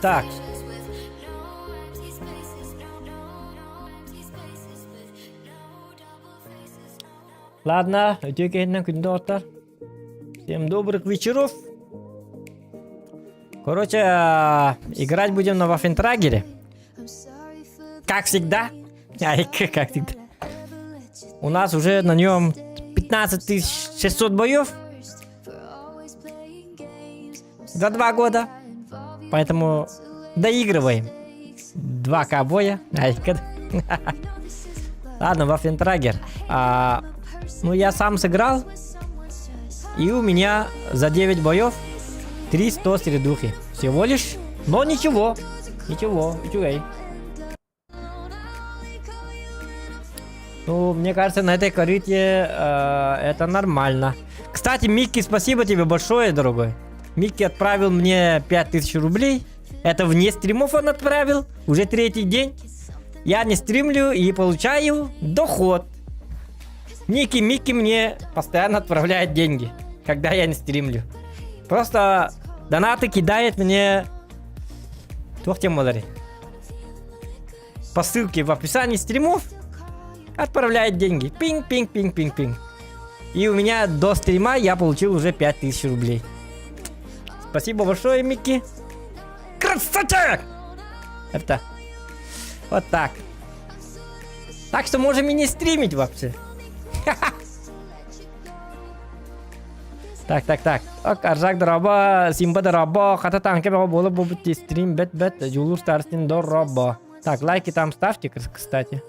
Так. Ладно, үтүө киһиннэн күндү оттор. Всем добрых вечеров. Короче, играть будем на Вафентрагере. Как всегда. Ай, как всегда. У нас уже на нем 15 600 боев. За два года. Поэтому доигрываем. Два ковбоя. Ай, Ладно, Вафентрагер. А, ну, я сам сыграл. И у меня за 9 боев 300 средухи. Всего лишь. Но ничего. Ничего, үчүгэй. Ну, мне кажется, на этой корыте э, это нормально. Кстати, Микки, спасибо тебе большое, дорогой. Микки отправил мне 5000 рублей. Это вне стримов он отправил. Уже третий день. Я не стримлю и получаю доход. Ники Микки мне постоянно отправляет деньги, когда я не стримлю. Просто донаты кидает мне... Туох темалары. По ссылке в описании стримов отправляет деньги. Пинг-пинг-пинг-пинг-пинг. И у меня до стрима я получил уже 5000 рублей. Спасибо большое, Микки. Красавчик! Это вот так. Так что можем и не стримить вообще. Так, так, так. Ок, Аржак дорообо, Симба дорообо, хата танка бөҕө буола буолбут стрим бэт бэт, Дьулуур Старостин дорообо. Так, лайки там ставьте, кстати.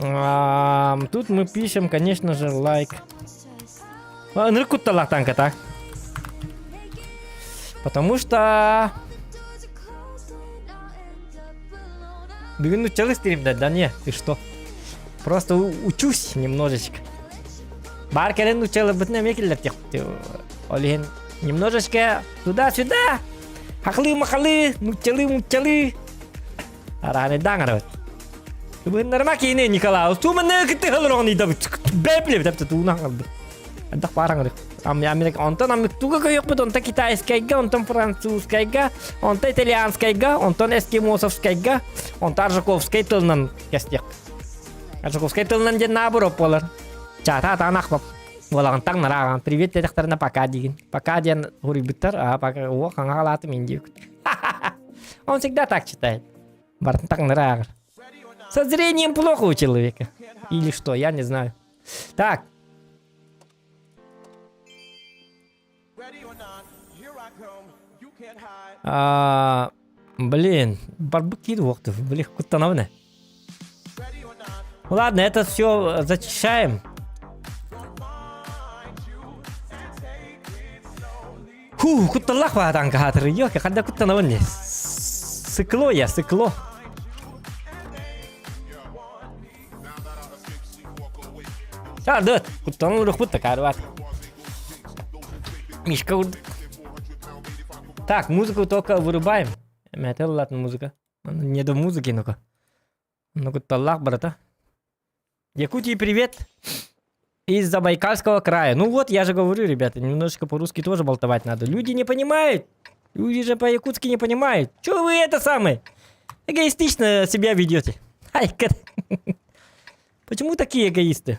А, тут мы пишем, конечно же, лайк. Ынырык кутталаах танка так. Потому что... Бүгүн нуччалыы стримда, да не, ты что? Просто учусь немножечко. Бар кэлэн нуччаларбытын эмиэ киллэртиэхпит. Ол иһин немножечко туда-сюда. Хахлыы-махалыы, нуччалыы-муччалыы. Арааны даҥарабыт. Быһыннарыма киини Николаус. Туманы кытты хылырон идабыт. Бэпле битеп тууна хаҥалбыт. Андах баараңырык. Америка онтон амыктуга көйөкпүт, онтон китайскайга, онтон французскайга, онтон итальянскайга, онтон эскимосовскайга, онтон аржаковскай тылынан кэстиэх. Аржаковскай тылынан диэн наоборот буолар. Чаата атаан ахпап. Буолаҕын таҥнарааҕан привет диэтэхтэринэ пока диигин. Пока диэн хуруйбуттар, а пока о хаҥа халаатым индиэкут. Он всегда так читает. Бартын таҥнарааҕар. Со зрением плохо у человека. Или что, я не знаю. Так. А, блин, барбык уохтов, блин, куттанабын. Ладно, это все зачищаем. Фу, кутталлах баатан каатыр. Йоки, ханда куттанабын не. Сыкло я, сыкло. Сардыт, куттанан урукпут такаар Мишка Так, музыку только вырубаем. Мэтэл латын музыка. Не до музыки, ну-ка. Ну кутталлах, брата. Якутии привет из Забайкальского края. Ну вот, я же говорю, ребята, немножечко по-русски тоже болтовать надо. Люди не понимают. Люди же по-якутски не понимают. Чё вы это самое? Эгоистично себя ведете. Ай, Почему такие эгоисты?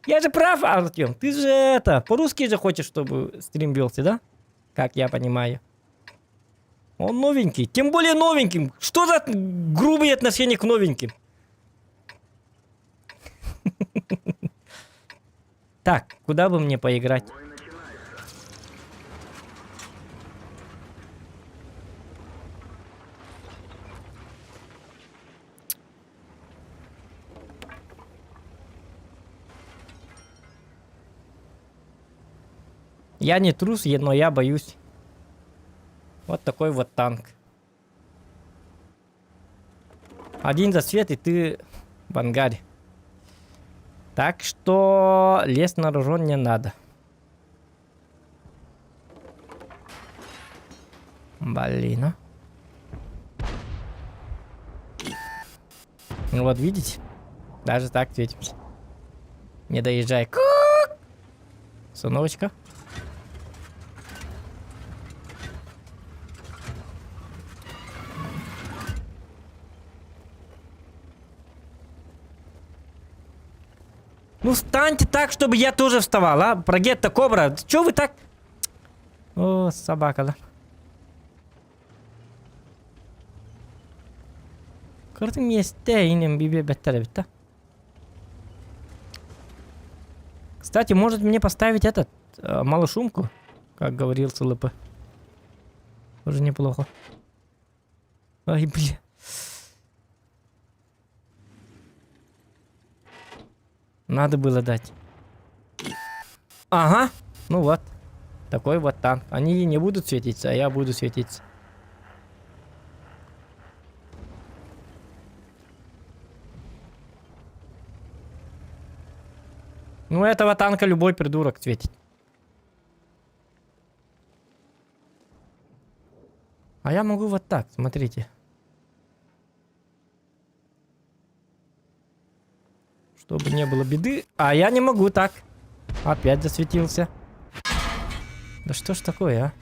Я же прав, Артем. Ты же это, по-русски же хочешь, чтобы стрим велся, да? Как я понимаю. Он новенький. Тем более новеньким. Что за грубые отношения к новеньким? Так, куда бы мне поиграть? Я не трус, но я боюсь. Вот такой вот танк. Один засвет, и ты в ангаре. Так что лезть на рожон не надо. Блин, а. Ну вот видите? Даже так светимся. Не доезжай. Сыновочка. Ну встаньте так, чтобы я тоже вставал, а? Прогетта Кобра. Чё вы так... О, собака, да? Кырдың миэстэ инем бибе бэттэр эбит да. Кстати, может мне поставить этот, э, малошумку, как говорил ЦЛП. Тоже неплохо. Ай, бля. Надо было дать. Ага, ну вот. Такой вот танк. Они не будут светиться, а я буду светиться. Ну, этого танка любой придурок светит. А я могу вот так, смотрите. Чтобы не было беды. А я не могу так. Опять засветился. Да что ж такое,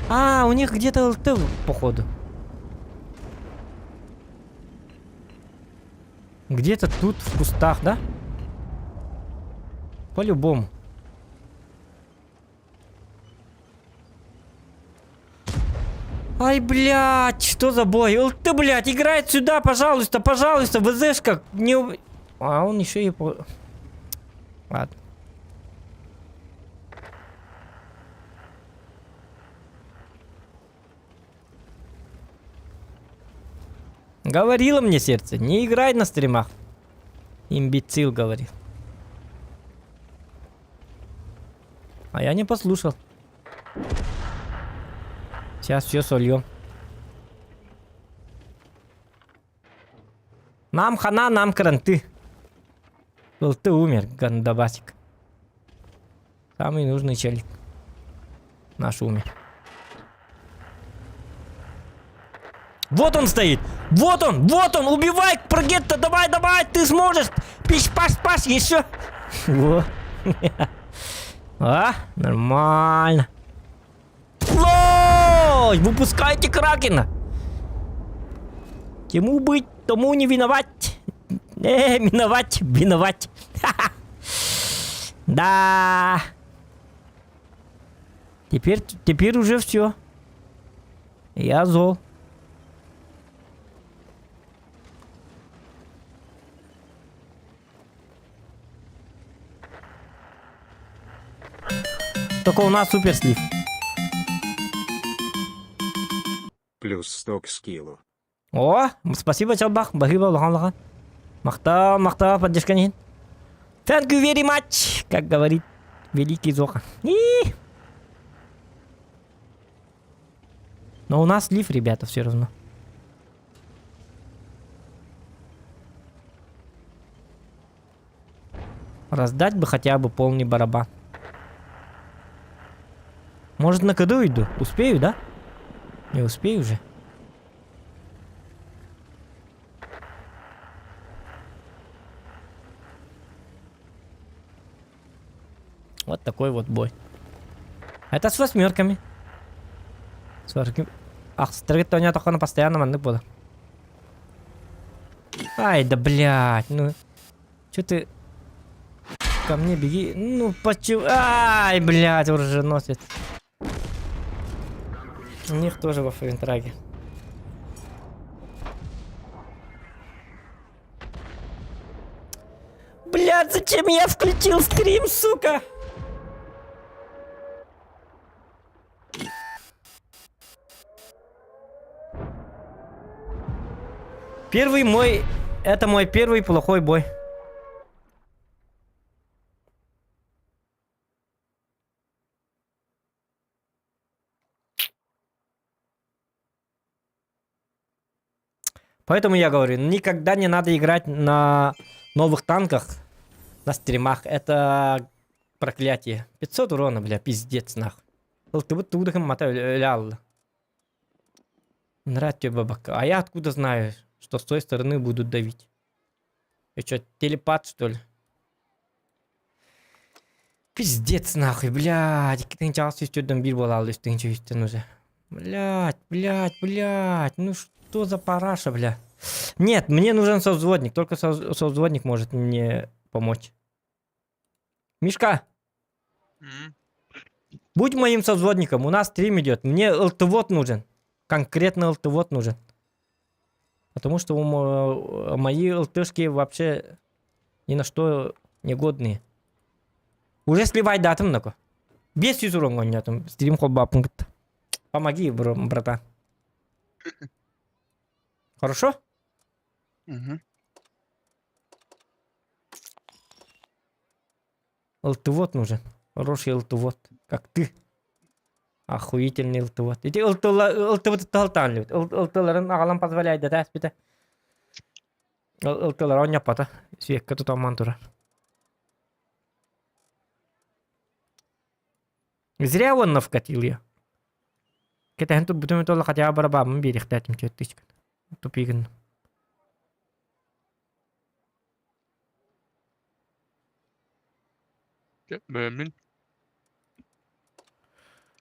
а? А, у них где-то ЛТ, походу. Где-то тут в кустах, да? По-любому. Ай, блядь, что за бой? ЛТ, блядь, играет сюда, пожалуйста, пожалуйста, ВЗшка. Не... А он еще и... По... Ладно. Говорило мне сердце, не играй на стримах. Имбецил говорил. А я не послушал. Сейчас все сольем. Нам хана, нам кранты. Был ты умер, гандабасик. Самый нужный челик. Наш умер. Вот он стоит! Вот он! Вот он! Убивай! Прогетто! Давай, давай! Ты сможешь! Пиш, паш, паш! Еще! Во. А, нормально. Лой! Выпускайте Кракена! Кему быть, тому не виноват. Не, миновать, виноват. Да. Теперь, теперь уже все. Я зол. Только у нас супер слив. Плюс 100 к скиллу. О, спасибо, Чалбах. Баһыыба улахан улахан. Махтал, махтал, поддержка иһин. Thank you very much, как говорит великий Зоха. И... Но у нас слив, ребята, все равно. Раздать бы хотя бы полный барабан. Может на КД уйду? Успею, да? Не успею уже. Вот такой вот бой. Это с восьмерками. С восьмерками. Ах, стригит постоянно маннык буолар. Ай, да блядь, ну... Чё ты... Ко мне беги. Ну почему... Ай, блядь, уже носит. У них тоже во френтраге. Блядь, зачем я включил стрим, сука? Первый мой... Это мой первый плохой бой. Поэтому я говорю, никогда не надо играть на новых танках, на стримах. Это проклятие. 500 урона, бля, пиздец, нахуй. Ылтыбыт туудахым мата өлө Нравится бабака. А я откуда знаю, что с той стороны будут давить? Я что, телепат, что ли? Пиздец, нахуй, блядь. Икки час үстүрден биир буолаалы үстүнчө үстен уже. Блядь, блядь, блядь. Ну что за параша, бля? Нет, мне нужен совзводник. Только совзводник может мне помочь. Мишка, будь моим совзводником. У нас стрим идет. Мне ЛТВОД нужен. Конкретно ЛТВОД нужен. Потому что мои ЛТшки вообще ни на что не годные. Уже сливай датым нако. Без юзурон Стрим холба пункт. Помоги, бро, братан. Хорошо? Угу. ЛТВОД нужен. Хороший ЛТВОД. Как ты. Охуительный ЛТВОД. Ити ЛТВОД талтан любит. ЛТларын аҕалан позволяет да таспита. ЛТлар оонньоппото. Свекка тутамман турар. Зря он вкатил я. Кэтэһэн турбутум этэ хотя бы барабааммын биэриэхтээтим түөрт Тупигын. Мин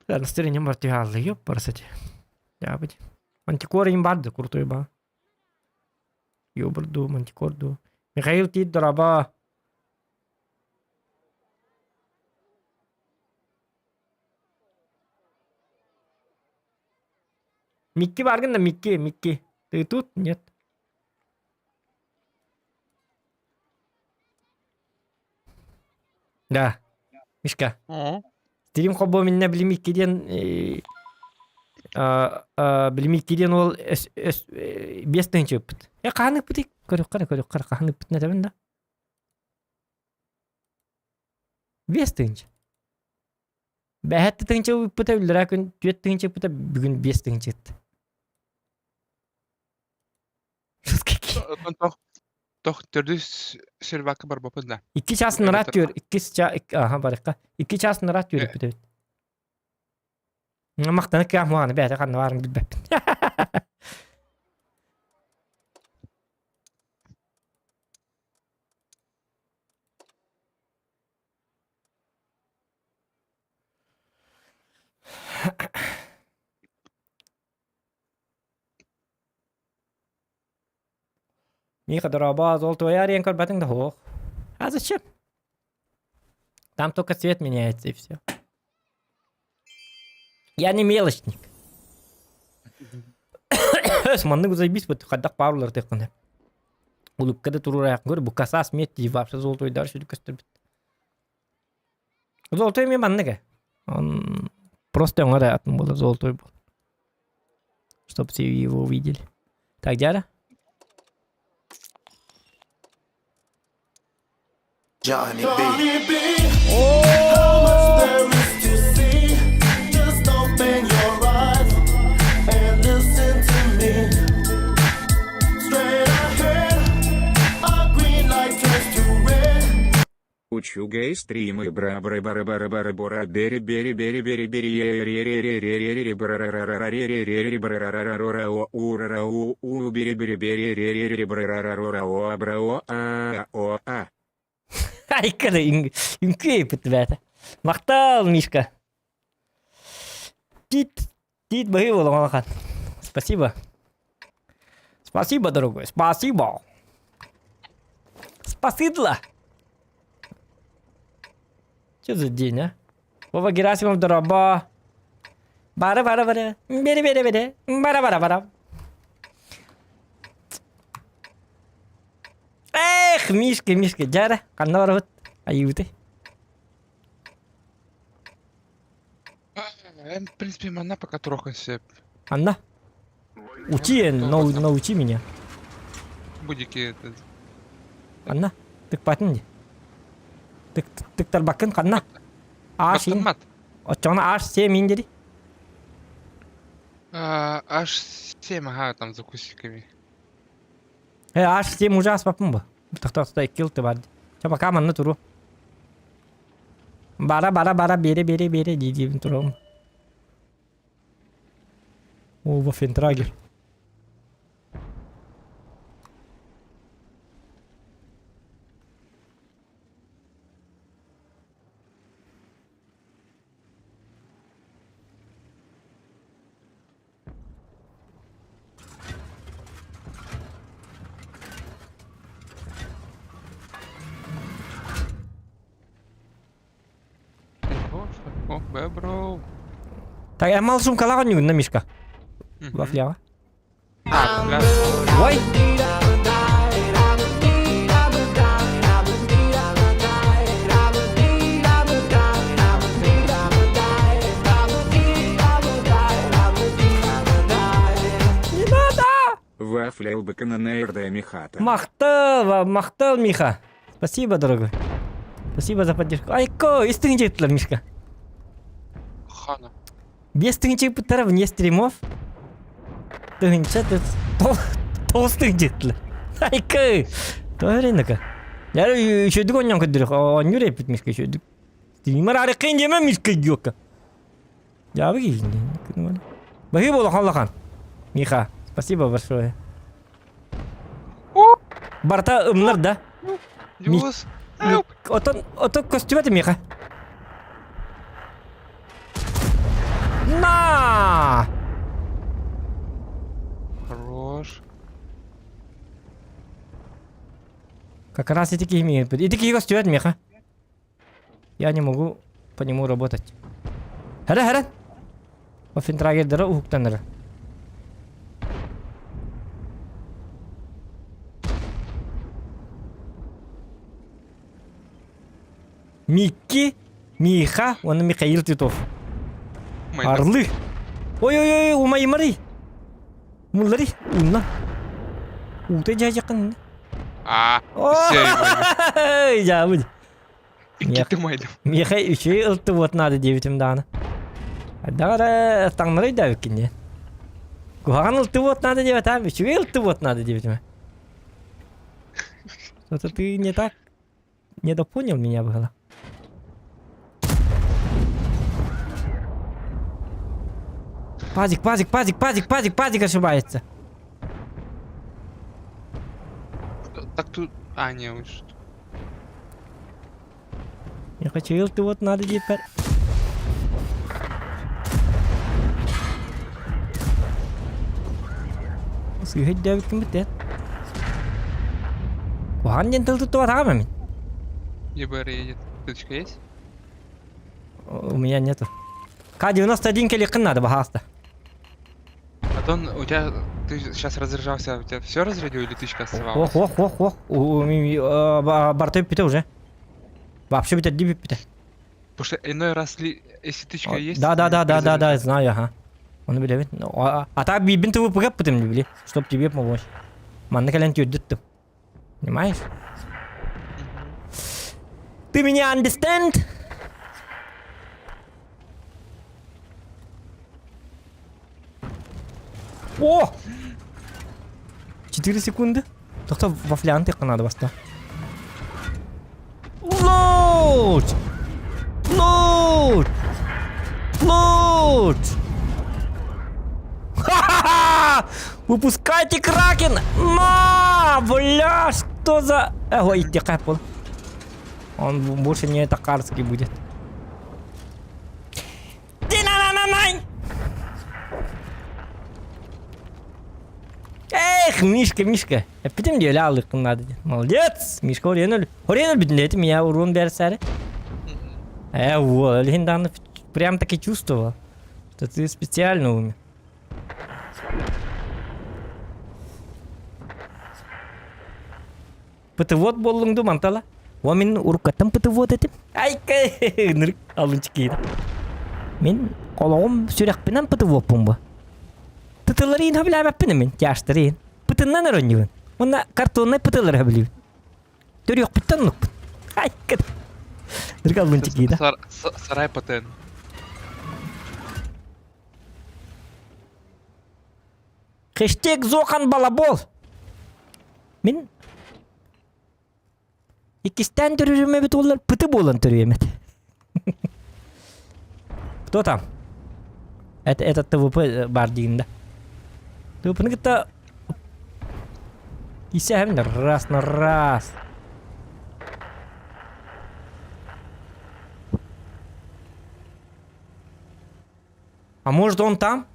Да, настроение бар түһэ ёп барсати. Ябыть. Мантикор им бар да крутой ба. Ёбрду, мантикорду. Михаил Тит, дороба. Микки баргын да, Микки, Микки. Ты тут? Нет. Да. Мишка. О. Стрим хобо минне били Микки диэн били Микки диэн ол биэс тыһыынча ыппыт. Э хаһан ыппытый? Көрүөххэ эрэ көрүөххэ эрэ хаһан ыппытын этэбин да. Биэс тыһыынча. Бэһэт тыһыынча ыппыта үллэрээ күн түөрт тыһыынча ыппыта бүгүн биэс тыһыынча ытта. Тох тох төрдүс сервакка барбаппын да. Икки час нараат түөр, икки ча аха барыкка. Икки час нараат түөр ыппыт эбит. Махтана кыах муаны бэйэтэ ханна баарын билбэппин. Миха дорообо, золотой арен көрбөтүҥ да суох. А зачем? Там только цвет меняется и все. Я не мелочник. Маннык заебись вот хайдах баар уларытыаххын Улыбка да туруораах көр бу касаас мет дии вообще золотойдар сүрү көстөрбүт. Золотой эмиэ маннык э. Он просто оҥор атын буолар золотой был. Чтоб все его увидели. Так, дяра? Johnny B. How much there is to see? Just open your eyes and listen to me. Straight ahead, a green light turns to red. Учугэй стримы бра бра бара бара бара бора бери бери бери бери бери е ре ре ре ре ре ре бра ра ра ра ра ре ре ре ре бра ра ра ра ро ра о у ра ра у у бери бери бери ре ре ре бра ра ра ро ра о а бра о а о а. Айканы үҥкүү ыйыппыт бээтэ. Махтал, Мишка. Тиит, тиит быһыы буолан Спасибо. Спасибо, дорогой, спасибо. Спасидло. Что за день, а? Вова Герасимов, дорообо. Бара бара бара. Бери бери бери. Бара бара бара. Эх, Мишка, Мишка, дьэ ханна барабыт? Айыыбытай. В принципе, манна пока туруохха сөп. Анна? Учи, научи меня. Будики это... Анна, тыкпатын дии. Тык тыктарбаккын ханна? Аш ин. Баттаммат. Оччоҕуна аш сиэ мин дири. Аж 7, ага, там за кустиками. Э, аш сиэм уже аспаппын бу. Тохтоохто икки ылты бар. Чэ пока манна туру. Бара бара бара бере бере бере дии диибин туруом. О, Вафентрагер. О, бро. Так, я мал сумкалаҕа ньугунна Мишка. Вафляҕа. Ой! Не надо! Вафля ЛБК Михата. Махтал, махтал, Миха. Спасибо, дорогой. Спасибо за поддержку. Айко, истиҥ дьиттилэр, Мишка. Хана. Биэс тыһыынча ыппыттара вне стримов. Тыһыынча тоҕус тыһыынча ыттылар. Айкы! Тоҕо Я үчүгдүк оонньоон көрдөрөх. Оонньуур эппит Мишка үчүгдүк. Стример арыкын диэмэ Мишка идиотка. Дьаабы киһи. Баһыы буолахан улахан. Миха, спасибо большое. Барта ымнар да? Дьулус! Отон, отон көстүбэт миэхэ. На! Хорош. Как раз ити киһи миэхэ. Ити киһи көстүбэт миэхэ. Я не могу по нему работать. Хара хара! Офентрагердара уһуктанара. Микки, Миха, уонна Михаил Титов. Орлы. Ой-ой-ой, умайымарый. Муллари, унна. Уута дьаһайдьаххын. А, Ой, дьаабыт. Иккитэ майдым. Миэхэ үчүгэй ылтыбыт наада диэбитим даҕаны. Хайдах эрэ таҥнары өйдөөбүккүн диэн. Куһаҕан ылтыбыт наада диэбэтээм, үчүгэй ылтыбыт наада диэбитим. Что-то ты не так недопонял меня было. Пазик, пазик, пазик, пазик, пазик, пазик ошибается. Так тут... А, не, вот что. Я хочу ты вот надо теперь. Сыһыт бит Куһаҕан диэн тыл туттубатаҕым мин. ЕБР едет. Ссылочка есть? У меня нету. К-91 кэлиэххин надо, баһаалыста. А то у тебя... Ты сейчас разряжался, у тебя все разрядил или тычка оставалась? Ох, ох, ох, ох. Барта бүппүтэ уже. Вообще бүтэрди бүппүтэ. Потому что иной раз, ли, если тычка есть... Да, да, да, да, да, да, знаю, ага. Оны билэбин. А так биирбин ТВП пытым били, чтоб тебе помочь. Манна кэлэн түрдүттүм. Понимаешь? Ты меня understand? О! 4 секунды. Тоқта вафляны тек надо баста. Лоуд! Лоуд! Лоуд! Ха-ха-ха! Выпускайте Кракен! На! Бля, что за... Ой, тихо, пол. Он больше не токарский будет. Ди-на-на-на-най! Эх, Мишка, Мишка. Эппитим диэли аалыаххын наада диэн. Молодец! Мишка Орион өл... Орион өлбүтүн этим я урон бэрсээри. Э, вот, илин даҕаны прям таки чувствовал, что ты специально умер. Пытывот буоллуҥ дуу мантала? О мин уруккаттан пытывот этим. Айка, ынырык алынчы киһи. Мин олоҕум сүрэхпинэн пытывоппун бу. Пытыларыын сөбүлээбэппин мин, тяжтарыын. Пытыннан оронньубун. Уонна картоннай пытылары сөбүлүүбүн. Төрүөхпүттэн оннукпун. Айка. Ынырык алынчы киһи Сарай ПТН. Хэштег Зохан балабол. Мин иккистээн төрүүрүм эбит уоллар пыты буолан төрүөм этэ. Кто там? Это, это ТВП бар диин да. ТВПны кытта Исэһэбин раз на раз. А может он там?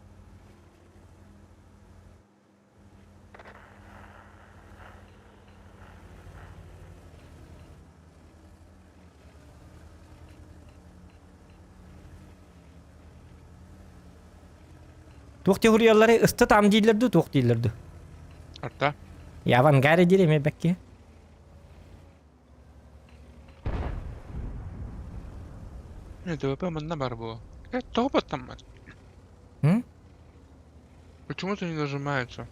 Туох теориялары ыста там дииллэр дуу, туох дииллэр дуу? Арта. Я в ангаре диир эмиэ бэкки. Не, ТВП манна бар буо. Э, тоҕо баттаммат? М? Почему-то не нажимается.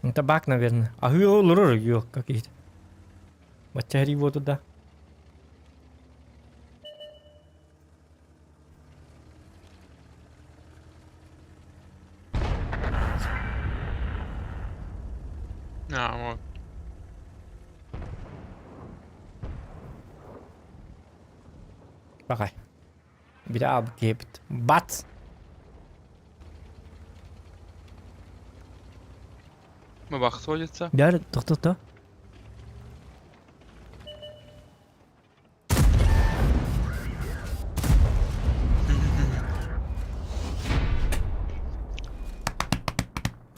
Это баг, наверное. А ё какие-то. Бачча его туда. А, вот. Бакай. Бira abgebt. Бац! Бабах сводится. Бär тохтото.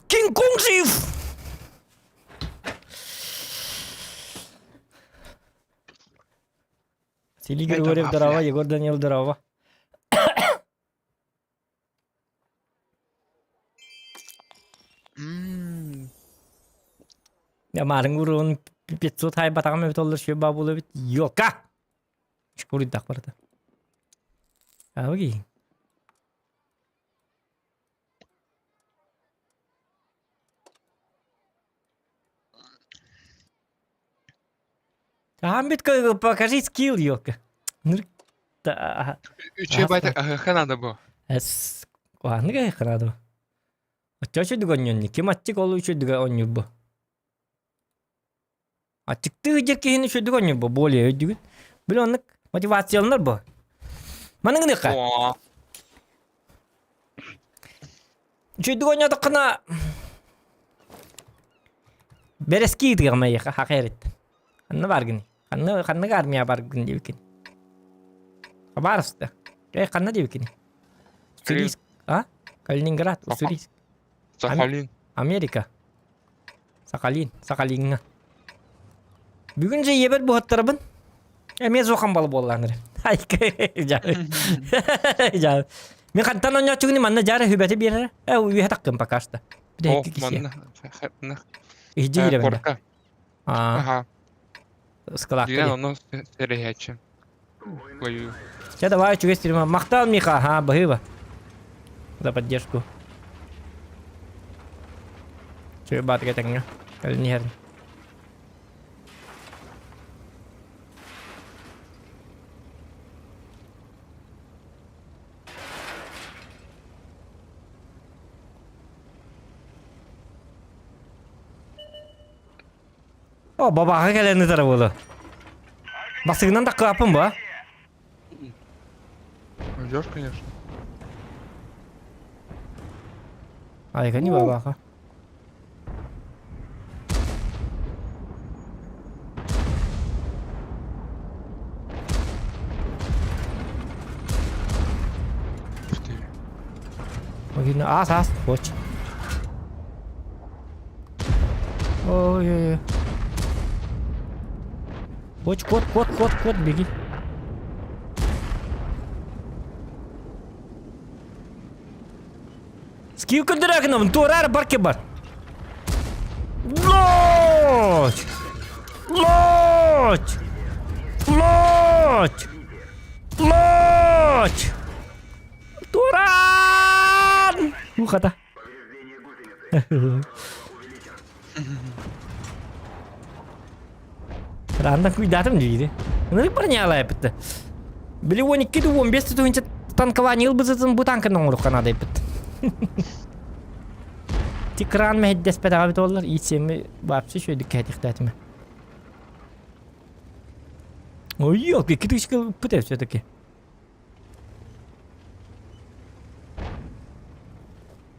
Кинг Конг жив! Василий Это Григорьев, вафля. здорово. Егор Данил, здорово. М, Марын уруун 500 хайбатаҕым эбит оллар шүө баа буолуо эбит. Ёлка! Шкуруйдах барыта. Ауги. Амбит покажи скилл, ёлка. Да. Үчүгэй байтак аһыахха наада буо. Эс куһаҕаннык аһыахха наада. Оччо үчүгэй оонньуонни. Ким аччык ол үчүгэй оонньуур бу. Аччыктыы сылдьар киһини үчүгэйдик оонньуур бу, более өйдүүгүн. Били оннук мотивацияланар бу. Маны гыныахха. Оо. Үчүгэйдик оонньоотоххуна бэрэски ыытыаҕым эйиэхэ хаха эриттэн. Ханна бааргыный? Ханна ханнык армия бааргын диэбиккин? Хабаровска. Э, ханна диэбиккиний? Уссурийск. А? Калининград, Уссурийск. Сахалин. Америка. Сахалин, Сахалиҥҥа. Бүгүн же ийэбэр буһаттарабын. Эмиэ суохан балы буоллаан эрэ. Мин хантан оонньооччугуну манна дьаара хүбэти биэрэрэ. Э, үөһэ тахтым пока что. О, Бүтэһикки киһи. манна манна Иһдьэ киирэбин да? Корка. Аа, Аха. ыскылаакка Дьиҥэр дии. онно сэрэһээччи. Ой, Чэ, давай, үчүгэй стрима. Махтал, Миха, ха, баһыыба. За поддержку. Чү баатыга тэҥҥэ. Кэлин иһэрин. О, бабаҕа кэлэн ытара буолуо. Басыгынан да кыаппын ба. Уйдешь, конечно. Айга не бабаха. Ух ты. Аас аас, хоч. Ой-ой-ой. Хоч, кот, кот, кот, кот, беги. Скил көрдөрөөкүнөбүн, туораар барке бар. Лочь! Лочь! Лочь! Лочь! Туораан! Ухата. Ранда куйдатым диири. Ынырык бронялайпытты. Били 12 15 тыһыынча танкование ылбызытын бу танкын оҥоруохха наада эппит. Тикран мэһэйдэспэтэҕэ эбит буоллар, ИЦМ вообще үчүгэйдик кэһэтиэхтээтим. Ой, елки, 2000 ылбыт все-таки.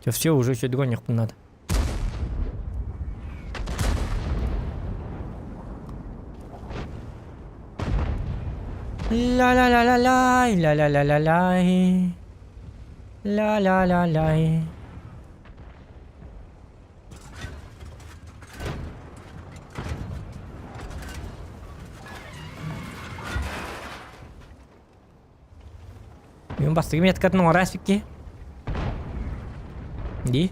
Все, все уже еще догонюхпун надо. Ля-ля-ля-ля-ляй, ля-ля-ля-ля-ляй. Ля-ля-ля-ляй. Мин бастакы меткатын оҥоро икки. Дии.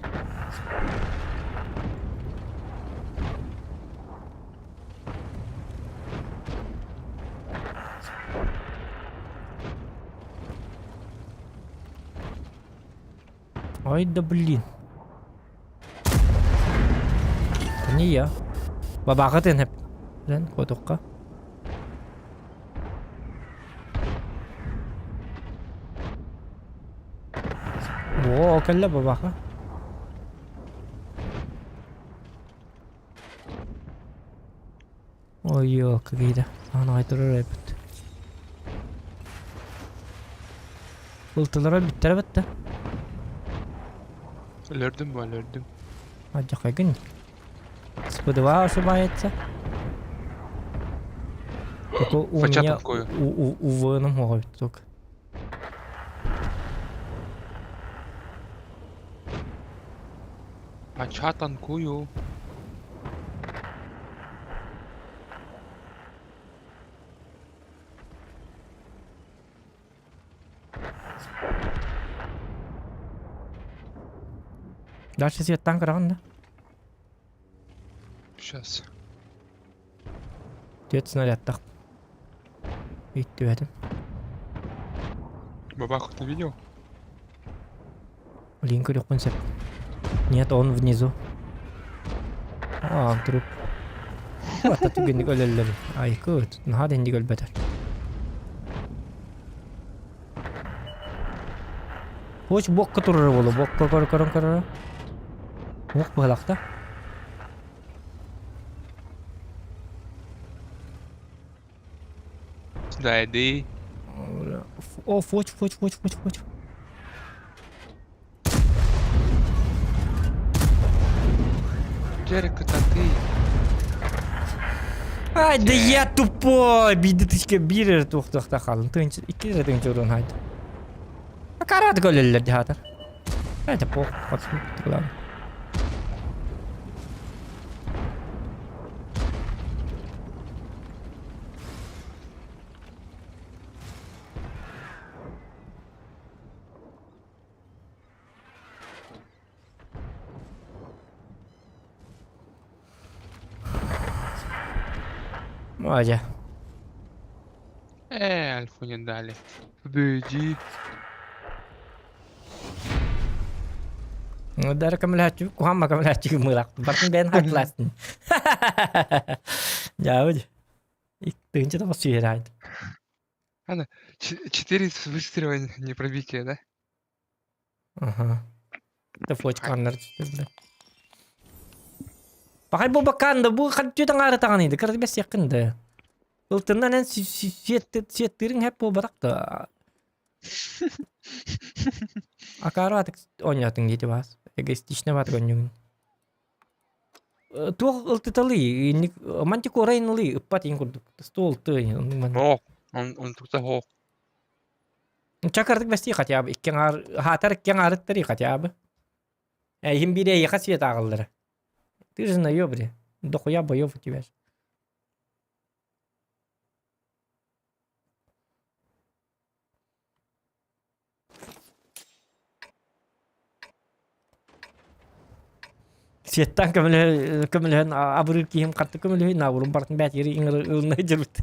Ой да блин. Это не я. Бабаҕа тыын Лэн куотукка. Оо, кэллэ бабаха. Ой, ёлка киһитэ. Аан турар эбит. Ылтылара бүттэрэ бытта. Өлөрдүм бу, өлөрдүм. Алдьархайгын. СП2 ошибается. Только у Фача меня танкую. у, у, у ВН могут только. Фача танкую. Дальше свет танк да? Сейчас. Түөрт снарядтах. Үттүбэтим. Бабаху ты видел? Блин, көрүөхпүн сөп. Нет, он внизу. А, труп. Ата түгэнник өлөллөр. Айкы, наһаа да инник өлбөтөр. Хоч бокка турар буолу, бокка көр көрөн көрөрө. Ох быһалахта. Сюда иди. О, фоч, фоч, фоч, фоч, фоч. Джерик, это ты. Ай, да я тупой! Биирдэ тысяча биир эрэ туохтуохтаах хаалын. Тыынча, икки эрэ тыынча урун хайда. Акараат көлөллөр дьаһатар. Это пох, главное. Мадя. Альфу не дали. Иди. Дара көмөлөһөччү, куһаамма көмөлөһөччү мыылах. Бартын бэйэн хаклаастын. Дьаабыт. Тыынча тоҕус сүүһэр Ана, четыре выстрела не пробитие, да? Ага. Это флочканнар түстүллэр. Пахай бу бакаанда бу хантү таҥаары таҥаныйды кырды бэс да. Ылтыннан эн сиэттириҥ хэп буолбатах да. Акаары атык оонньоотуҥ диэти баас. Эгоистично баатык оонньуугун. Туох ылтыталый инник мантикора инылый ыппат иин курдук. Стол ты Оох, онтукта хоох. Чакырдык бэстии хотя бы икки аҥаар хаатар икки аҥаарыттарый хотя бы. Эйиһин биир эйиэхэ свет ааҕаллара. Ты же наёбри. Дохуя боёв у тебя. Светтан көмөлөһөн абырыыр киһим хатты көмөлөһүй наабырым бартын бээтигэр ылына дьыбыт.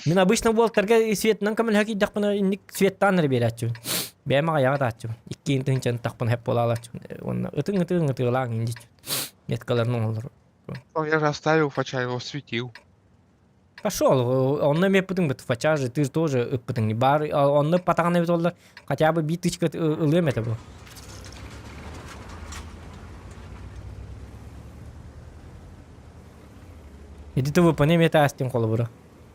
Мин обычно буолтарга светынан көмөлөһө киирдэхпинэ инник светтаан эрэ биэрээччибин. Бэйэм аҕайаҕа тааччыбын. Иккиин тыһыынчаны тахпын хэп буолаалааччыбын. Уонна ытыҥ ытыҥ ытыалааҥ индиччи. Меткаларын оҥоллор. Я же оставил фача, его светил. Пошел, онно эмиэ ыппытыҥ быт, фача же ты тоже ыппытыҥ. Бар, онно ыппатаҕын эбит оллар, хотя бы биир тычка ылыам этэ бу. Ити ТВП-ны эмиэ таастын холобура.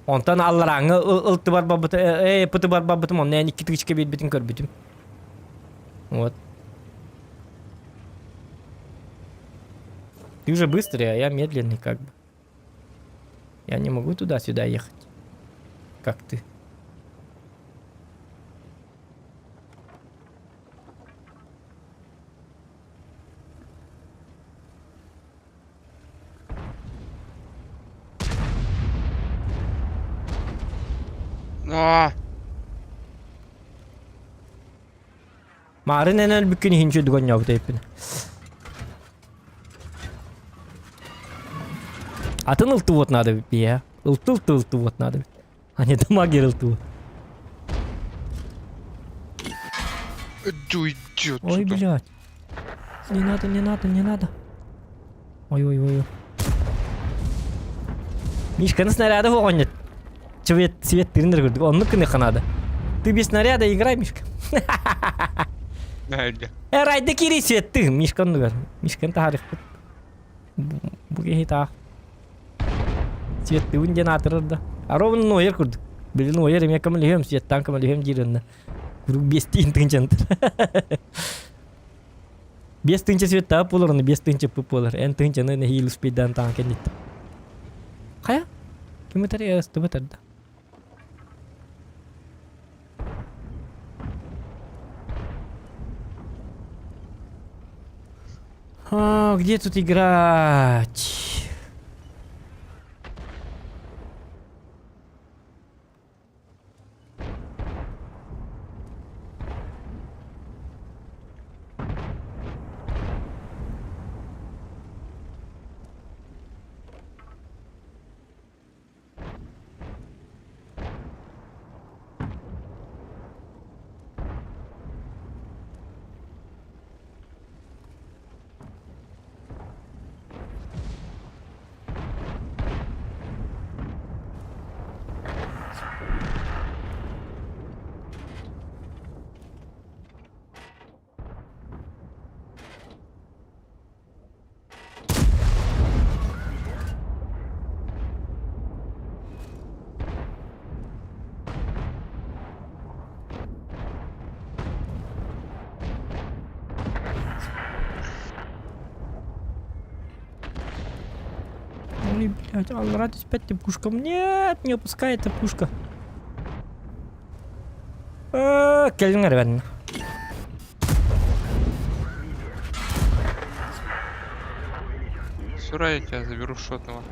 Онтон алларааҥҥы ылтыбар барбыт, э, пытыбар барбытым, онно эн икки тычка биэрбитин көрбүтүм. Вот. Ты уже быстрый, а я медленный как бы. Я не могу туда-сюда ехать, как ты. А! Маарын эн өлбүккүн иһин чүдүк онньообут эппин. Атын ылтыбыт надо бия. Ылты ылты ылтыбыт надо. А не дамагер ылтыбыт. Иди, иди Ой, отсюда. блядь. Не надо, не надо, не надо. Ой-ой-ой. Мишканы снаряда оҕонньот. Цвет, цвет тырыныр көрдүк. Оннук гыныахха наада. Ты без снаряда играй, Мишка. Э, райда кири светтыы, Мишка оннугар. Мишканы таһаарыахпыт. Бу киһи таах. Светтыыбын диэн аатырар да. А ровно нойер курдук. Билин нойер эмиэ көмөлөһүөм, светтаан көмөлөһүөм диир онно. Куруук биэстиин тыынчантыр. Биэс тыынча светтаап буолар, оны биэс тыынча пып буолар. Эн тыынчаны нэһиил успейдаан таҥа кэнниттэн. Хайа? Ким ытар ыстыбыт тарда. А, где тут играть? Ой, блядь, аллара түспэт пушка. Нет, не опускай эта пушка. Кэлиҥ эрэ Сюра, я тебя заберу шотного.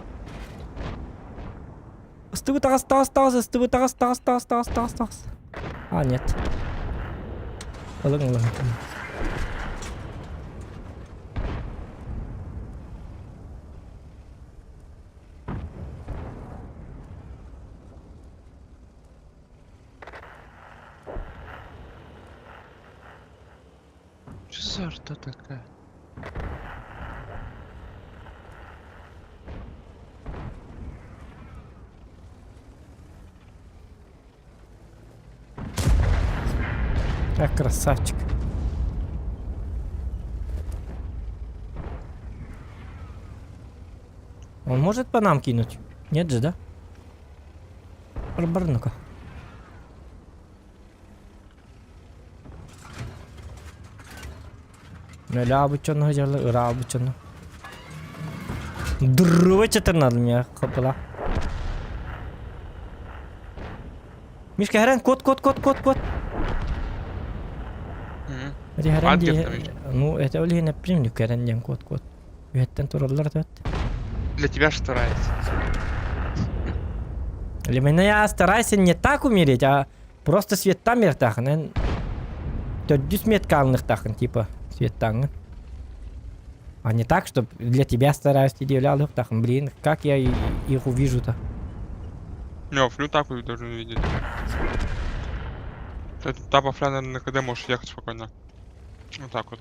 Ыстыбы таҕыс, таҕыс, таҕыс, ыстыбы таҕыс, таҕыс, таҕыс, таҕыс, таҕыс, таҕыс. А, нет. Ылыҥ, ылыҥ. за арта такая? Так, красавчик. Он может по нам кинуть? Нет же, да? Бар, ну-ка. Үлэлээбит дьоно дьалла ыраабыт дьоно. Дырыба чатырнадым я хапыла. Мишка хэрэн кот кот кот кот кот. Эти хэрэн дии ну это ол иһин эппитим нүкэрэн диэн кот кот. Үһэттэн тураллар эт. Для тебя что старается. Для меня я старайся не так умереть, а Просто светтан мертахын эн төрдүс меткаалыныхтахын типа светтаҥҥын. А не так, чтоб для тебя стараюсь диэбилэ Блин, как я их увижу-то? Не, флю так должен видеть. Та по фля, наверное, на КД можешь ехать спокойно. Вот так вот.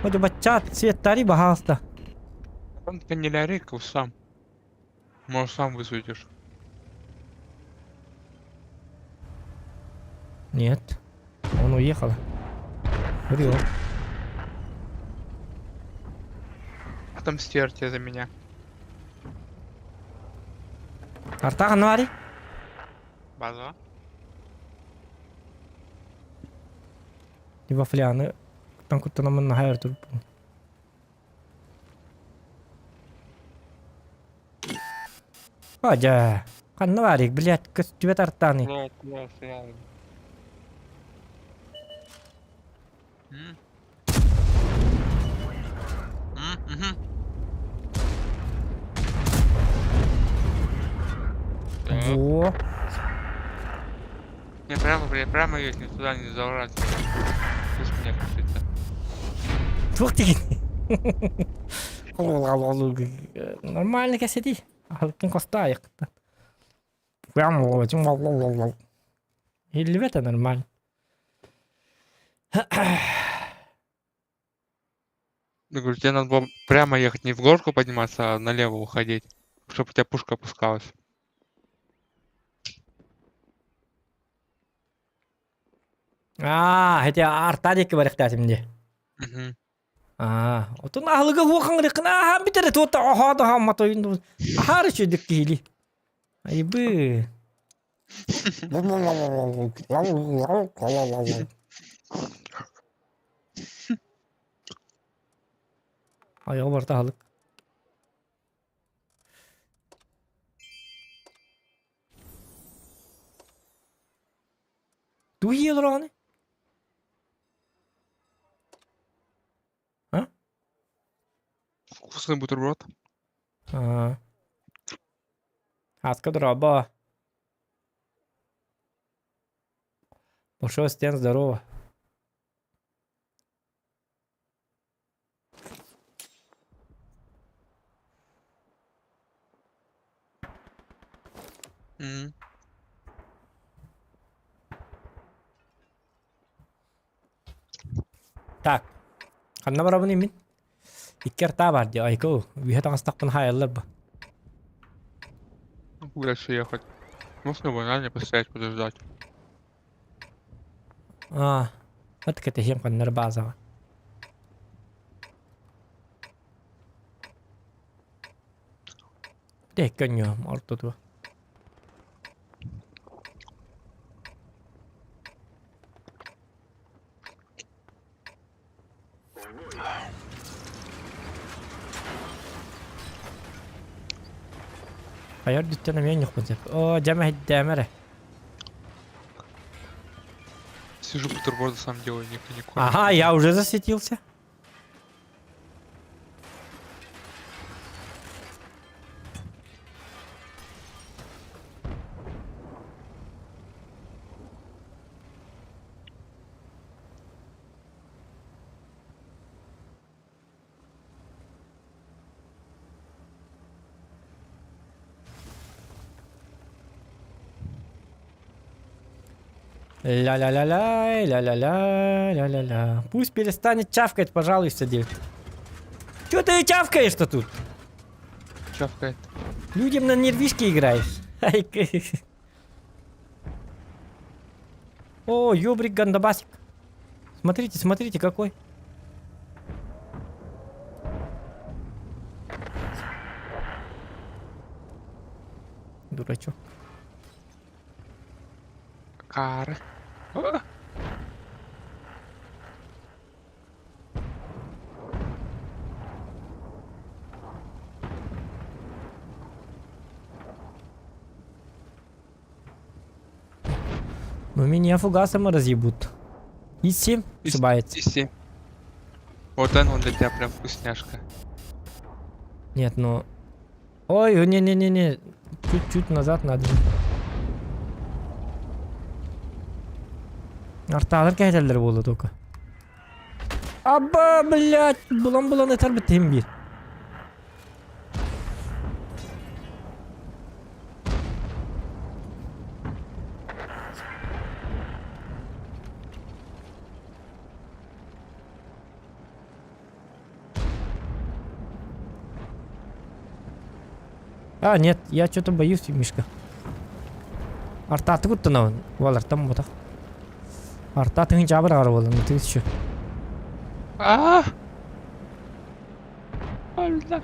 Хоть баччаат светтари баһаалыста. Он каннелярик сам. Может, сам высветишь. Нет. Он уехал. Врет. Отомсти Арте за меня. Арта ханна База. Вафляны тан куттанаммын наһаа өр турбун. Адьа, ханна баарый, блядь, көстүбэт артааны. Во. Не, прямо, прямо едь, не туда не заворачивай. Пусть меня косится. Туох тигин. Нормально кэсэтий. Аһылыктын хостоо айыктан. Иһиллибэт нормально. Я говорю, тебе надо было прямо ехать, не в горку подниматься, а налево уходить, чтобы у тебя пушка опускалась. Аа, это арта диэки барыахтаатым дии. Мгм. Аа, отон аһылыга хуохаҥырыккын ааһан бүтэрэ туота оһоо да матойун аһаар үчүгдүк киһили. Айбы. Айаҕа барыта аһылык. Тугу иһэ олороҕуный? А? Вкусный бутерброд. Аа. Ааска дорообо. Большой стен здорово. М. Так, ханна барабын мин? Икки артаа бар дии, айкыл, үһэ таҥастахпын хаайаллар бу. Могу дальше ехать. Можно банально постоять, подождать. Аа, вот кэтэһиэм ханна эрэ баазаҕа. Тэһиккэ онньуом ортотугар. Хайа үрдүттэн эмиэ онньуохпун сөп. Оо, дьэ мэһэйдээмэ эрэ. Сижу бутерброды сам делаю, никто не кормит. Ага, я уже засветился. Ля-ля-ля-ля, ля-ля-ля, ля-ля-ля. Пусть перестанет чавкать, пожалуйста, дед. Чё ты чавкаешь-то тут? Чавкает. Людям на нервишки играешь. Ай, О, ёбрик гандабасик. Смотрите, смотрите, какой. Дурачок. Кары. О! Ну, меня фугасом разъебут. И 7 ошибается. И 7. Вот он, он для тебя прям вкусняшка. Нет, ну... Ой, не-не-не-не. Чуть-чуть назад надо. Арталар кәһәтәлләр буолла только. Аба, блядь, булан-булан ытар битим бир. А, нет, я что-то боюсь, Мишка. Артаты куттанабын. Уолартан ботах. Арта тыһыынча абыраҕар буолан тыыс А! Больно.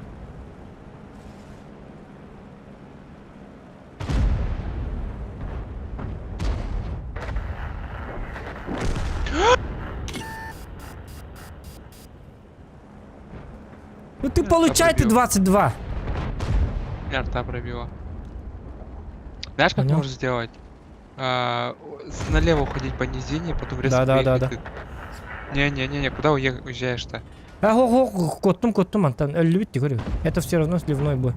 Ну ты получай ты 22. Меня рта пробила. Знаешь, как Понял. можно сделать? А, налево уходить по низине, потом резко Да-да-да-да. выехать. Не-не-не-не, куда уезжаешь-то? А, го, го, коттум, коттум, Антон, любит говорю. Это все равно сливной бой.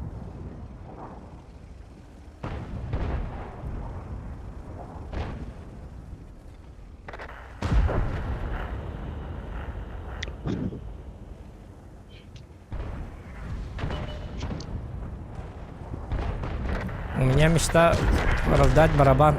У меня мечта раздать барабан.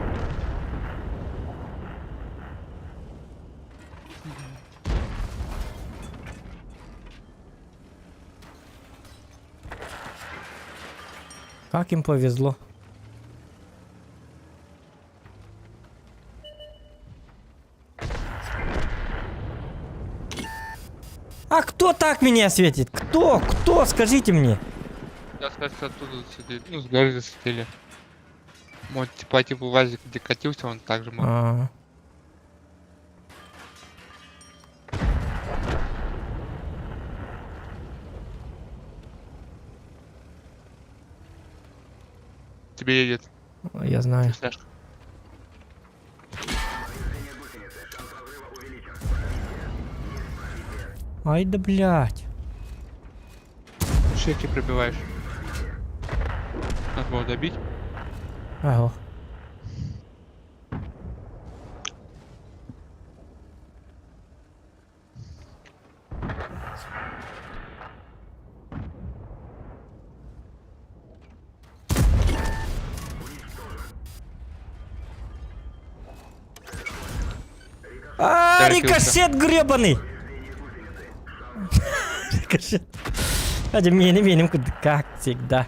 Как им повезло. А кто так меня светит? Кто? Кто? Скажите мне. Я, кстати, оттуда сидели. Ну, с горы засветили. Может, типа, типа, УАЗик, где катился, он также мог. А. Тебе едет. Я знаю. Вкусняшка. Ай да блядь. Шейки пробиваешь. Надо было добить. Ага. А, рикошет гребаный! Рикошет. Один менем, как всегда.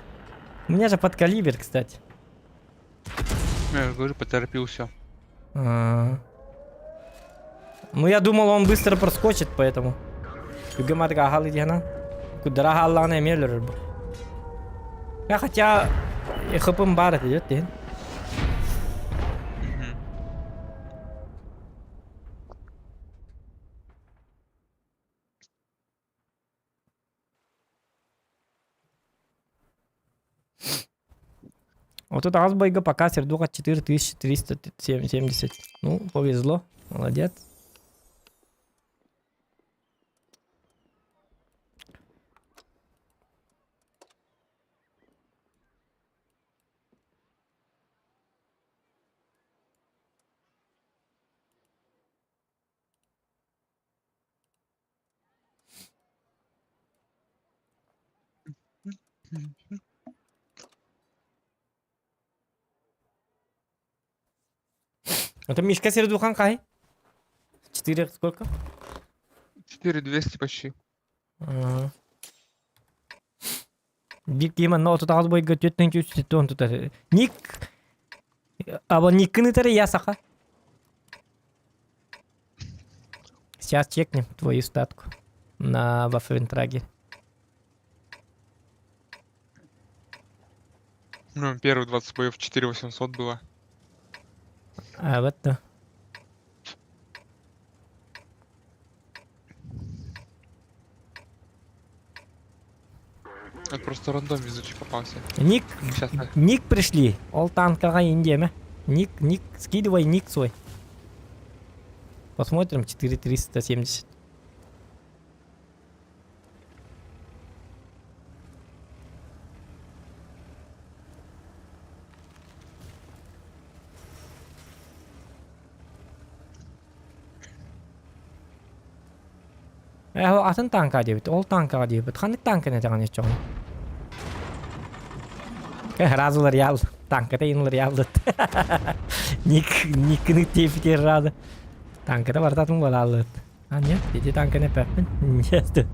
У меня же под калибр, кстати. Я говорю, поторопился. А. Ну я думал, он быстро проскочит, поэтому. Кудара халлана эмиэлэр бу. Я хотя хпм бар идет ден. Вот это Азбайга пока сердуха 4370. Ну, повезло. Молодец. Это Мишка Сердухан хай? Четыре сколько? 4200 почти. Ага. Биир киһи манна 38 бойга 4370 тутар. Ник А вот Никкын ытары я саха. Сейчас чекнем твою статку на Ваффентраге. Ну, первые 20 боев 4800 было. А вот то. Это просто рандом везучий попался. Ник, Сейчас, ник пришли. Ол танкаға индеме. Ник, ник, скидывай ник свой. Посмотрим 4370. Ээ, атын танка диэбит, ол танкаҕа диэбит. Ханнык танканы этэҕин иччоҕун? Сразу ларьял, танката ин ларьялдыт. Ник, никкыны тиэпитер рады. Танката барытатын буолааллыт. А нет, ити танканы эппэппин. Нет.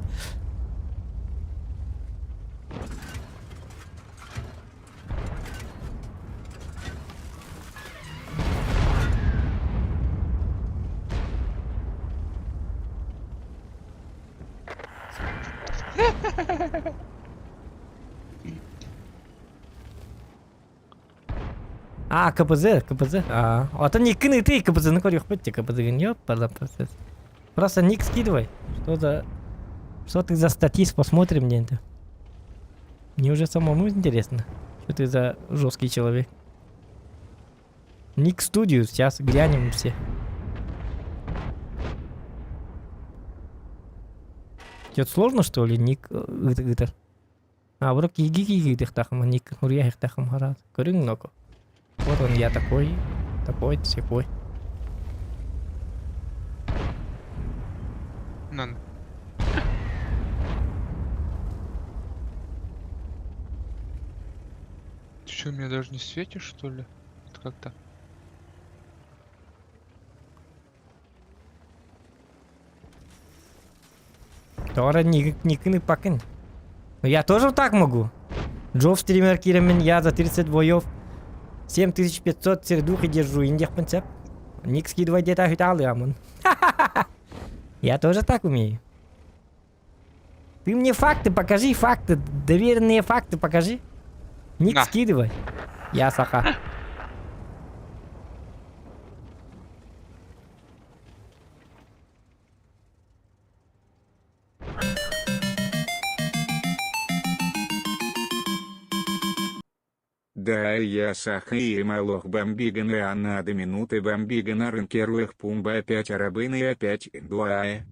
А, КПЗ, КПЗ. А, ото никкин ты КПЗ-ны көрүөхпүт ти КПЗ-гын ёппала процесс. Просто ник скидывай. Что за... Что ты за статист, посмотрим мне это. Мне уже самому интересно, что ты за жесткий человек. Ник студию, сейчас глянем все. Что-то сложно, что ли, ник ыты А, вроде киги киги ник уруйа харат. Көрүҥ ноко. Вот он я такой, такой, сякой. На. Ты что, меня даже не светишь, что ли? Это как-то. Тора никыны пакын. Ну я тоже так могу. Джов стример киремин, я за 30 боев 7500 сердухи держу. Индехпын цеп. Ник скидывай где-то амун. Я тоже так умею. Ты мне факты покажи, факты, доверенные факты покажи. Ник На. скидывай. Я саха. Да я саха и малох бомбиган и а надо минуты бомбига на рынке руэх пумба опять арабын и опять дуая.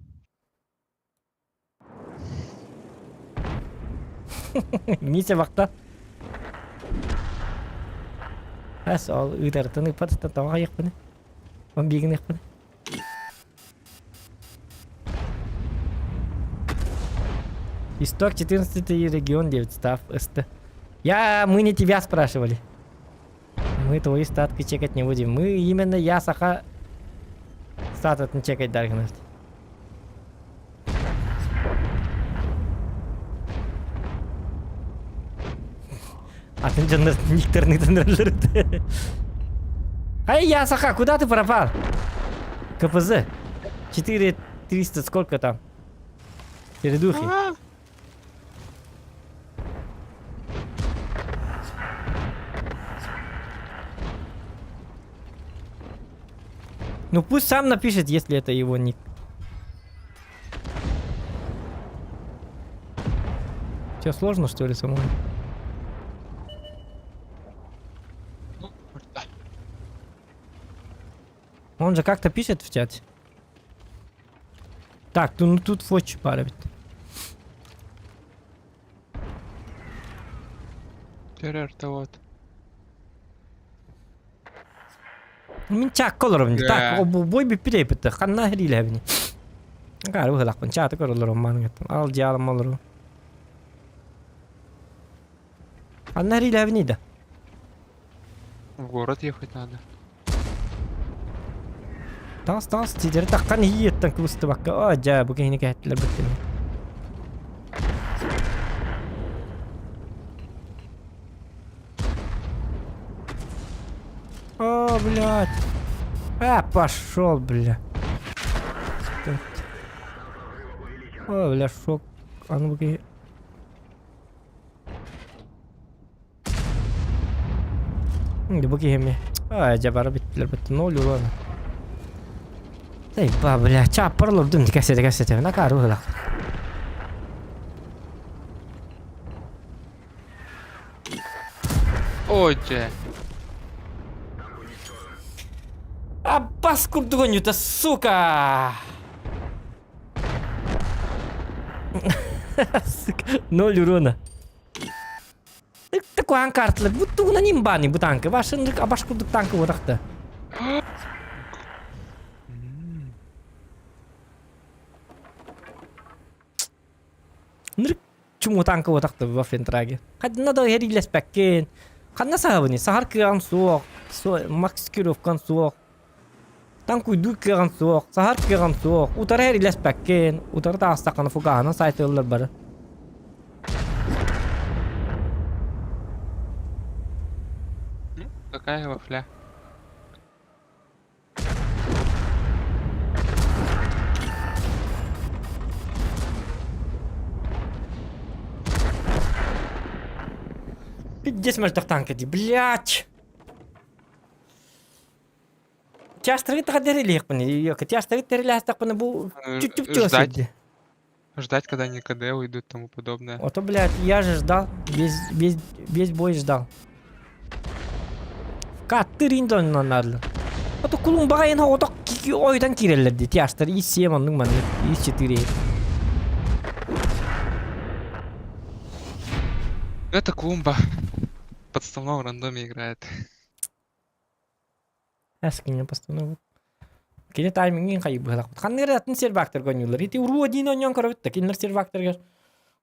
Митя вахта. Әс ол ыытартын ыппатыттан тоҕо хайыахпыный? Бомбигыныахпыный? Исток 14 регион 9 став СТ. Я, мы не тебя спрашивали. Мы твои статки чекать не будем. Мы именно я саха стататын чекать даргынат. Атын дьоннор никтерни тындыраллар. Ай, я саха, куда ты пропал? КПЗ. 4300 сколько там? Передухи. Ну пусть сам напишет, если это его ник. Все сложно, что ли, самому? Ну, да. Он же как-то пишет в чате. Так, ну тут фотч пара ведь. Террор-то вот. Мин чаакка олоробун. Да. Так, бой бүппүт Ханна хирилэбини. Гары быһылахпын чааты көрөлөр омманың Ал дьаалым олору. Ханна хирилэбини да. В город ехать надо. Таҥас таҥас сидери таххан иһиеттэн кыбыстыбакка о дьэ бу киһини кэһэттилэр бүттүнэ. О, блядь. А, пошел, бля. О, бля, шок. А ну бу Бу киһи Аа, дьэ бары бүттүлэр бүттү. Ноль урона. Эй, ба, бля, чааппар олордум кэсете кэсете. Накаар быһылах. Ой, дьэ. Аббас курдук онньута, сука! Сука, ноль урона. Такуан картылар. Бу тугунан имбани бу танкы. Башындык абаш курдук танкы буотахта. Нырык чуму танкы буотахта бу фентраге. Хадна да херилеспеккен. Ханна саһабыни? Сахар кыаҕын суох. Макс Кировкан суох. Танкуйдуур кыаҕын суох, саһар кыаҕын суох, утары эрилэспэккин, утары таҕыстаххына фугаһынан саайтыыллар бары. Ну, какая вафля. Пиздец мөлтөх танка дии, блядь! Тяжтаргыт тэрилиэхпин, тяжтаргыт тэрилээстэхпинэ бу чуть-чуть Ждать. Ждать, когда они КД уйдут и тому подобное. А то, блядь, я же ждал, весь, весь, весь бой ждал. Каттырын надо. А то кулун багайын оток ойдан киреллер ди. Тяжтар и 7 оннук маннык, и 4. Это клумба. Подставного в рандоме играет. Эскине постанову. Кини таймингин хайы быһалах. Ханныгар атын сервактар гонюлар. Ити уруу диин онньон көрөбүт да кинилэр сервакторгар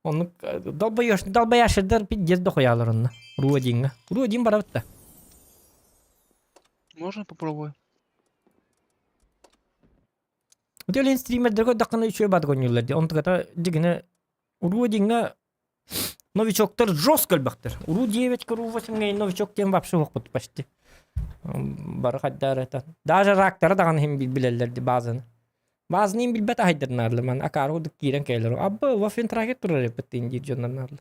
оннук долбоёш долбояшердар пиздец дохуялар онно. Уруу дииҥҥэ. Уруу диин барабыт да. Можно попробую? Ити стримердерге даккана үчүгэй бат гонюлар ди. Онтугата дигине уруу дииҥҥэ Новичоктар жестко элбэхтэр. Уруу 9 уруу 8 новичок диэн вообще суохпут почти. Бары хайдаар это. Даже рактары даҕаны иһин билэллэр ди базаны. Базаны иһин билбэт аһайдарнаарлар ман акаары курдук киирэн кэлэр. Абба Вафентрагер турар эппит диир дьоннорнаарлар.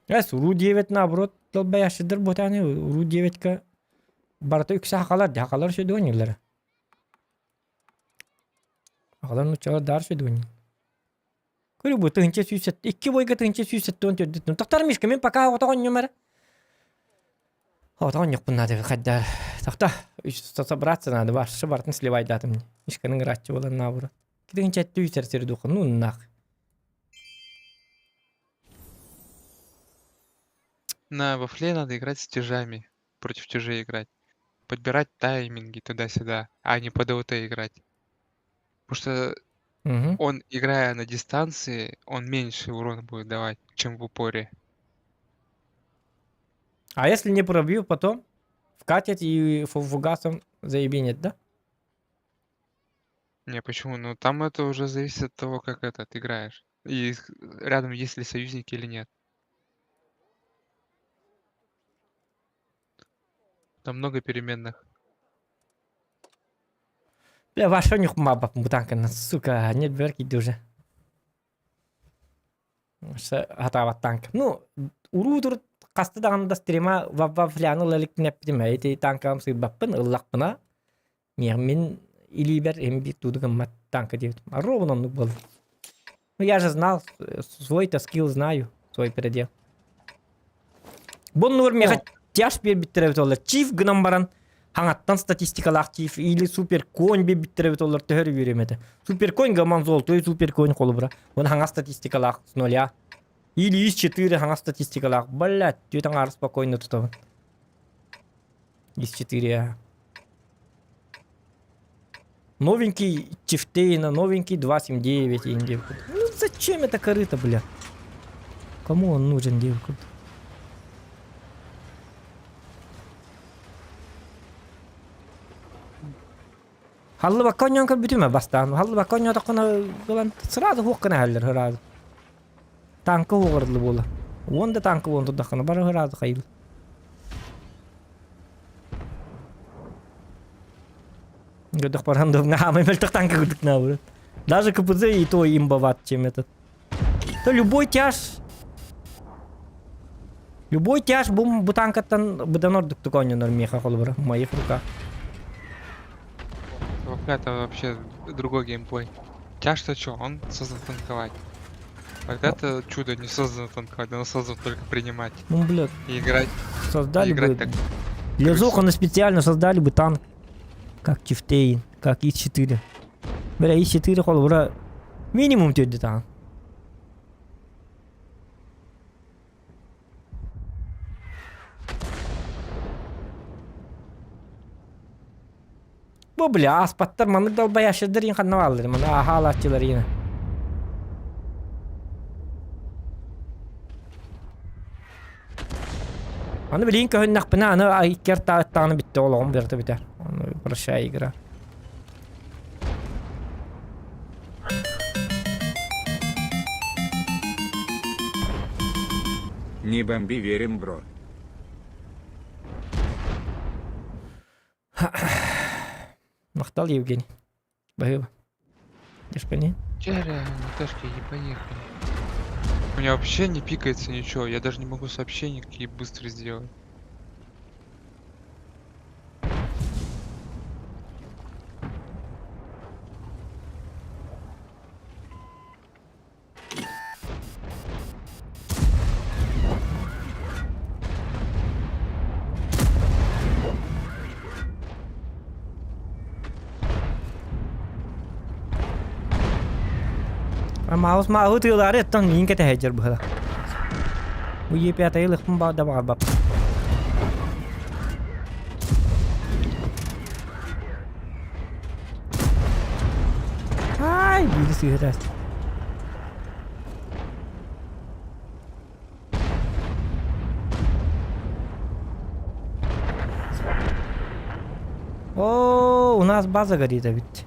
Эс уруу диэбит наоборот долбоящыдыр бутаны уруу диэбитка барыта үксэ хахалар ди хахалар сүдүөнньүллэрэ. Хахалар нуччалар даар сүдүөнньү. Көрү бу 1107 икки бойга 1174 Тохтор Мишка мен пока отоҕонньум эрэ. Отоҕонньукпун надо хайда тохто собраться надо баршы бартын сливайдатым. Мишканың ырааччы болан наоборот. Тыһынча сүүс сир духа ну нах. На вафле надо играть с тяжами. Против тяжей играть. Подбирать тайминги туда-сюда, а не по ДВТ играть. Потому что Мгм. он, играя на дистанции, он меньше урона будет давать, чем в упоре. А если не пробью, потом вкатят и фугасом заебенят, да? Не, почему? Ну там это уже зависит от того, как этот играешь. И рядом есть ли союзники или нет. Там много переменных. Бля, ваша нюх маба бутанка, сука, нет берки уже. Хатаабат танк. Ну, уруу тур хаста даҕаны да стрима вафляны ыла иликпин эппитим ити танкам сыырбаппын ыллахпына мин илиибэр эм биир тууду гыммат танка диэбитим. А ровно оннук буолла. Ну я же знал, свой-то скилл знаю, свой предел. Бу оннугар миэхэ тяж биэрбиттэрэ эбит олар. Чиф гынан баран хаҥаттан статистикалаах чиф или супер конь биэрбиттэрэ эбит олар төһөр үөрүөм этэ. Супер конь гаман золотой супер конь холобура. Уон хаҥас статистикалаах с нуля. Или из 4 хаҥас статистикалаах. Блядь, түөт аҥаар спокойно тутабын. Из 4 Новенький Чифтейна, новенький 2.7.9 индивку. Ну зачем это корыто, бля? Кому он нужен, девку? Халлыбакка оонньоон көрбүтүм ээ бастаан. Халлыбакка оонньоотоххуна ылан сразу суох гына иһэллэр сразу. Танка уоҕарыллы буола. Уон да танка буолан турдаххына бары сразу хайыл. Годох баран да хаамай мөлтөх танка курдук наабырын. Даже КПЗ и то имбоват, чем этот. То любой тяж Любой тяж бу, бу танкаттан быдан ордуктук оонньонор миэхэ холобура в моих руках. Это вообще другой геймплей. Тяж-то что, он создан танковать. Вот это чудо не создано танковать, оно создано только принимать. Ну, блядь. И играть. Создали и играть бы... так. Для Зохана специально создали бы танк. Как Чифтейн, как И-4. Бля, И-4 холобура минимум төрдү таан. Бу бля, ааспаттар маннык далбайааччыдар иин ханна бааллар, маны ааһаалааччылар иин. Аны билигин көһүннэхпинэ аны икки артаҕыттаҕына бүттэ олоҕум барыта бүтэр. Аны прощай игра. Не бомби, верим, бро. Махтал, Евгений. Баһыыба. Дешкани. Вчера Наташки не поехали. У меня вообще не пикается ничего, я даже не могу сообщения какие быстро сделать. Маус мааһы тыылаары оттон миин кэтэһэдьэр быһыла. Бу Е5 ылыхпын баа да баҕарбап. Ай, биири сыыһытаас. О, у нас база горит, а ведь.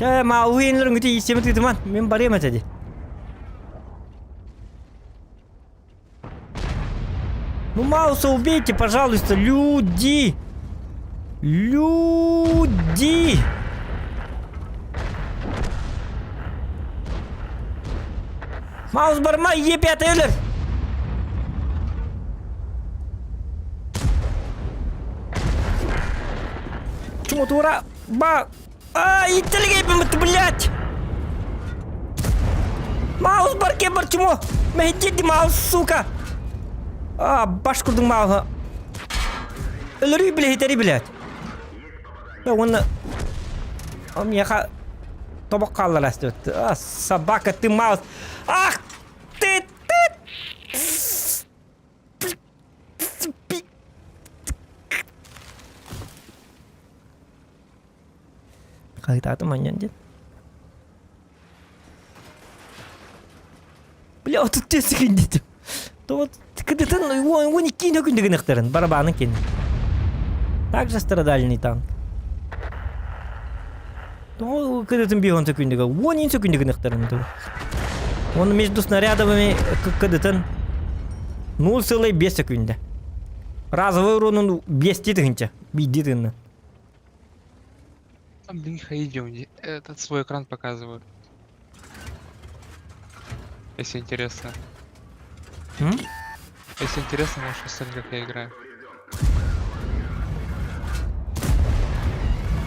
Чэ, маалыйынларын күтэ иисэмит ыытыман, мин барыам этэ дии. Ну, Мауса убейте, пожалуйста, люди! Люди! Маус барма, Е5 өлөр! Чумотура, ба... А, иттэлигейбиммит, блядь! Маус барке бар чмо! Мэһитти маус, сука! А, баш курдук мауһа. Өлөрүй билэһитэри, блядь. Уонна... Миэхэ тобох хааллар астыбыт. А, собака, ты маус. Ах, ты, ты! Хаһыытаатым анньан диэн. Бля, 34 секунд То вот кыдытын 12 күндү гыныктарын барабанын кини. Также страдальный танк. То кыдытын 5 секундыга 10 секунды гыныктарын. Он между снарядами кыдытын 0,5 секунда. Разовый уронун 5 тыгынча. Биди тыгынна. Там для них видео, этот свой экран показывают. Если интересно. М? Если интересно, можешь посмотреть, как я играю.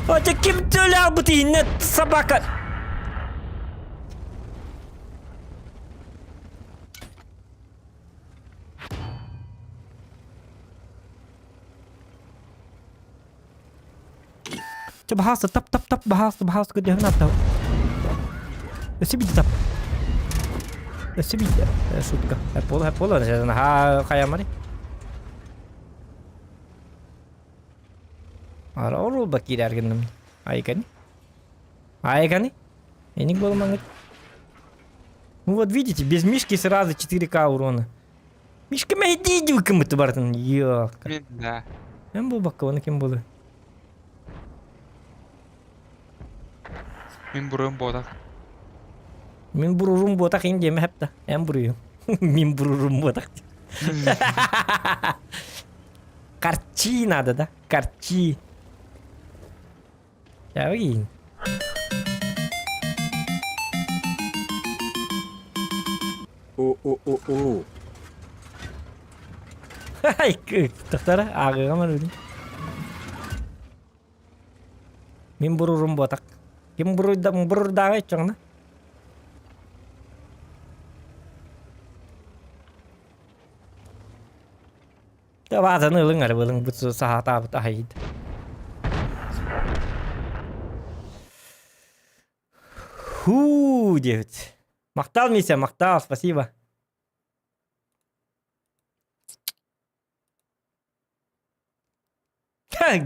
О, ким төлөбүт инне собака! Чэ баһаалыста тап тап тап баһаалыста баһаалыста көрдөһөн ааттаһ Өссө биирдэ тап. Өссө биирдэ. Шутка. Пола пола наһаа хайамарый. Ара орулба киирэр гынным. Айкани. Айкани. Эник буолумаҥыт. Ну вот видите, без Мишки сразу 4К урона. Мишка мэйдии кымыты бартын. Ёлка. Да. Эн буолбакка оны ким буолуой? Мин буруйум буотах. Мин бурурум буотах ин диэмэ хэпта. Эн буруйум. Мин бурурум буотах. Карчи надо, да? Карчи. Явы У-у-у-у. Ай, тохтара ааҕыаҕа барбытым. Мин бурурум буотах. Ким буруйда бурурдааҕа иччоҥна? Вазаны ылыҥ эрэ ылыҥ бу саһаатаабыт аһайыт. Хуу диэбит. Махтал, Мися, махтал, спасибо.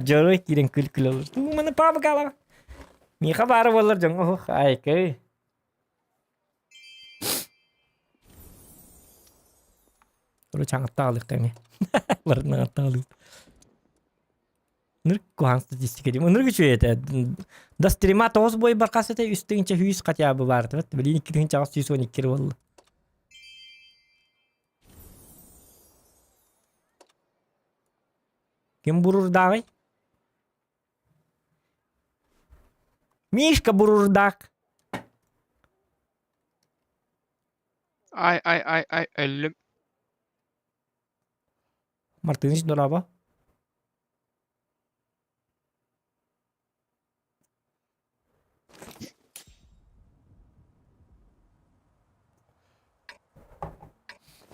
Дьоруой киирэн күл-күл олор. Туу, маны паабыкалаҕа. Миэхэ баара буоллар дьоҥҥо уһух, айкай. Чаҥаттаалык эмиэ. Барытын Ынырык куһаҕан статистика диим. Ынырык үчүгэй этэ. Да стрима тоҕус бой бархас этэ үс тыһыынча сүүс хотя бы баартыбат. Билигин 2812 буолла. Ким бурурдааҕый? Мишка бурурдаах. Ай ай ай ай өллүм. Мартыныч дорообо.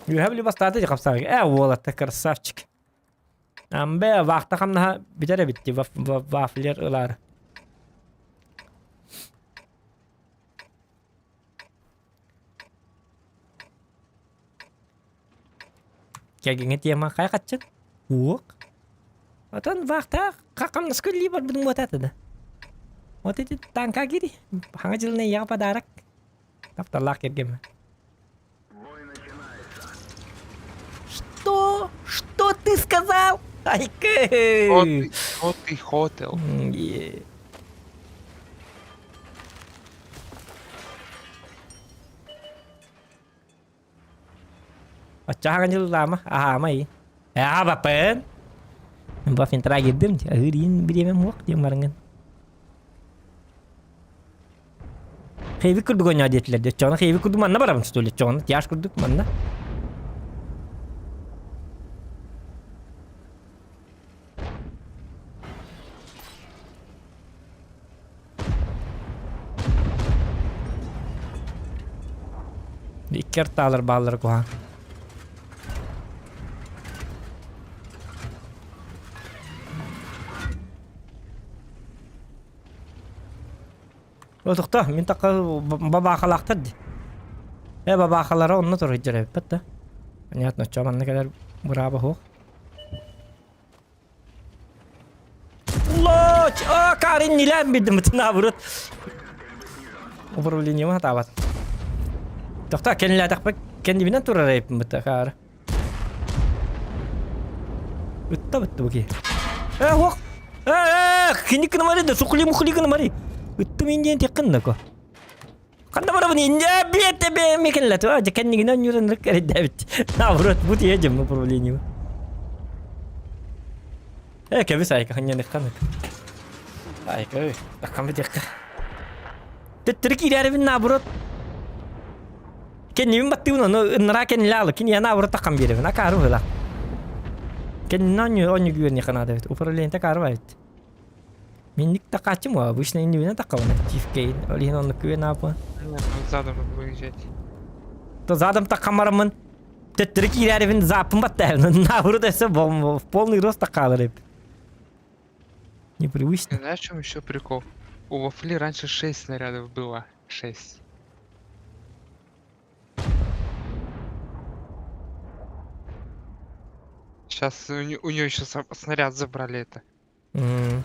Үөһэ били бастаата дии хапсаҕайга. Ээ уолатта красавчик. Амбе вахта хамнаһа бүтэр эбит дии вафлер ылаары. Кэргэҥҥэ тема хайа хаччын? Уох. Отон вахтаах хамнаска үлэлии барбытым буотаата да. Вот эти танка кири. Хаҥа дьылына ийэҕэ подарок. Тапталлаах кэргэммэ. Что? Что ты сказал? Айкы! Что ты хотел? Оччоҕо дьыллаама, аһаама ий. Ээ, баппын. Бафинтра киирдим, аһыыр бириэмэм суох диэн бараҥҥын. Хейвик курдук оонньоо диэтилэр дии. Оччоҕуна хейвик курдук манна барабын что ли? Оччоҕуна тяж курдук манна. Икки артаалар бааллара куһаҕан. Отохто, мин такка бабаахалаахтар дии. Э бабаахалара онно турар эбиппит да. Понятно, чё манна кэлэр бырааба суох. Лоч! А, Карин нилээн бидим наоборот. Управлением хатаабат. Тохто кэннилээтэхпэ кэннибинэн турар эбиппин бытта каара. Ытта бытты бу киһи. Э, ох! Э, э, кини гынамари да сухли мухли гынамари. Ыттым индиэн теккин нако. Ханна барабын инде бете бе мекенлет. А, кэннигинэн юрен эрдэбит. Наоборот, бу тиэдем управление. Э, кэбис айка ханньаныхханык. Айка, ой, таккам битиэххэ. Төттөрү киирээрибин наоборот. Кэннибин баттыыбын ону ыннараа кэннилээ кини наоборот таккам биэрэбин. Акаары быһыылаах. Кэннинэн онньу онньу күүрниэххэ наада эбит. Управлениета акаары баайбыт. Минник такааччым обычно иннибинэн таккабын тифкейн. Ол иһин оннук күөн аапа. Задом выезжать. То задом таккам бараммын. Төттөрү киирээрибин заппын баттаабын. Наоборот өссө в полный рост таккаалар эбит. Непривычно. Знаешь, в чем еще прикол? У Вафли раньше 6 снарядов было. 6. Сейчас у, у нее еще снаряд забрали это. М.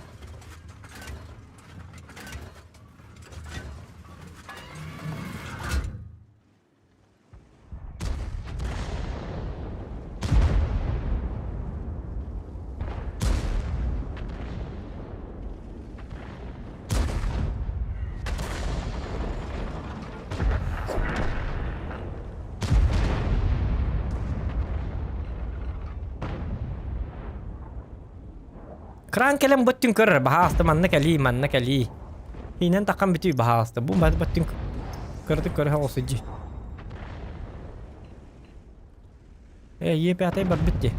Кран кэлэн бөттүн көрөр, баһааста манна кэлии, манна кэлии. Иинэн таххан бүтүй баһааста. Бу бөттүн көрдүк көрө оҕусудьи. Э, е пятай барбыт ди.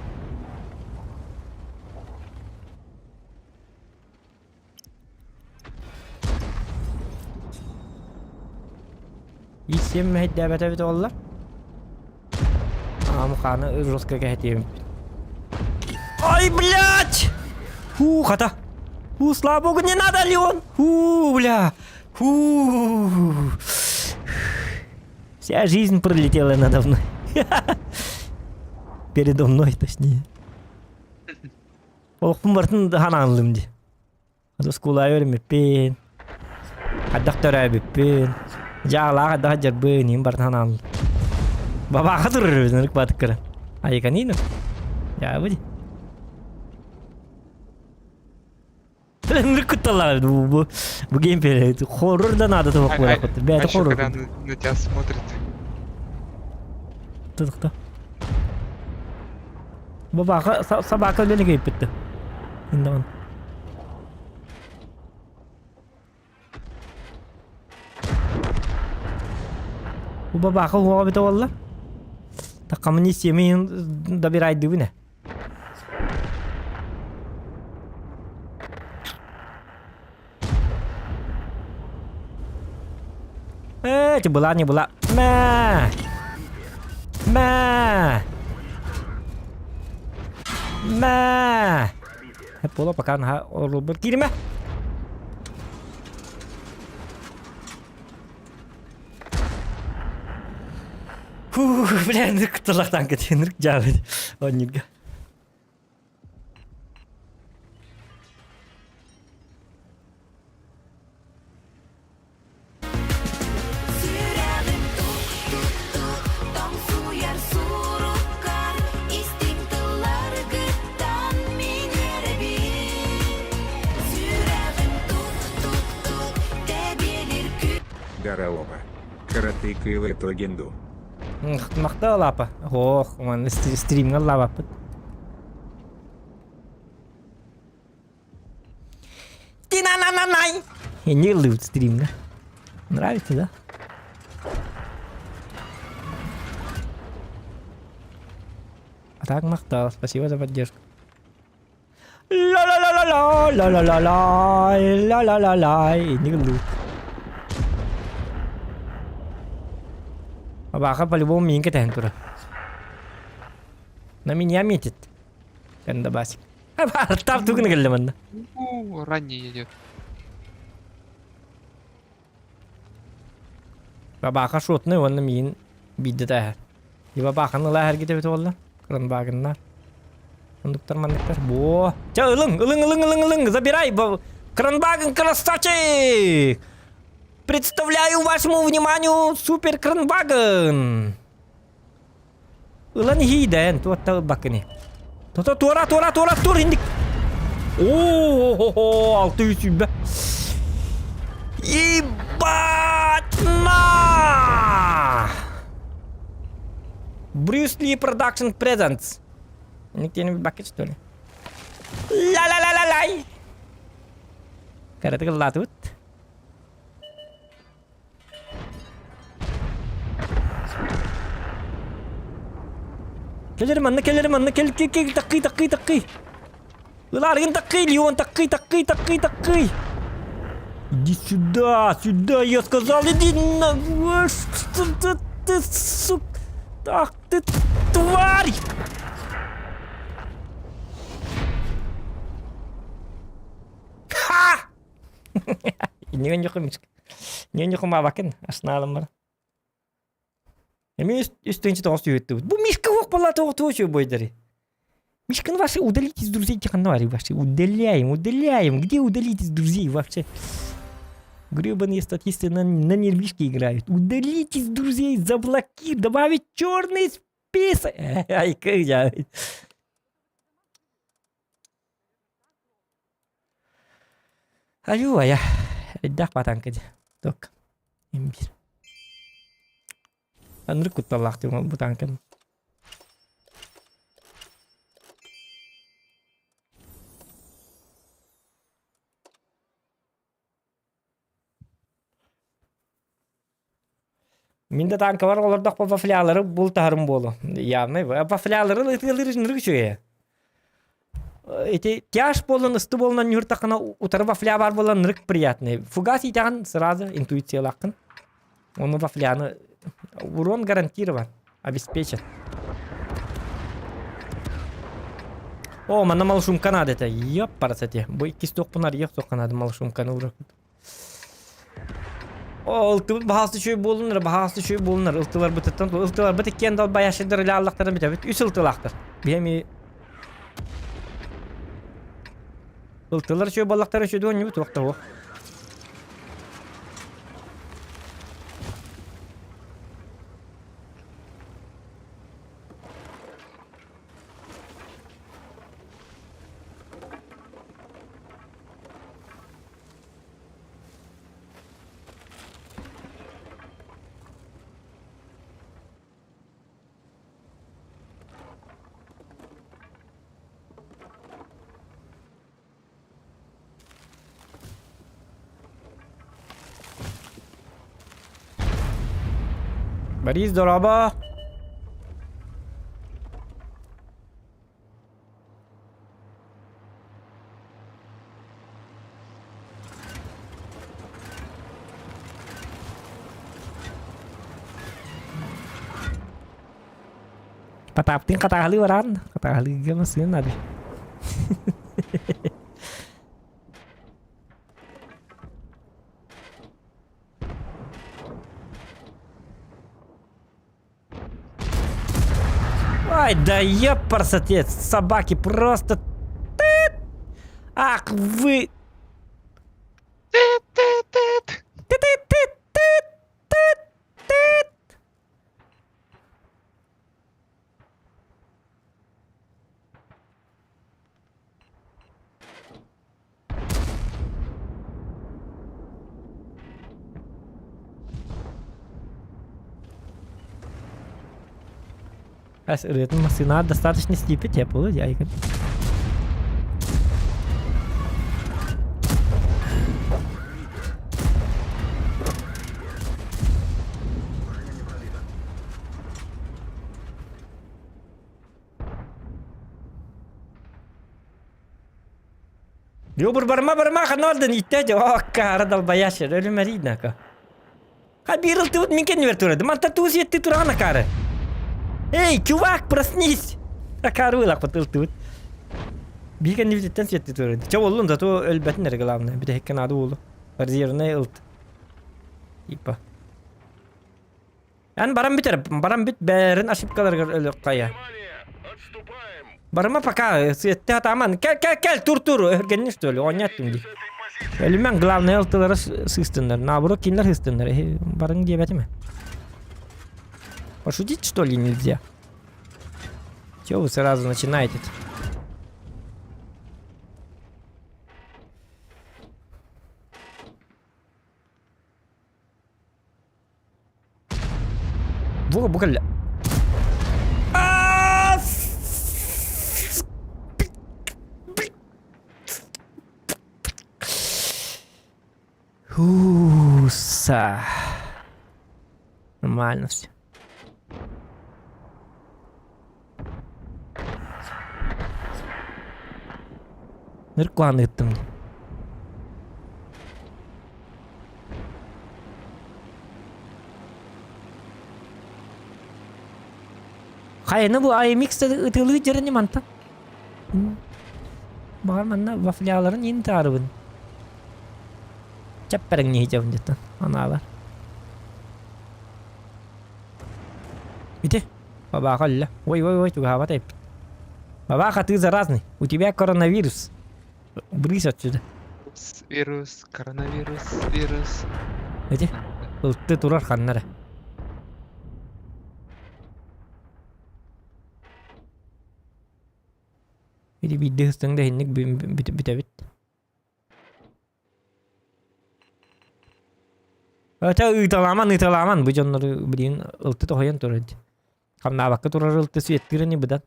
Исем мэһэйдээбэтэ эбит буолла. Аамыкааны жестко кэһэтиэм. Ай, блядь! Фу, хата. Фу, слава богу, не надо, Леон! Фу, бля! Фу! Вся жизнь пролетела надо мной. Передо мной, точнее. Олохпун барытын ханаанлым дии. Оскуолаҕа үөрэммиппин, хайдах төрөөбүппүн, дьаалаах хайдах дьарбын, иһин барытын ханаанлым. Бабааха турар эбит ынырык баатык көрөн. Айыканиину. Дьаабы дии. Ынырык кутталлаах эбит бу бу бу геймплей хоррор да наада туох буолар бэйэтэ А еще хоррор когда на, на тебя смотрит. Тутукта. Бабака собака үлэни кэйпитти. Индаҕын. Бу бабака уоҕа бүтэ буолла. Такамын семейин добирайдыбын э. Э, эти была, не была. Мэ! Мэ! Мэ! Буола пока наһаа орулбут кииримэ. Фу, бля, нырк тылахтан кетен, нырк жабыт. Оннюга. Сүрэҕим тук-тук-тук тоҥсуйар суруккар истиҥ тылларгыттан мин үөрэбин. Сүрэҕим тук-тук-тук тэбиэлир Даралова. Каратыкыла Тогинду. Махтал лапа. Ох, манна стримҥа лаабаппыт. Тина-на-на-най! Не ыллыыбыт стримҥа. Нравится, да? А так махтал, спасибо за поддержку. Ла-ла-ла-ла-ла, ла-ла-ла-ла, ла-ла-ла-ла, не ыллыыбыт. Абаха по-любому миин кэтэһэн турар. На меня метит. Кандабасик. Артап тугун кэллэ манна. У, ранний идет. Бабаха шотный уонна миин биирдэ тааһар. Бабаханы ылаа эргитэ эбит буолла. Кранбагыннар. Ондуктар манныктар. Во! Ча ылыҥ, ылыҥ, ылыҥ, ылыҥ, ылыҥ, забирай! Кранбагын красавчик! Представляю вашему вниманию супер кранбагын! Ылан иһиидэн, туотта ылбаккыны. Тото туора, туора, туора, тур инник. О, 600 Ебать на! Брюс Ли Production Presents. Никтени бакет что ли? Ла-ла-ла-ла-лай! Караты кыллаатыбыт. Кэлэр манна кэлэр манна кэл кэл кэл таккый таккый таккый. Ылаарыгын таккый Леон таккый таккый таккый таккый. Иди сюда, сюда, я сказал, иди на... Что ты, ты, сук... Ах ты, тварь! Ха! Ньүньүхүмаабакын аснаалым бар. Эми үс тыһыынча тоҕус сүүһүттүбүт. Бу Мишка уох буолла тоҕо туох бойдары. Мишканы ваши удалить из друзей тихоновари вообще. Удаляем, удаляем. Где удалить из друзей вообще? Гребаные статисты на, на нервишки играют. Удалить из друзей, заблокировать, добавить черный список. Ай, как я. Айуу айа, элбэх батаҥка дьэ, туох имбир. Ынырык кутталлаах дии бу таҥканы. Мин да танкабар олордохпо вафлялары бултаһарым буолу. Явно вафлялары ытыалыыр ынырык үчүгэйэ. Ити тяж буолан ысты буолан ньуртаххына утары вафля бар буолан ынырык приятный. Фугас итэҕин сразу интуициялааххын. Ону вафляны урон гарантирован, обеспечен. О, манна малшумка надо это. Ёппарасати. Бу иккис туохпун арыйах туохха надо малшумканы урок. О, ылтыбыт баһаалыста үчүгэй буоллун эрэ, баһаалыста үчүгэй буоллун эрэ. Ылтыларбытыттан ылтыларбыт иккиэн далбайааччыдар илэ аллахтарын бүтэбит. Үс ылтылаахтар. Биһи Ылтылар үчүгэй буоллахтара үчүгэй оонньуубут туох да суох. Борис, дорообо! Потаптыын хатааһылыы бараан, хатааһылыыга массыына наада. Ай, да ёпарсотец, собаки просто... Ах вы... Ас ырыатын массыынаҕа достаточно стипи теплый дьайгын. Йобур барма барма ханордын итте оккара долбоящер өлүмэрийнака. Ха биир ылтыбыт мин кэннибэр турады. Манта туус етти тураҕын акаары. Эй, чувак, проснись! Акаары ылахпыт ылтыбыт. Биир кэннибититтэн сиэтти турады. Чэ боллун, зато өлбөтүн эрэ главное. Бүтэһиккэ наада буолу. Резервный ылт. Типа. Эн баран бүтэр, баран бүт бээрин ошибкаларыгар өлүк хайа. Барыма пока, сиэтте атаман. Кел, кел, кел, тур, тур, өһүргэнни что ли, оонньоттум дии. Өлүмэн главное ылтылары сыыстыннар, наоборот кинилэр сыыстыннар. Барың диэбэтим. Пошутить что ли нельзя? Чего вы сразу начинаете? -то? Бу бу кэллэ. Хуса. Нормально все. Ныркуан ыыттым. Хайаны бу AMX ытылыы дьэрини мантан. Баҕар манна вафляларын иин таарыбын. Чаппараҥ ньиһитебин деттан анаабар. Ити бабааха өллө. Ой ой ой тугаабат эппит. Бабааха ты заразный. У тебя коронавирус. Брысь отсюда. Вирус, коронавирус, вирус. Ити ылты турар ханнара. Ити биирдэ ыстаҥ да иһинник бүтэбит. Өтө ыыталааман ыыталааман бу дьоннору билигин ылты тоһуйан турар дии. Хамнаабакка турар ылты светтыыр ини быдан.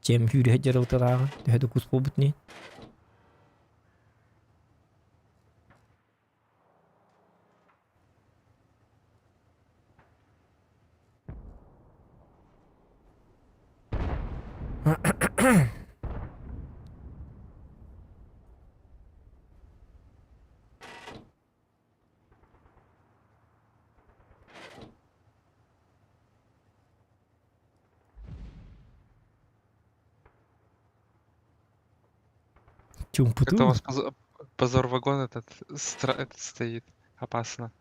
Чем сүүрүһэ дьэр ылтылааҕа төһө да кус буолбут ини. Это у Чумпутун. вас позор-вагон этот, этот стоит. Опасно.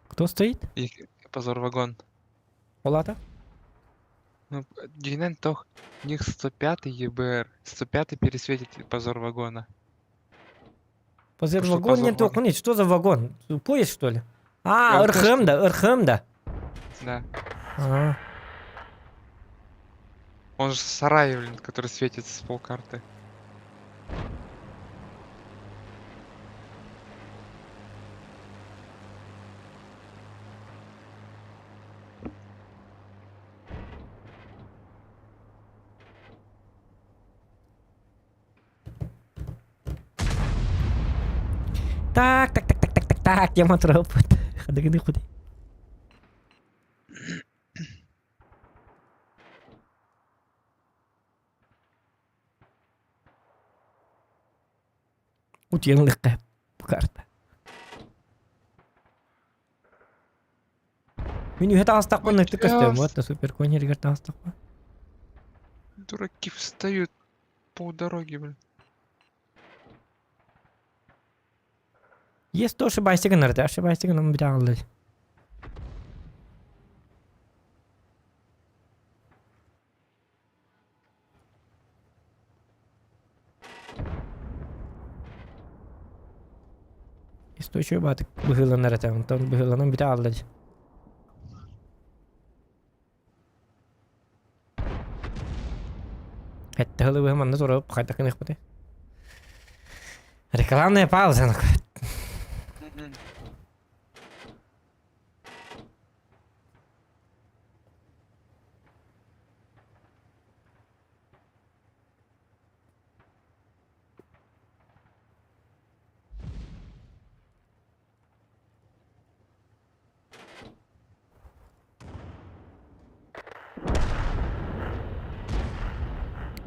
Кто стоит? И позор-вагон. Олата? Ну, Динен Тох, у них 105 ЕБР. 105 пересветит позор вагона. Позор Потому что вагон не позор только. Нет, что за вагон? Поезд, что ли? А, Я вот тоже РХМ, да, РХМ, да. Да. А, Он же сарай, блин, который светится с полкарты. Так, так, так, так, так, так, так, я матропот. Хадыгыны худы. Утуйан ылыахха бу карта. Мин үһэ таҕыстахпын ытык көстөм Сейчас. вот супер конь иһигэр таҕыстахпын. Дураки встают полдороги, блин. Есть то ошибайся гынар, да, ошибайся гынан бүтэ Источуй баатык быһыыланар этэ, онтон быһыыланан бүтэ хаалла дии. Этте ылыбыһы манна туруп хайдах гыныахпытый? Рекламная пауза.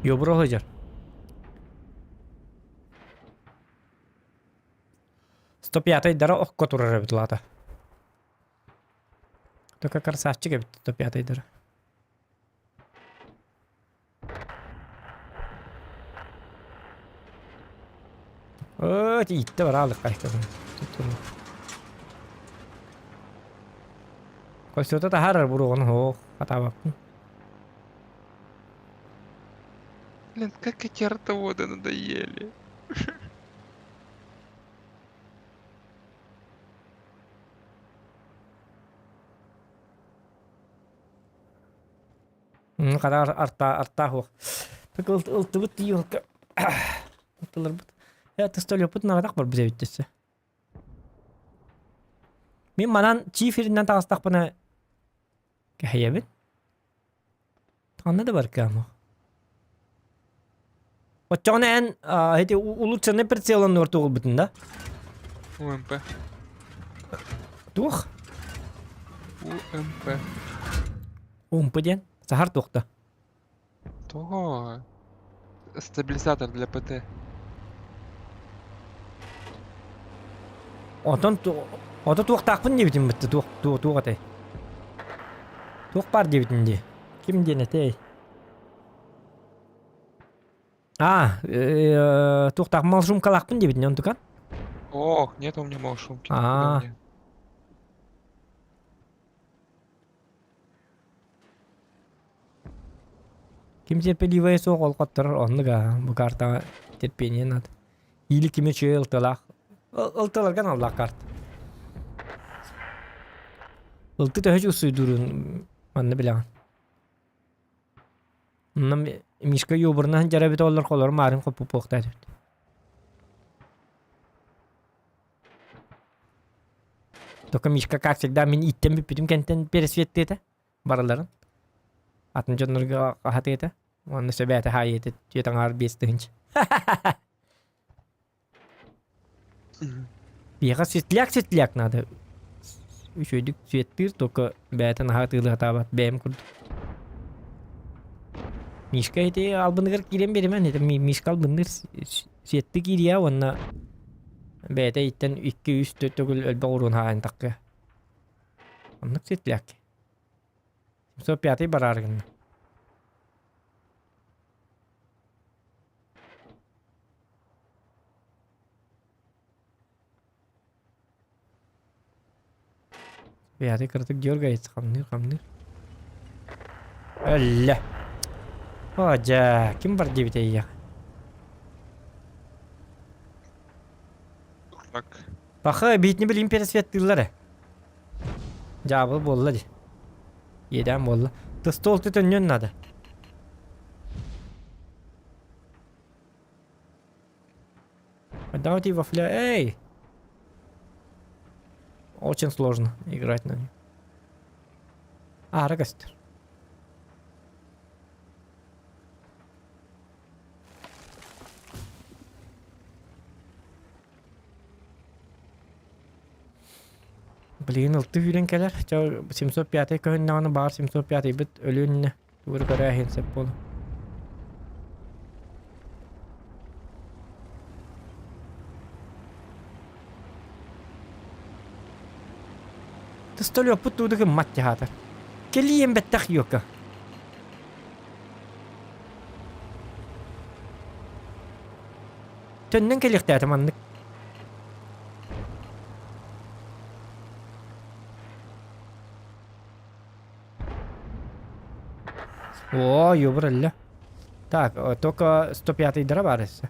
Йобура сылдьар. 105-дара окко турар эбит улаата. Только красавчик эбит 105-дара. Оо, ииттэ бараалык хайкабын. Костюта таһаарар буруоҕун оһох хатаабаппын. Блин, как эти артоводы надоели. Хата арта артаах уох. Так ылтыбыт тиийиэххэ ылтыларбыт. Э тыстолёппут наҕатах барбыт эбит дөссө. Мин манан чиферинэн таҕыстахпына кэһэйэбин. Ханна да бар кыамах. Оччоҕуна эн ити улучшенный прицелын тугулбутун да? УМП. Туох? УМП. Умпы диэн? Саһар туохта? Того. Стабилизатор для ПТ. Онтон ото туохтаахпын диэбитим бытты туох туох туох этэй? Туох баар диэбитин дии? Ким диэн этэй? А, туохтаах малшумкалаахпын диэбитин онтукан? Ох, нет у меня малшумки. А. Ким терпеливое суох ол хотторор оннук аа бу картаҕа терпение надо. Или кими үчүгэй ылтылаах ылтыларга аналлаах карта. Ылты төһө чувствуйдуурун манна билэҕин. Онно Мишка юбурнаһан дьарабит оллор холор маарын хоппупуохтаа эбит. Только Мишка, как всегда, мин иттэн бүппүтүм кэнтэн пересветтиэтэ барыларын. Атын дьоннорго аһатыата. Уонна сөбээтэ хаайыата түөт аҥаар 5000. Биһиэхэ светляк-светляк надо. Үчүгэйдик светтыыр, только бэйэтин аһа атыылыы сатаабат бэйэм курдук. Мишка ити албыныгар киирэн биэримэн, ити Мишка албынныыр сиэтти киириэ уонна бэйэтэ иттэн икки-үс төгүл өлбөх уруун хаайан таххыа. Оннук сиэтлээк. 705 бараары гынна. Пятый кыратык дергается, хамныыр, хамныыр. Өллө. О, дьэ, ким бар диэбитэ эйиэхэ? Дурак. Паха, биитини билигин пересветтыыллар ээ. Дьаабы буолла дии. Иэдээн буолла. Тыстол төннүөн надо. Давайте вафля. Эй! Очень сложно играть на нем. Аара көстөр. Билигин ылты үүрэн кэлэр. Чэ 705 көһүннэҕинэ баар 705-бит өлүөн иннэ. Тугу эрэ көрөөһүн сөп буолуо. Тыстолёппут тууду гыммат дьаһаатар. Кэлием бэттэх юка. Төннөн кэлиэхтээтэ маннык. О, юбралля. Так, только 105-дара бар өссө.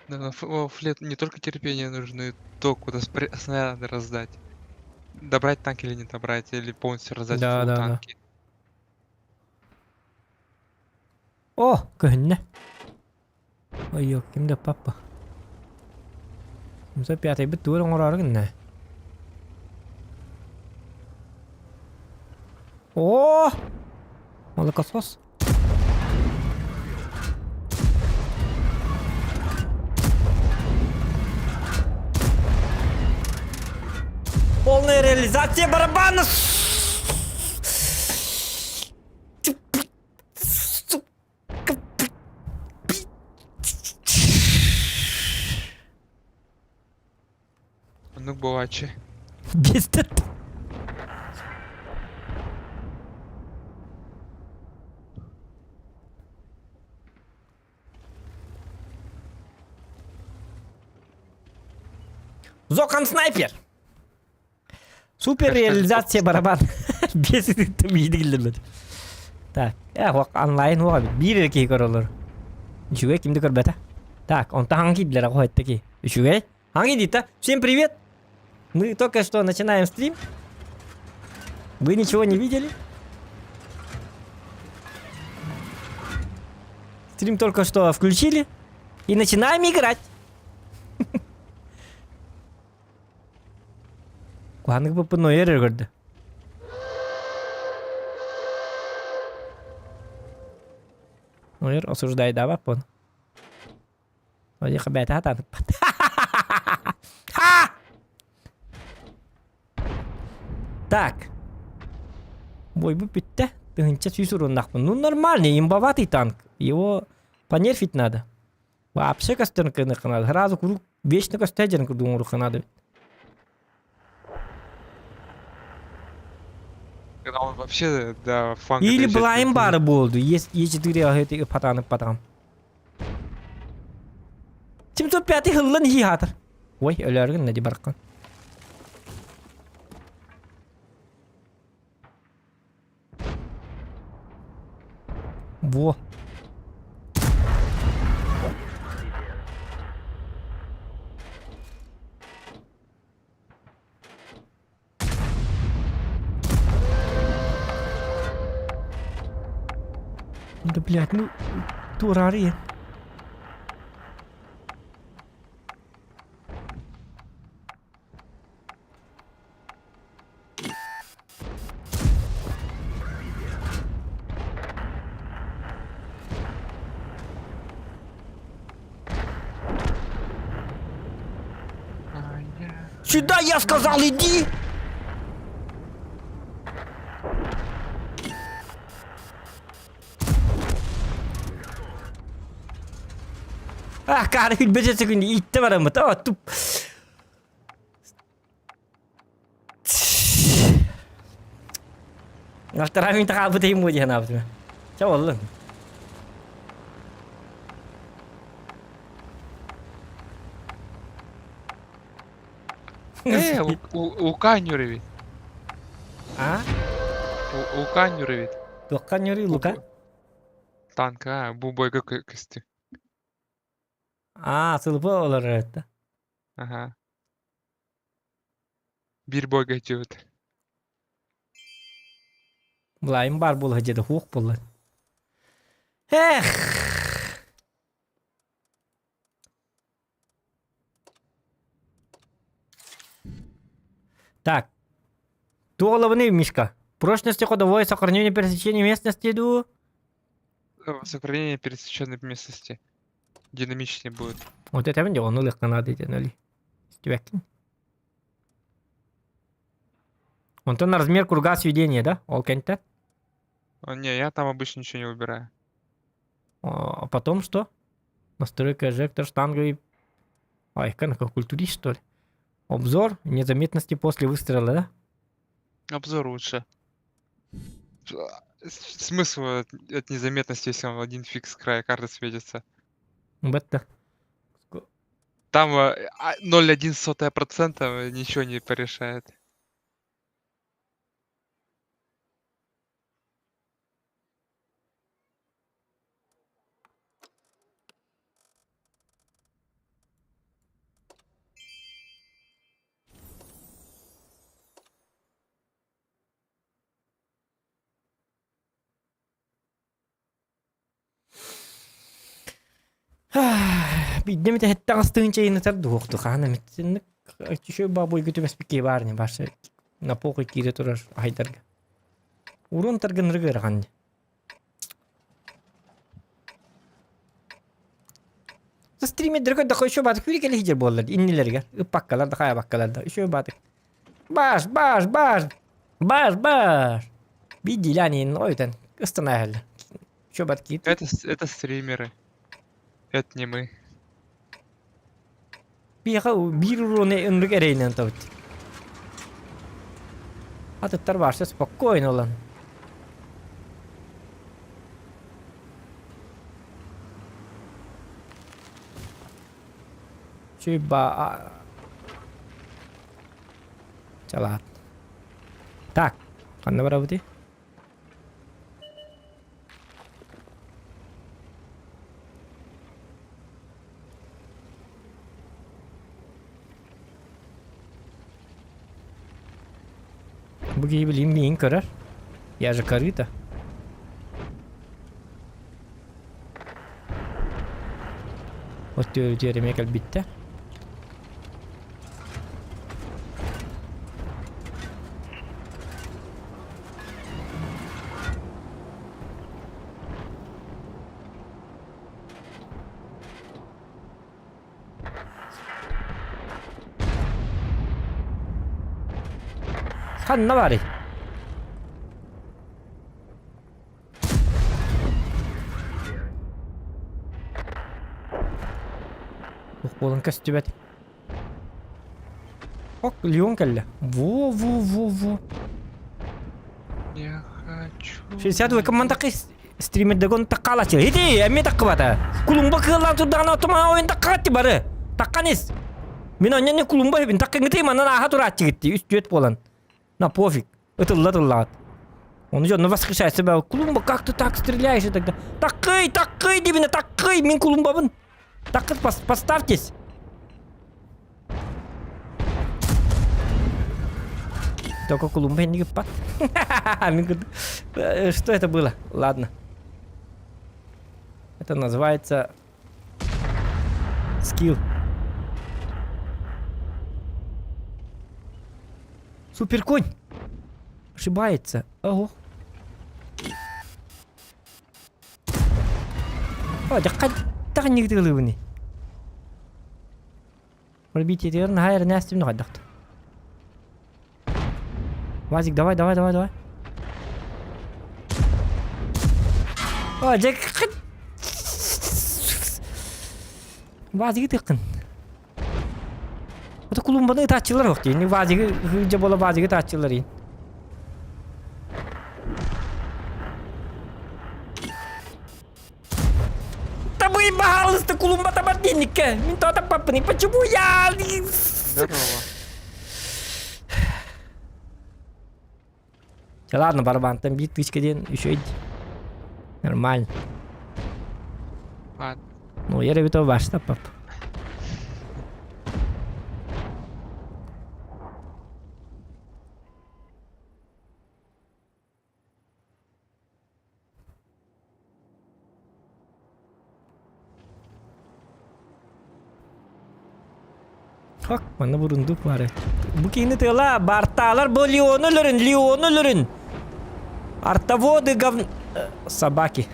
Да, на флет не только терпение нужно, и то, куда снаряды раздать. Добрать танк или не добрать, или полностью раздать Да, фул да, да. танки. О, көһүннэ. Ой, ким да папа. 705-бит тугу оҥороору гынна? О! Молокосос. Полная реализация барабана! Оннук буолааччы. Биэстэ. Зохан снайпер! Супер реализация барабан. Биэс биирдик Так, онлайн уоҕа биир эрэ киһи көрөлөр. Үчүгэй ким да көрбөтө. Так, онто хаҥ киирдилэр аҕа ки. Үчүгэй. Хаҥ иди Всем привет! Мы только что начинаем стрим. Вы ничего не видели? Стрим только что включили. И начинаем играть. Куһанык быппын ойор эрэ көрдө. Ойор осуждайдаабаппын. Ойыха бэйэтэ хатаныппат. Так. Бойбу бүттэ. Тыһынча сүүс уруннахпын. Ну нормальный, имбоватый танк. Его понерфить надо. Вообще көстөн кыныхха надо. Сразу куруук вечно көстө дьэн курдук оҥоруохха надо. Когда он вообще до фланга Или доезжать Блайм не бары буолду. Е4 аһыты патанып патам. 705 хыллан хи хатыр. Ой, өлөргүн нади баркан. Во. Да блядь, ну турари. Сюда я сказал, иди! Ah, каары күлбэт секунда иттэ бараммыт. А, туп. Вторая минута хаалбыт иһин буо дии санаабытым. Чэ буоллун. Э, Лука ньүрүбүт. А? Лука ньүрүбүт. Туохха ньүрүй Лука? Танка, бу бойга көстү. А, сылпа олорор это. Ага. Биир бойга түбүт. Былайым бар буола дьиэдэ хуох буолла. Эх! Так. Туолабыный, Мишка? Прочности ходовое сохранение пересечения местности иду. Сохранение пересеченной местности. Динамичнее будет. Вот это мен ону ылыахха наада диэн өлүй. Истибэккин. Онтон размер круга сведения, да? Ол кэнтэ. Не, я там обычно ничего не выбираю. А потом что? Настройка эжектор штанговый. Ай, как культурист, что ли? Обзор незаметности после выстрела, да? Обзор лучше. Смысл от, от незаметности, если он один фикс с края карты светится? Бетта. Там 0,01% ничего не порешает. Биирдэ эмит эһэттэҕас тыһыынча ыйынытар дуоһуохту хаһан эмит үчүгэй баабойга түбэспит киһи баар ини баарса на похуй киирэ турар аһайдарга. Урун таргынырык ыарахан дии. Стримердэргэ да еще баатык күрү кэлэ сылдьар буоллар иннилэригэр ыппаккалар да хаайбаккалар да еще баатык баш баш баш баш баш биирдиилээн иһин ойутан ыстана иһэллэр еще баатык киит Это, это стримеры. Это не мы. Биһиэхэ биир уруону ынырык эрэйинэн табыт. Атыттар баарса спокойно ылан. Чуйба... Чалаат. Так, ханна барабытый? Бу киһи билигин миигин көрөр. Я же корыто. Вот түөрү эмиэ кэлбиттэ. Ханна баарый? Туох буолан көстүбэт. Ок, Леон кэллэ. Во-во-во-во. Я хочу. 62 командакы стримердегон таккалачы. Ити, эмме таккыбата. Кулумба кыыллаан турдаҕына отума ойун таккаатти бары. Таккан ис. Мин онньонне кулумба үбүн таккыҥытый манан ааха турааччыгытти үс түөт буолан. На пофиг. Ытылла тыллаат. Оны дьонно восхищается себя. Кулумба, как ты так стреляешь и тогда? Таккый, таккый, дибине, таккый, мин кулумбабын. Таккыт, поставьтесь. Только Колумба не гиппат. Что это было? Ладно. Это называется скилл. Суперконь! Ошибается. Ого. О, дьэ нигдылыбыны. Пробитиетигэр наһаа эрэнээстим хайдахт. Вазик, давай, давай, давай, давай. О, дьэ, Вазигы тыккын. Это клумбаны ытааччылар ох дии. Вазигы дьэ бола вазигы ытааччылар ин. Табый, пожалуйста, клумба табар диэнникке. Мин тоҕо таппаппыный? Почему я? Здорово. Да ладно, барабантан биир тычка диэн үчүгэй Нормально. Ладно. Ну, я ребята ваш таппап. Хак, манна бурундук баар. Бу киһини тыала бартаалар бу Леону өлөрүн, Леону өлөрүн. Артоводы гов... Собаки.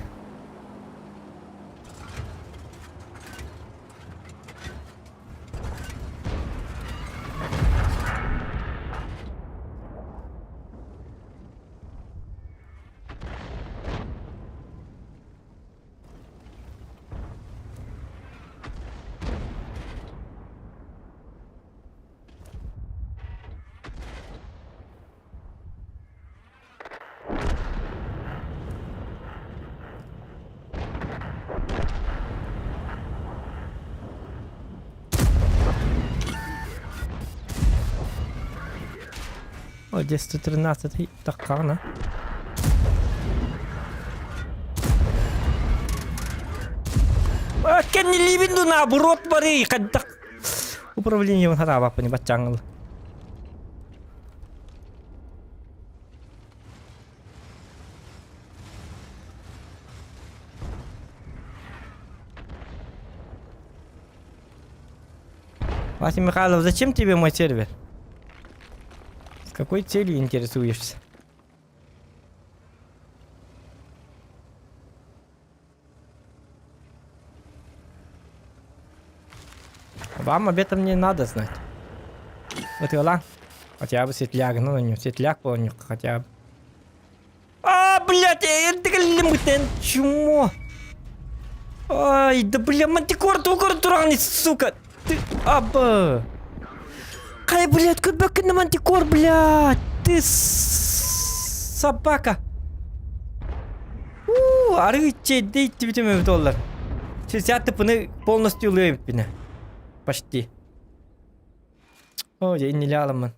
О, 213 таххаҕына. Кэннилиибин ду наоборот барый хайдах управлениебын хатаабаппын баччааҥыл. Вася Михайлов, зачем тебе мой сервер? С какой целью интересуешься? Вам об этом не надо знать. Вот и Хотя бы светляк, ну на нем светляк помню, хотя бы. А, блядь, чмо. Ай, да бля, мантикор тугур туран, сука. Ты, аба. Кай, блядь, көрбөккүн на мантикор, блядь. Ты собака. У, арыы чэйдэй тибитим доллар. Сейчас тыпыны полностью ылыа Почти. О, я не ляламын.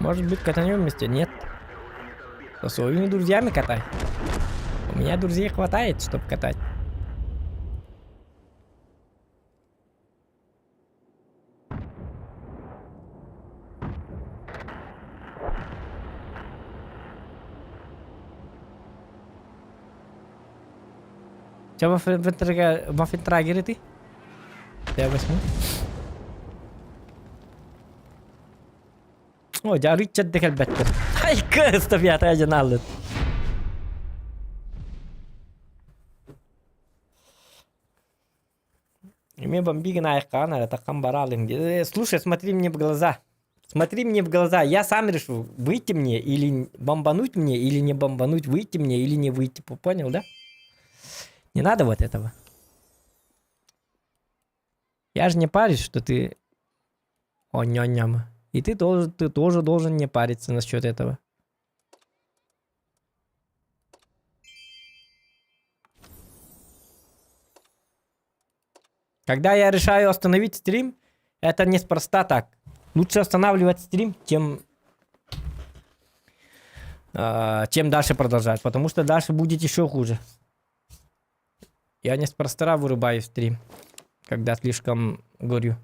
Может быть, катанем вместе? Нет. Со своими друзьями катай. У меня друзей хватает, чтобы катать. Чё, Ваффентрагер ты? Я возьму. О, дьэ арыычча да кэлбэттэр. Айка, 105 дьанаалыт. Эмиэ бомби гына айаххаҕын эрэ таххан бараалыҥ диye. Слушай, смотри мне в глаза. Смотри мне в глаза. Я сам решу, выйти мне или бомбануть мне, или не бомбануть, выйти мне или не выйти. Понял, да? Не надо вот этого. Я же не парюсь, что ты... О, ням. И ты тоже, ты тоже должен не париться насчет этого. Когда я решаю остановить стрим, это неспроста так. Лучше останавливать стрим, чем, чем дальше продолжать, потому что дальше будет еще хуже. Я неспроста вырубаю стрим, когда слишком горю.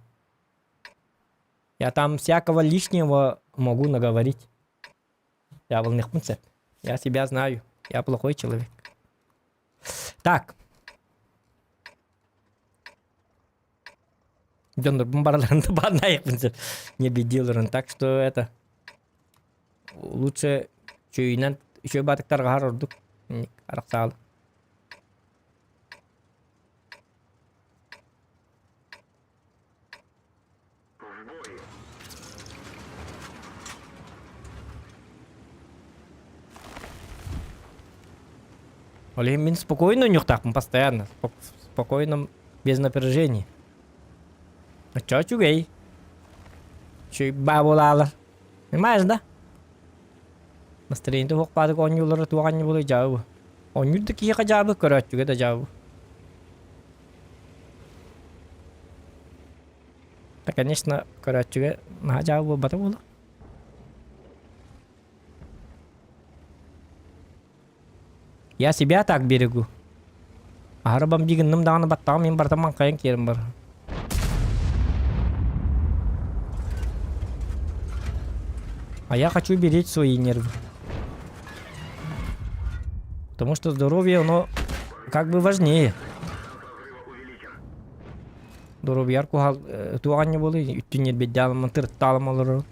Я там всякого лишнего могу наговорить. Я волнехмунце. Я себя знаю. Я плохой человек. Так. Дьоннорбун бараларын да бааннаайыкпын не бедилерин. Так что это... Лучше чөйүнэн үчүгэй баатык тарҕаһар ордук. Арахсаалы. Ол иһин мин спокойно унньуктаахпын постоянно. Спокойно, без напряжения. Оччо үчүгэй. Үчүгэй баа буолаалар. Понимаешь, да? Настроение туох баадык оонньууллара туох анньы буолуой дьаабы. Оонньуур да киһиэхэ дьаабы, көрөөччүгэ да дьаабы. Да, конечно, көрөөччүгэ наһаа дьаабы буолбата буолуо. Я себя так берегу. Аһара бомби гынным даҕаны баттаҕым мин барытын маҥхайан киирэн бар. А я хочу беречь свои нервы. Потому что здоровье, оно как бы важнее. Доруобуйар куһал туох анньа буолуй үттүн ньирбэйдээн тырыттаалым олорор.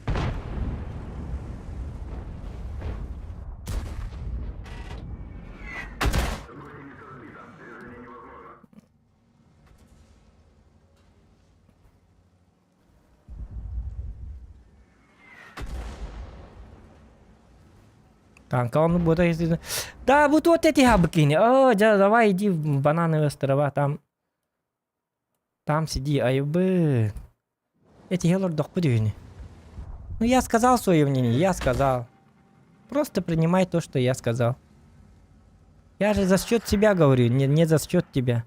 Танка он будет Да, вот вот эти хабыкини. О, да, давай иди в банановые острова, там Там сиди, айбы. Эти олордохпут үһүнү. Ну я сказал свое мнение, я сказал. Просто принимай то, что я сказал. Я же за счет себя говорю, не, не за счет тебя.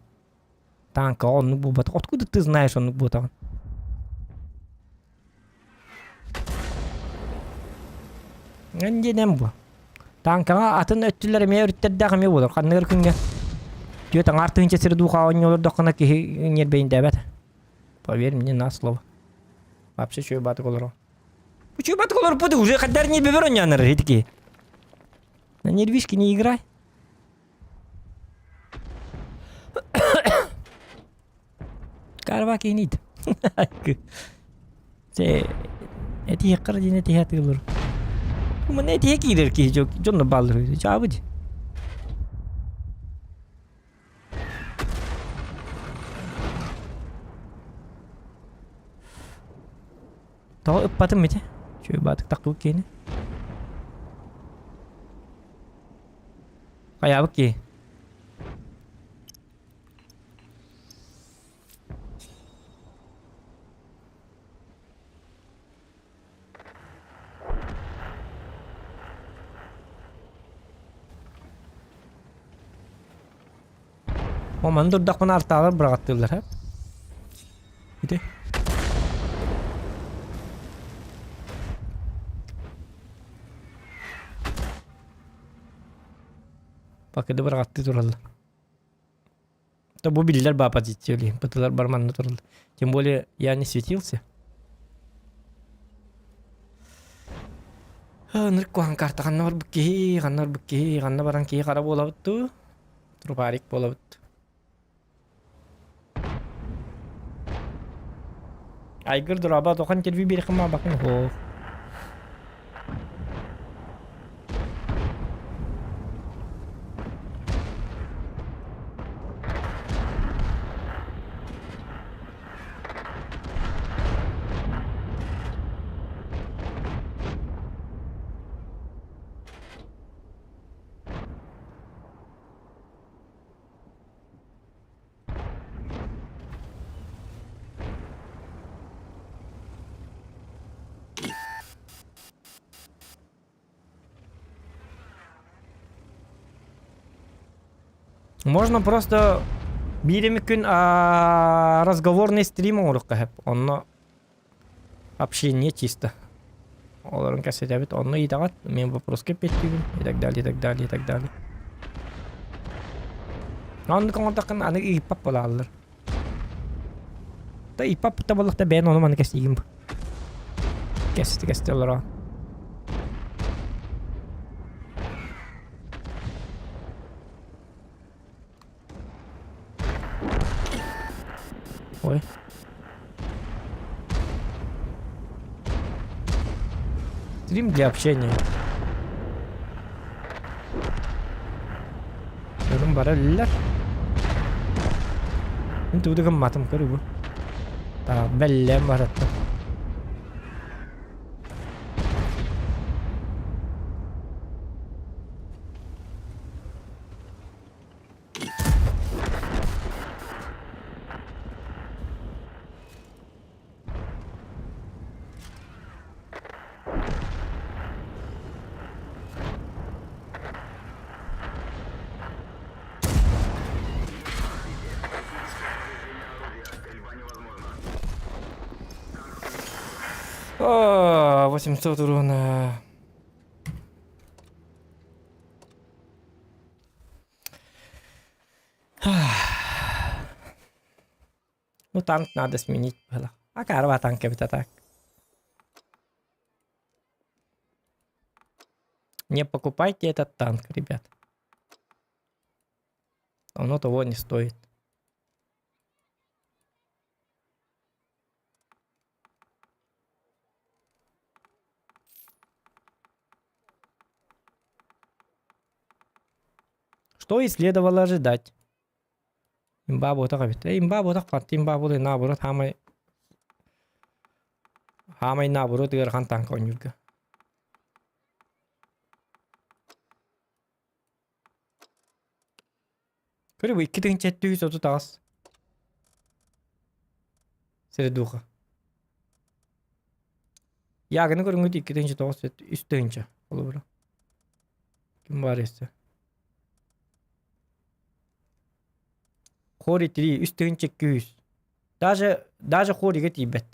Танка, он буолбатах. Откуда ты знаешь, он буолбатаҕын? Диэнэн бу. Тааҥкаҕа атын өттүлэр эмиэ өрүттэрдээх эмиэ буолар. Ханныгар күҥҥэ түөрт аҥаар тыһыынча сири дууха оонньуу олордоххуна киһи ньиэрбэйинтээбэт. Поверь мне на слово. Вообще үчүгэй баатык олорор. Үчүгэй баатык олорбут уже хайдар ньиэрбэбэр оонньоонор ити киһи. На нервишки не играй. Карва киһинит. Се этиһэххэр диэн этиһэ тыылыр. Маны этиһэ киирэр киһи дьонно бааллар чаабы дии. Тоҕо ыппатым ити? Чүө баатык тахтыбыт киһини. Хайаабыт киһи. О, маны турдахпына артаалар быраҕаттыыллар һэ. Ити. Пакеты быраҕаттыы тураллар. То бу биллэр баа позиция билигин ПТ-лар бар манна тураллар. Тем более я не светился. Ынырык куһаҕан карта ханна барбыт киһи, ханна барбыт киһи, ханна баран киһи хара буолабыт дуу, трупарик буолабыт. Айгыр дураба тохан терби биэрэххин маабакын оһоо. Можно просто биир эмит күн разговорный стрим оҥоруохха сөп. Онно общение чисто. Олорун кэпсэтэбит. Онно ыйытаҕыт, мен вопроска эппиэттиибин и так далее, и так далее, и так далее. Оннук оҥордоххуна аны ыыппат буолааллар. Да ыыппаппыт да буоллахта бэйэн ону маны кэстиигин бу. Кэсти кэсти олороо. Ой. Стрим для общения. Бара өллөр. Мин тугу да гымматым көр бу. Та бэллэм бараттым. О, 800 урона. Ну, танк надо сменить было. А карва танк это так. Не покупайте этот танк, ребят. Оно того не стоит. Что и следовало ожидать. Имба буотах эбит. Э, имба буотах фанты имба буолай наоборот хаамай хаамай наоборот ыарахан танк оонньуурга. Көрү бу 2738. Средуха. Ягыны көрүҥҥүт 2903 тыһыынча холобура. Ким баар өссө? Хори 3, үс тыһыынча 200. Даже, даже хорига тиийбэт.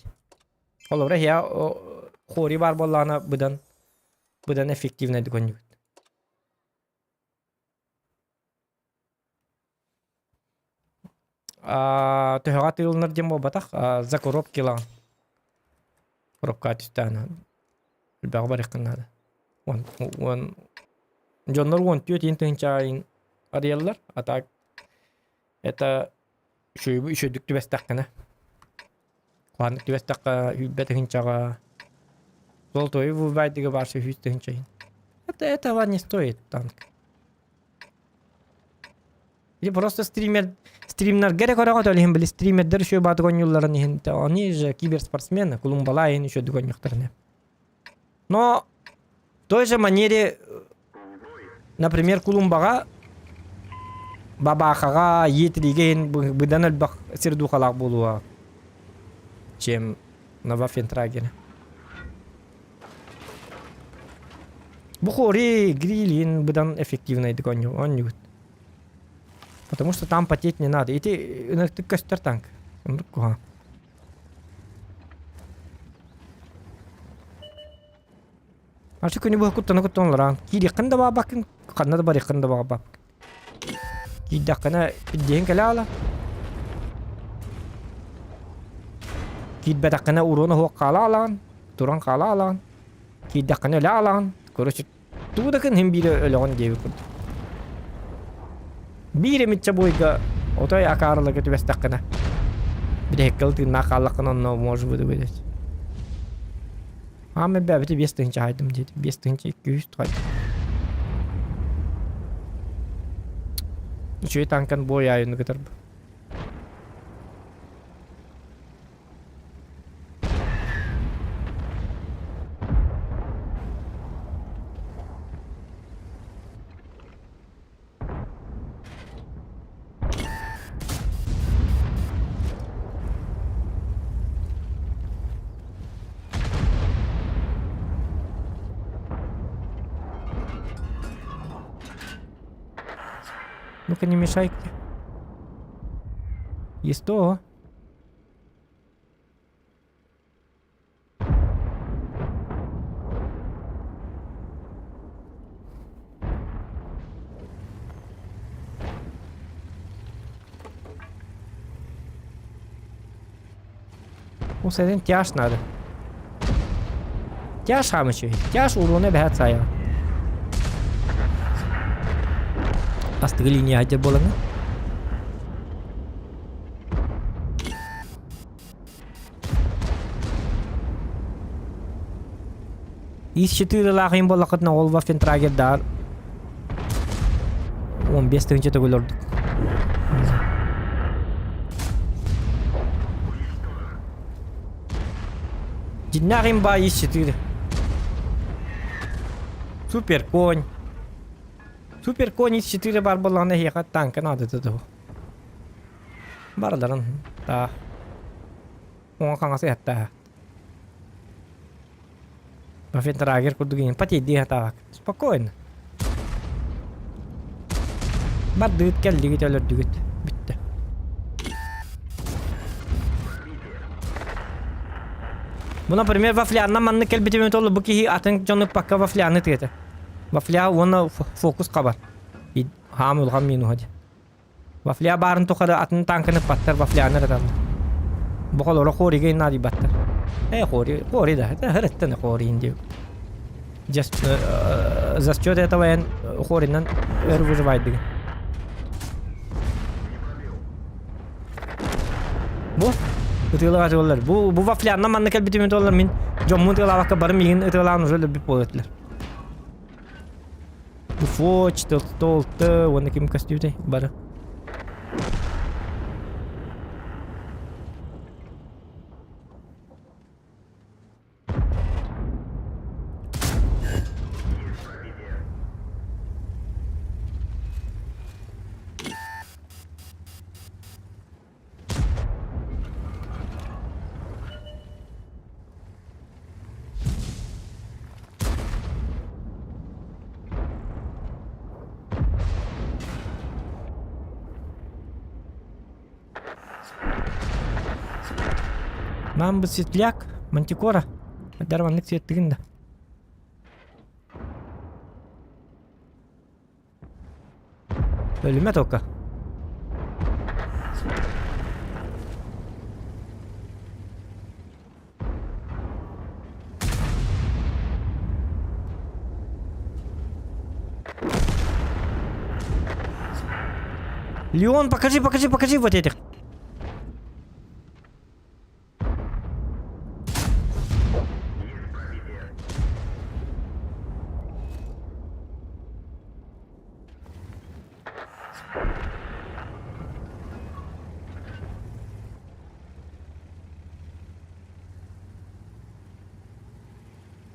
Холобура, я хори баар буоллаҕына быдан быдан эффективнайдык оонньуубут. Төһөҕө атыыланар диэн буолбатах, за коробки ылаҕын. Коробкаҕа түстэҕинэ элбэҕи барыаххын наада. Уон уон дьоннор 14 иин тыһыынча арыйаллар, а так это үчүгэй үчүгэйдик түбэстэххинэ. Куһаҕаннык түбэстэххэ сүүрбэ тыһыынчаҕа золотой выбайдыгы баар сүүс тыһыынча иһин. Это этого не стоит танк. Или просто стример стримнарга эрэ көрөҕүт ол иһин били стримердэр үчүгэй баатык оонньуулларын иһин они же киберспортсмены кулумбалаа иһин үчүгэйдик оонньуохтарын Но в той же манере например кулумбаҕа бабаахаҕа иэтириигэ иһин быдан элбэх сирдухалаах буолуо чем на Ваффентрагере. Бу хори грилин быдан эффективнайдык оонньугут. Потому что там потеть не надо. Ити ыныртык көстөр танк. Оннук куһаҕан. Ачы күнү быһа куттана куттана олорон. Киириэххин да баҕарбаккын, ханна да барыаххын да баҕарбаккын. Киирдэххинэ ирдиһэн кэлэ аала. Киирбэтэххинэ уруон оһуох хаала аалаҕын, туран хаала аалаҕын. Киирдэххинэ өлө аалаҕын. Короче, тугу да гын иһин биирэ өлөҕүн диэбит курдук. Биир эмитчэ буойга отой акаарыларга түбэстэххинэ, бүтэһиккэ тыыннаах хааллаххына онно может быть выдать. Аам элбээбити 5000 хаайдым диэти. 5200 туһайдым. Үчүгэй танкан бой аайыны кытарбы. Ну-ка не мешайте. Есть то. Ол сэрин тяж надо. Тяж хаамычый. Тяж уруона бэһэт сайа. Астыгы линия хадьар буолаҥа. Ис четырылаах им буоллаххытына ол Ваффентрагердаар. 15 тыһыынча төгүл ордук. Дьиннээх имба ис-4. Супер конь. Супер конь ис-4 бар буоллаҕына эһиэхэ танка наадата дуо? Барыларын таах. Уҥа хаҥас ыһаттааһа. Вафентрагер курдук иҥин потейдии сатаабак. Спокойно. Бардыгыт кэллигит өлөрдүгүт. Бүттэ. Бу, например, вафлянна маннык кэлбитим толу бу киһи атын дьону пока вафляны тыата. Вафля уонна фокус хабар. Хаам улахан минуһа диэн. Вафля баарын тухары атын танканы ыппаттар, вафляны ырыталлар. Бу холоро хорига наадыйбаттар. Э, хори, хори да, это хырыттан хорин диэбит. Just, за счет этого эн хоринан өр выживайдыгын. Бу ытыалаах ытыалар. Бу бу вафлянна манна кэлбитим ытыалар мин дьоммун ытыалаабакка бары миигин ытыалаан уже өлөрбүт буолуо этилэр. Уфоч, толты, уонна ким көстүүтэй бары. Нам бы светляк, мантикора. Дар маннык светтигин да. Өлүмэ только. Леон, покажи, покажи, покажи вот этих.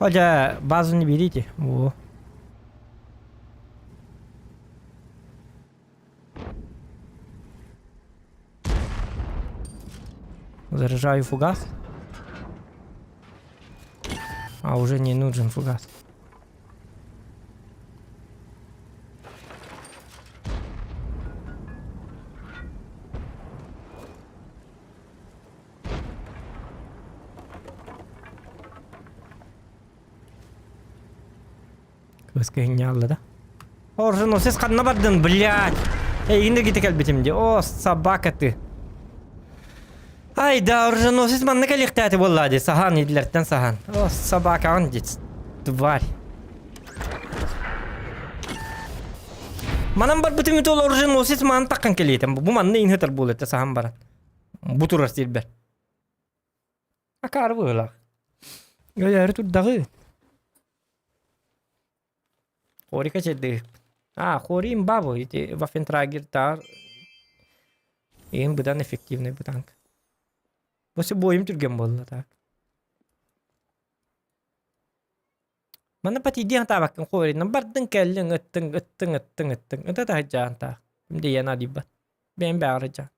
Хотя базу не берите. Во. Заряжаю фугас. А, уже не нужен фугас. Кыыс да. Орженосец ханна бардын, блядь! Эйигин да ките кэлбитим дии. О, собака ты. Ай да, оруженосец манна кэлиэхтээти буолла дии. Саһаан идилэртэн саһаан. О, собакаҕын дии. Тварь. Манан барбытым үтө ол оруженосец манан таххан кэлиэтим. Бу манна иҥһытар буолуо этэ саһан баран. Бу турар сирбэр. Акаары быһыылаах. Өлөөрү турдаҕы. Хорика чэйдиир. А, хори имба бу. Ити Вафентрагер Иин быдан эффективный бу танк. Бу бойум түргэн буолла так. Манна патидиан таабаккын хоринан бардын кэллиҥ ыттыҥ ыттыҥ ыттыҥ ыттыҥ ыта таһыдьаан таах. Диэн адыйбат. Бэйэм бэҕэрэ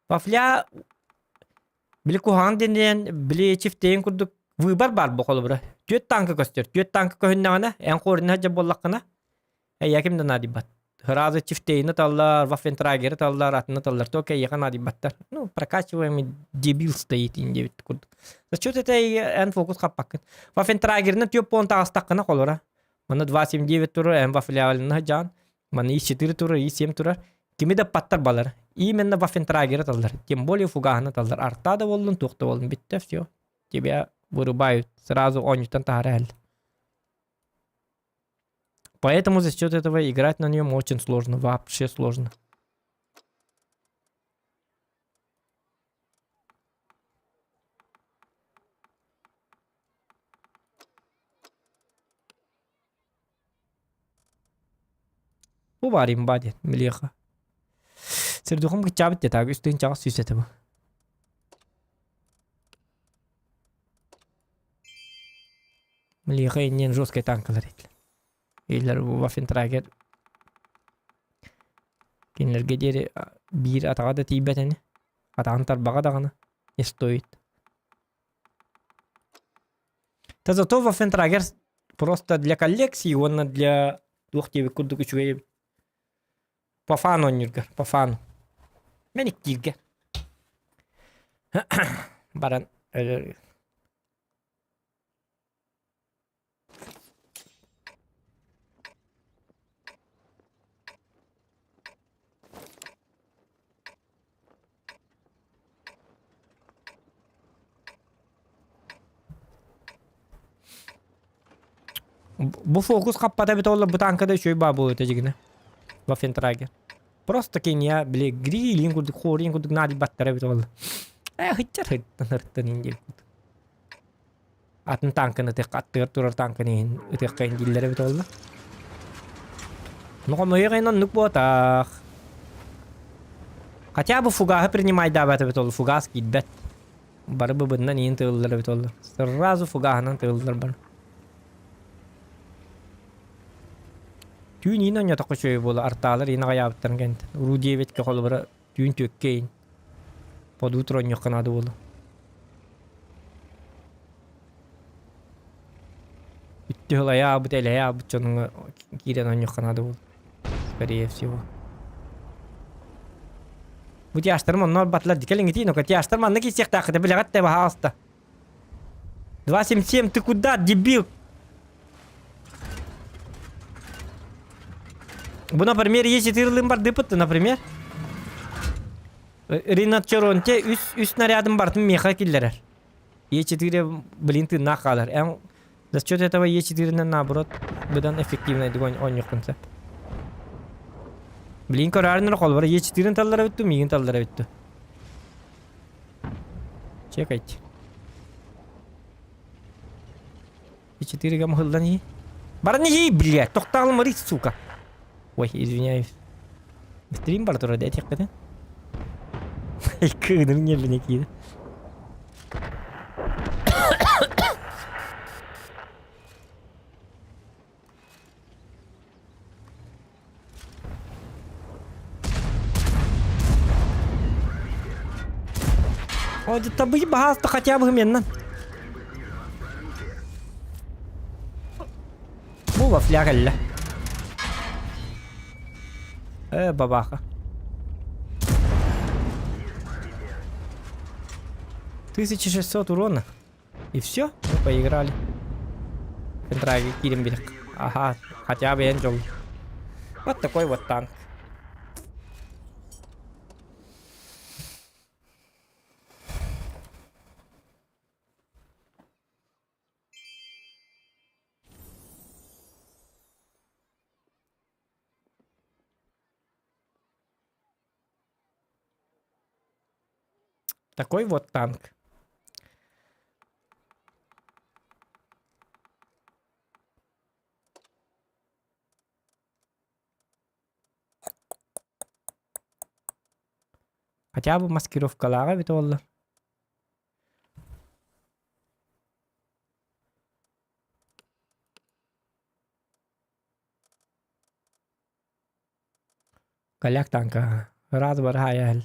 Вафля били куһаҕан диэн били чифтейин курдук выбор баар бу холобура. Түөрт танка көстөр. Түөрт танка көһүннэҕинэ, эн хуорина сылдьар буоллаххына, эйиэхэ ким да наадыйбат. Сразу чифтейини таллар, ваффентрагеры таллар, атыны таллар. Только эйиэхэ наадыйбаттар. Ну, прокачиваемый дебил стоит диэбит курдук. За счет это эн фокус хаппаккын. Ваффентрагерынан түөрт пуон таҕыстаххына холобура. Манна 2.79 турар, эн вафляльна сылдьаҕын. Маны И4 турар, И7 турар. Кими да паттар балар. Именно Ваффентрагеры таллар. Тем более фугаһына таллар. Арта да боллун, туох да боллун. Бүттэ, все. Тебя вырубают. Сразу оонньуттан таһара Поэтому за счет этого играть на нем очень сложно. Вообще сложно. Бу баар имба диэн милиэхэ. Сирдухум кыччаабыт диэтэ, үс тыһыынчаҕа сүүс этэ бу. Милиэхэ иннин жесткай танкалар этилэр. Илэр Ваффентрагер кинилэргэ диэри биир атаҕа да тиийбэт ини. Атаҕын тарбаҕа даҕаны не стоит. Да зато Ваффентрагер просто для коллекции уонна для туох диэбит курдук үчүгэй эбит. По фану оонньуурга, по фану. Мэниктииргэ. Баран өлөр Бу фокус хаппата эбит ол бу танкада үчүгэй баа буолуо этэ дьигинэ. Ваффентрагер. Просто Кения били грилин курдук хорин курдук наадыйбаттар эбит ол. Э хытчар хыттан хырттан индиэбит. Атын танканы ытыахха аттыгар турар танканы иһин ытыахха иһин дииллэр эбит буолла. Ну хомойуох иһин оннук буотах. Хотя бы фугаһы принимайдаабат эбит ол фугас киирбэт. Бары быбыннан иһин тыыллар эбит ол. Сразу фугаһынан тыыллар бар. Түүн иин онньотоххо үчүгэй буола артаалар иин аҕайаабыттарын кэнниттэн. Уруу диэбит холобура түүн түөккэ иин. Под утро онньуохха наада буолуо. Үттү ылайаабыт, элэйаабыт дьонуҥа киирэн онньуохха наада буолуо. Скорее всего. Бу тяжтарым онно барбатылар ди кэлиҥҥитии, но тяжтар манна киирсиэхтээххит билэҕит да баһаалыста. 277, ты куда, дебил? Бу, например, есть ытырлыын бардыпыт, например. Ринат Чоронте үс, үс снарядын бартын меха киллэрэр. Е4 блин тыыннаах хаалар. Эн за счет этого Е4-нэн наоборот быдан эффективнайдык оонньуоххун сөп. Блин көрөөрүнэр холбор Е4-ин таллара бүттү, миигин таллара бүттү. Чекайте. Е4 гамхылдан и. Баран и, блядь, тоқтағылмары, сука. Ой, извиняюсь. Стрим бар турар этиэххитин. Кыыныр нервине киирэ. Ой, да табы баһаалта хотя бы меннан. Бу вафля кэллэ. Э, бабаха. 1600 урона. И все, мы поиграли. Пентраги кирим билик. Ага, хотя бы Энджел. Вот такой вот танк. Такой вот танк. Хотя бы маскировкалааҕа эбитэ буолла. Голяк танка ыраас бараайа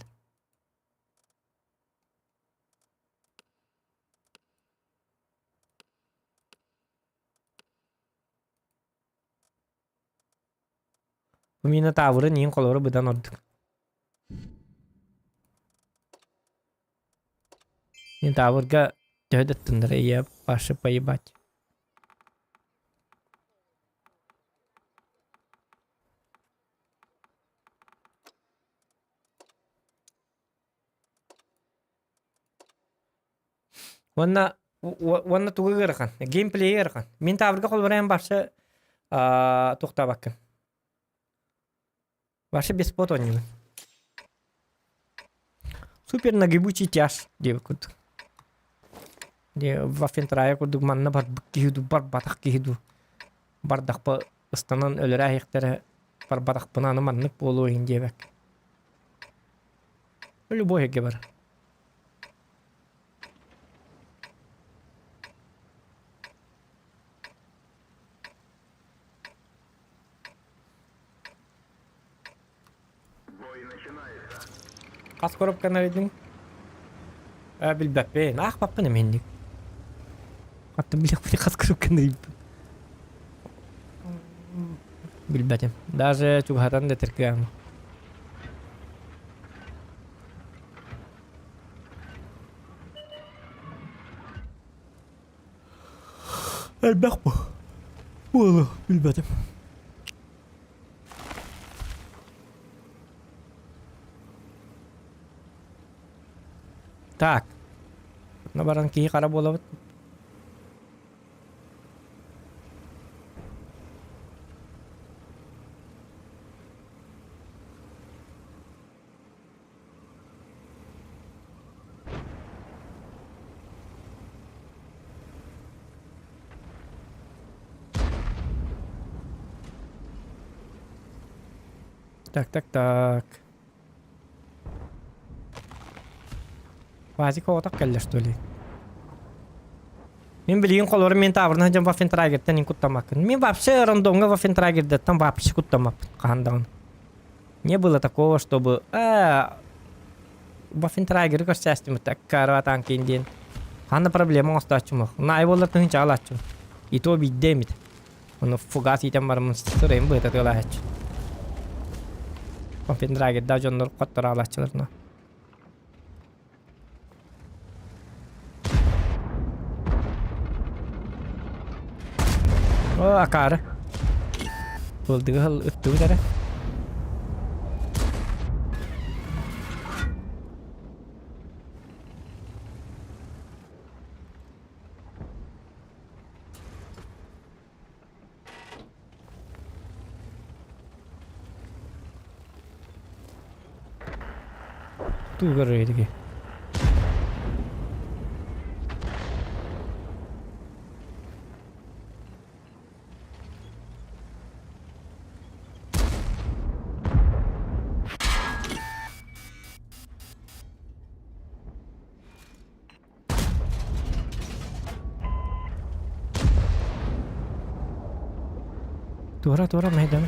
Бу миэнэ таабырын иһин холобура быдан ордук. Мин таабырга төһө да ыттыннар ийэ Паша поебать. Уонна уонна тугу ыарахан? Геймплей ыарахан. Мин таабырга холобура барса туохтаабаккын. Вообще без спот оонньуубун. Супер нагибучий тяж диэбит курдук. Де Ваффентрая курдук манна барбыт киһи дуу, барбатах киһи дуу. Бардахпа ыстанан өлөрө иһиэхтэрэ. Барбатахпына аны маннык буолуо иһин диэбэккэ. Любой сиргэ бар. Хас коробканы арыйдыҥ? Ээ, билбэппин. Аахпаппын эмиэ инник. Хаттан билиэхпин хас коробканы арыйбыппын. Билбэтим. Даже чугаһатан да этэр Элбэх бу. Буолу билбэтим. Так. Онно баран киһи хара буолабыт. Так, так, так. Вазик оҕотох кэллэ что ли? Мин билигин холору мен таабырын сылдьан Ваффентрагертан ин куттаммаккын. Мин вообще рандомҥа Ваффентрагердаттан вообще куттаммаппын хаһан даҕаны. Не было такого, чтобы Ваффентрагеры көрсөөстүмүт аккара танкин диэн. Ханна проблема оҥостооччум ох. Наай буоллар тыһыынча алааччым. И то биирдэ эмит. Ону фугас иитэн бараммын сырайым быһыта тыалаһаччы. Ваффентрагерда дьоннор хотторо алааччылар. О, акаары. Былдыгы ыттыбыт эрэ. Тугу көрөр Туора, туора, мэйдэн.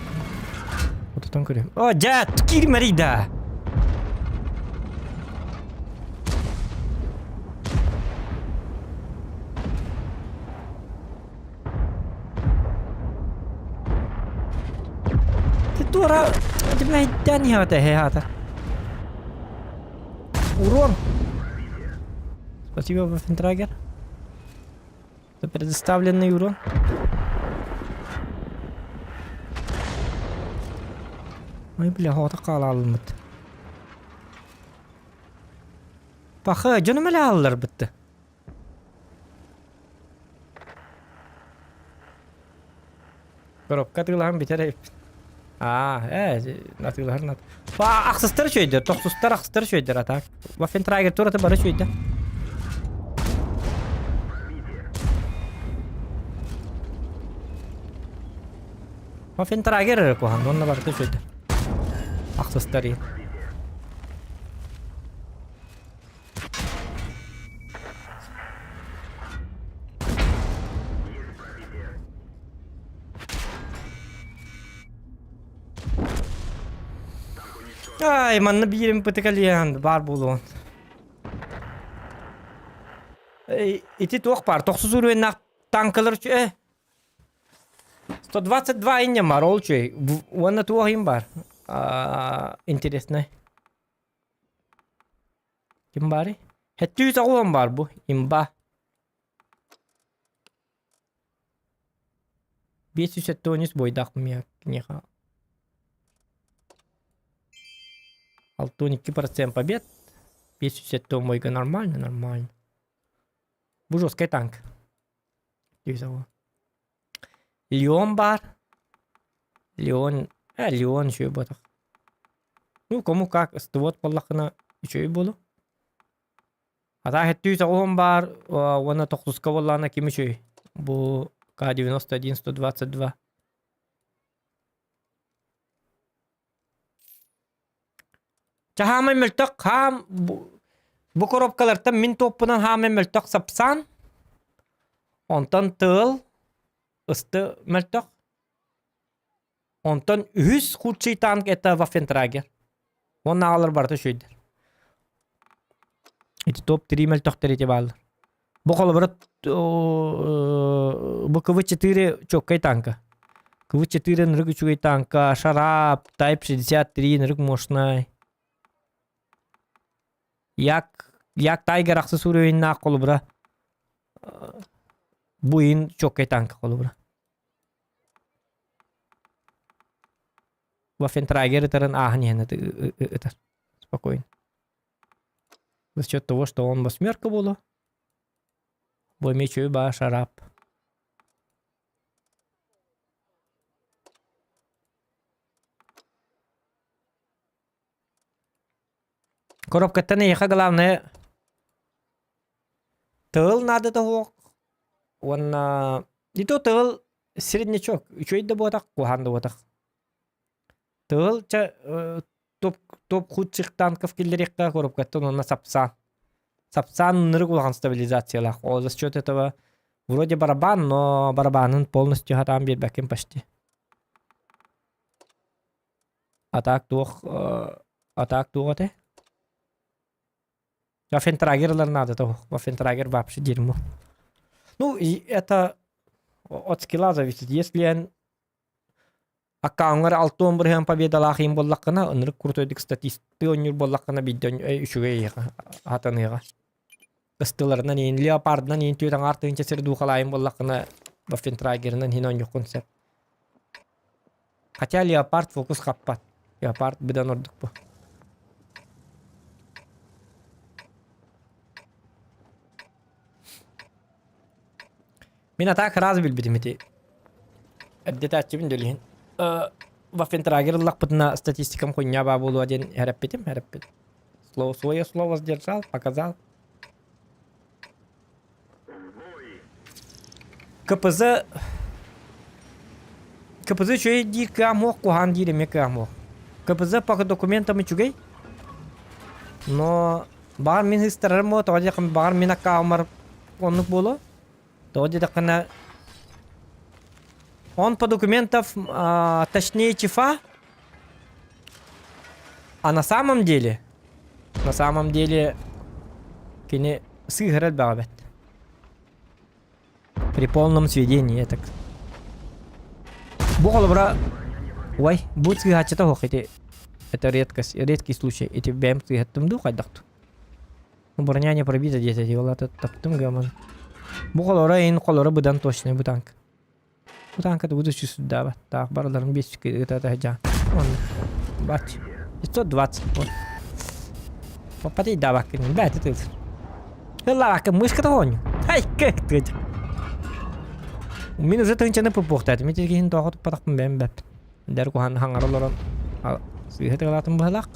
Отутан көрүм. О, дьэ, киирмэрий да! Ты туора, ты мэйдэн иһэҕэ эһэ Урон! Спасибо, Ваффентрагер. За предоставленный урон. Ой, бля, хота хаалаалыммыт. Паха, дьонум эле ааллар бытты. Коробка атыылаһан бүтэр эбиппит. Аа, ээ, атыылаһар нат. Ба, ахсыстар үчүгэйдэр, тохсустар ахсыстар үчүгэйдэр а так. Ваффентрагер тураты бары үчүгэйдэр. Ваффентрагер эрэ куһаҕан, уонна барыта үчүгэйдэр. Ахсыстар иһин. Ай, манна биирим пытыкалиан баар буолуон. Ити туох баар? Тохсус уровеннаах танкалар э 122 инньэ бар ол үчүгэй. Уонна туох иһин баар? Интересный. Ким баарый? Хэттүү тоҕуон баар бу, имба. 573 бойдаах миэхэ. 62% побед. 570 бойга нормально, нормально. Бу жесткий танк. Леон баар. Леон, э, Леон үчүгэй буотах. Ну, кому как, ыстыбыат буоллаххына үчүгэй буолуо. Атаа хэттүү соҕуһун баар уонна тохсуска буоллаҕына ким үчүгэй? Бу К-91 122. Чэ хаамай мөлтөх хаам бу коробкалартан мин туоппунан хаамай мөлтөх сапсаан онтон тыал ысты мөлтөх онтон үһүс худший танк это Ваффентрагер уонна аҕалар барыта үчүгэйдэр ити топ-3 мөлтөхтөр ити бааллар Бу холобура бу КВ-4 чоккай танка. КВ-4 нырык үчүгэй танка, Шарап, Type 63 нырык мощнай. Як Як Тайгер ахсы уровеннаах холобура бу иин чоккай танка холобура. Ваффентрагер ытарын ааһан иһэн ытар. Спокойно. За счет того, что он восьмерка буолуо. Бу эмиэ үчүгэй баа шарап. Коробкаттан эйиэхэ главное тыл наадата суох уонна не то тыл среднячок үчүгэй да буотах куһаҕан да буотах Тыыл чэ топ топ худших танков киллэриэххэ коробкаттан уонна сапсаан. Сапсаан ынырык улахан стабилизациялаах. Ол за счет этого вроде барабан, но барабанын полностью хатаан биэрбэккин почти. А так туох а так туох этэ? Ваффентрагерлар надо того. Ваффентрагер вообще дерьмо. Ну, и это от скилла зависит. Если он Аккауҥҥар 60% победалаах иһин буоллаххына, ынырык крутойдук статистыы оонньуур буоллаххына биирдэ үчүгэй эйиэхэ хатаныаҕа. Ыстыларынан иһин, леопардынан иһин түөрт аҥаар тыһыынча сир дуухалаайын буоллаххына, Ваффентрагерынан иһин оонньуоххун сөп. Хотя леопард фокус хаппат. Леопард быдан ордук бу. Мин атаак раз билбитим ити. Эрдэтээччибин да илиһин. Ваффентрагер ыллахпытына статистикам хуйня баа буолуо диэн эрэппитим, эрэппит. Слово свое слово сдержал, показал. КПЗ КПЗ үчүгэй диир кыам уох, куһаан диир эмиэ кыам уох. КПЗ по документам үчүгэй, но баҕар мин ыстарарым буо, тоҕо диэххэ баҕар мин аккауммар оннук буолуо. Тоҕо диэтэххинэ он по документов а, точнее чифа, а на самом деле на самом деле кини сыыһара элбэҕэ бэт. При полном сведении так. Бу холобура Ой, бу сыыһааччыта суох ити это редкость, редкий случай. Ити бэйэм сыыһаттым дуу хайдах дуу? Броня не пробита диэтэ дии, ол аата таптым гаман. Бу холоро ин холоро быдан точный бу танк. Бу танка тугу да сүсүрдээбэт. Таах барыларын биэс ыта жаан. Онно. Бач. 520. Вот. Попади даваккын. Бэти тыл. Ыллаакка мышка тоҕонньу. Ай, как ты. Мин уже тыынчаны пупуохтаатым. Ити киһин тоҕо туппатахпын бэйэм бэп. Дэр куһан хаҥара олорон сыыһа тыгалаатым быһалаах.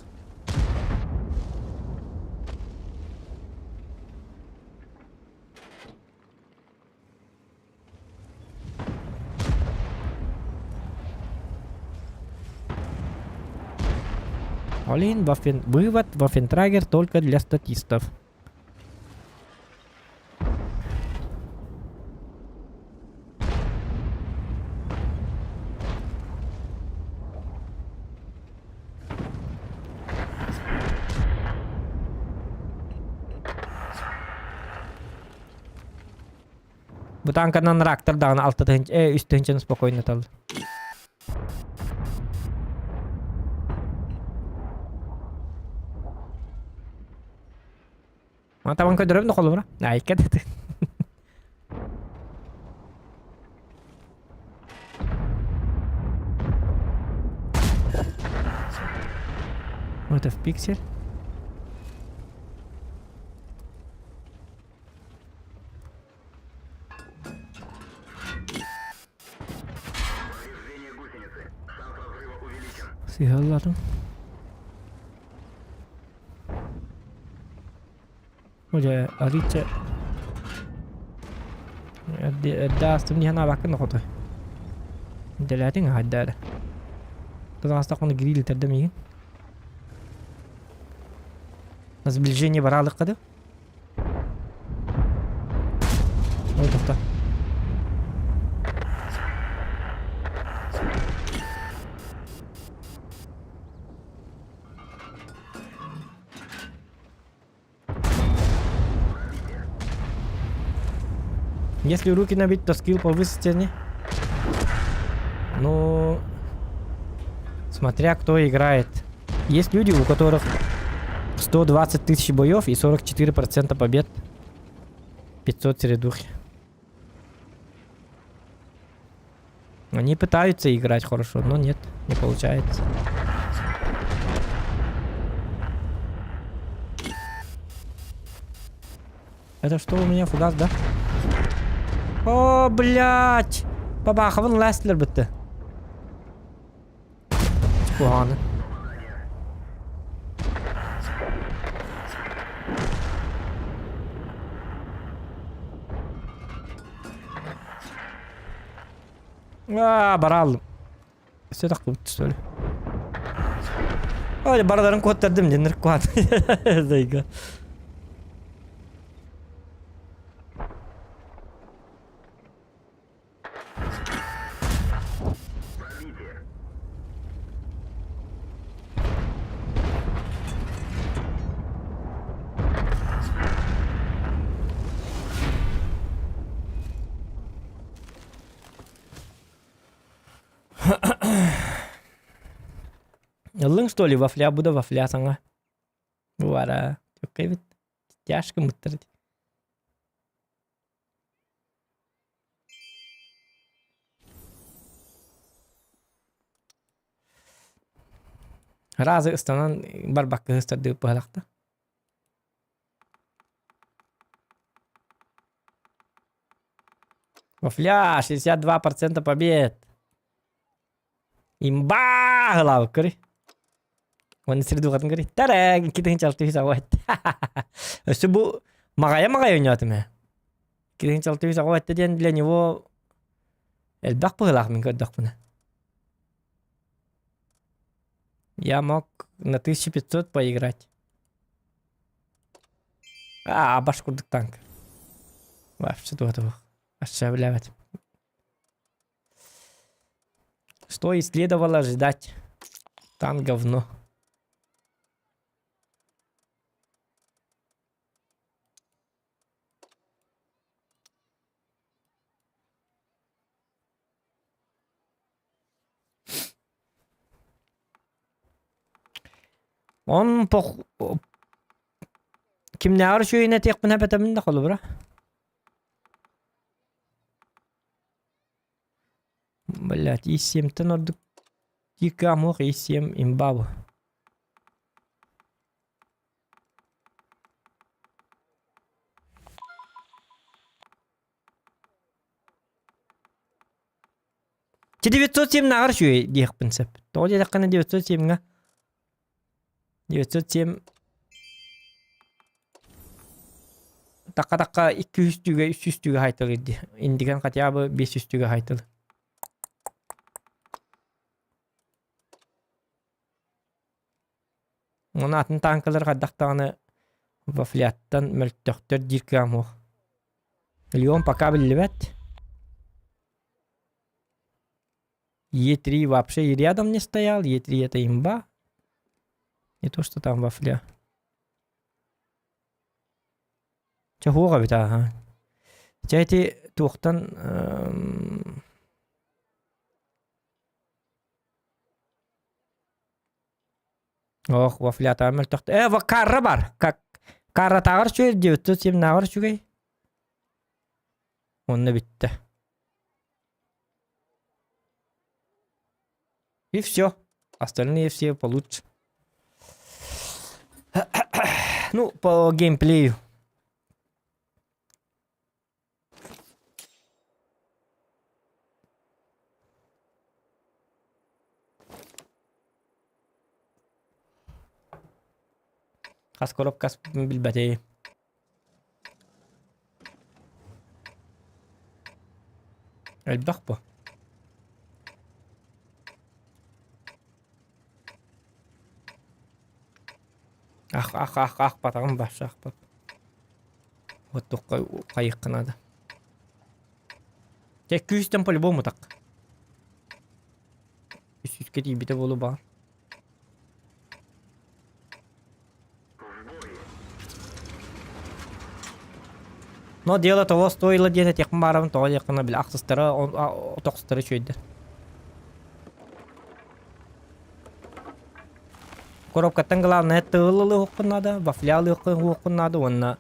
Олин Ваффен... Вывод Ваффентрагер только для статистов. Бу танканан рактор даҕаны алта тыһыынча, э, үс тыһыынчаны спокойно тал. Табан көрдөрөбүн да холобура. Айка да. Вот это в пиксель. Сыһаллатым. Дьэ, арыычча эрдэ эрдэ аастым дии санаабаккын да хоту. Дэлээтиҥ аһайда эрэ. Тыл аастахпына гриль итэрдэ миигин. На сближение бараалыкка да? Ой, тоқта. Если руки набить, то скилл повысится, не? Ну, смотря кто играет. Есть люди, у которых 120 тысяч боев и 44% побед. 500 середухи. Они пытаются играть хорошо, но нет, не получается. Это что у меня фугас, да? О, блядь! Бабаховын ләстілер бітті. Куғаны. Аа, бара алдым. Все так что ли? Ой, бараларын куоттардым ден куат. Зайга. Ыллыҥ что ли вафля бу да вафля саҥа. Бу баара эбит. Тяжко мыттар Разы ыстанан барбакка ыстардыы быһалахта. Вафля, 62% побед. Имба гылаабыт көрүй. Уонна сири дууһатын көрүй. Тараҥ, 2 600 аҕа Өссө бу маҕайа-маҕайа ойноотум ээ. 2 600 аҕа диэн для него элбэх быһыылаах мин көрдөхпүнэ. Я мог на 1500 поиграть. Аа, баш курдук танк. Вообще туох Вообще билээбэтим. Что и следовало ожидать. Танк говно. Он пох... Кимнээҕэр үчүгэйин этиэхпин эбэтэммин да холобура. Блять, И7-тэн ордук ИК муох И7 имба бу. Ти 907 нааҕар үчүгэй диэхпин сөп. Тоҕо диэтэххинэ 907-ҥа 907 Такка-такка 200 түгэ, 300 түгэ хайтылыр дии. Индигэн хотя бы 500 түгэ хайтыл. Уонна атын танкалар хайдах даҕаны вафляттан мөлтөхтөр диир кыам суох. Леон пока биллибэт. Е3 вообще и рядом не стоял. Е3 это имба. Не то, что там вафля. Чэ суох эбит ааһа. Чэ ити туохтан Ох, вафлятаҕа мөлтөхтө. Э, карра бар. Как карратааҕар үчүгэй, 907-нааҕар үчүгэй. Онно бүттэ. И все. Остальные все получше. Ну, по геймплею. Хас коробкас билбэтий. Элбэх бу. Ах ах ах ах батаҕым барса ахпат. Вот тухха хайыхха надо. Чэ күүстэн по-любому так. Үс сүүскэ тиийбитэ буолуо баҕар. Но дело того стоило диэн этиэхпин баарабын тоҕо диэххинэ били ахсыстара тохсустара үчүгэйдэр. Коробкаттан главное тыл ылыаххын наада, вафля ылыаххын наада уонна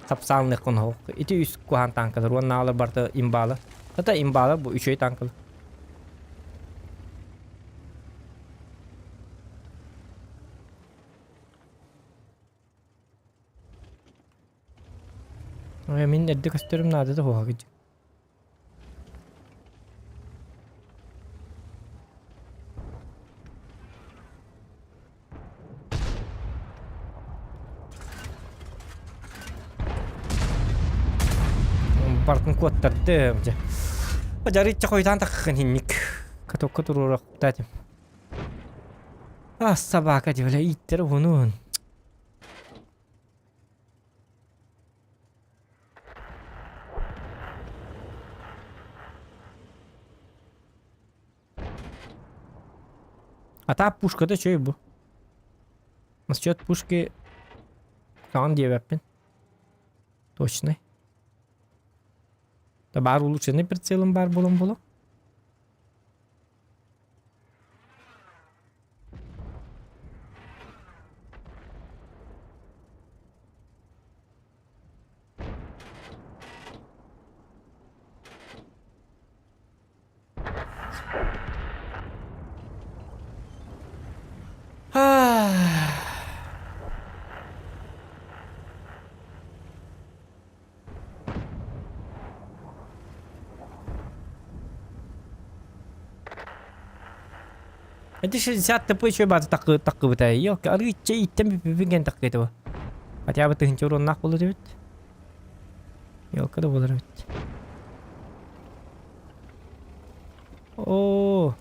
сапсаанныаххын оһох. Ити үс куһаан танкалар уонна аалар барыта имбаалар. Это имбаалар бу үчүгэй танкалар. Мин эрдэ көстөрүм наада да хуһа Бартын куоттардым дьэ. Дьарычча хойутаан таххын хинник. Катокка туруорахтаатым. А собака дебеле ииттэр уһунун. А та пушката чөй бу. Насчет пушки хаҕан диэбэппин. Точный. Да баар улучшенный прицелым баар буолан буолуо. Ити 60 ТП еще бааты таккыбыта. Йок, арыычча иттен бүппүпүн кен таккыта бу. Хотя бы тыһынча уроннаах болот эбит. Елка да болар эбит. Оо.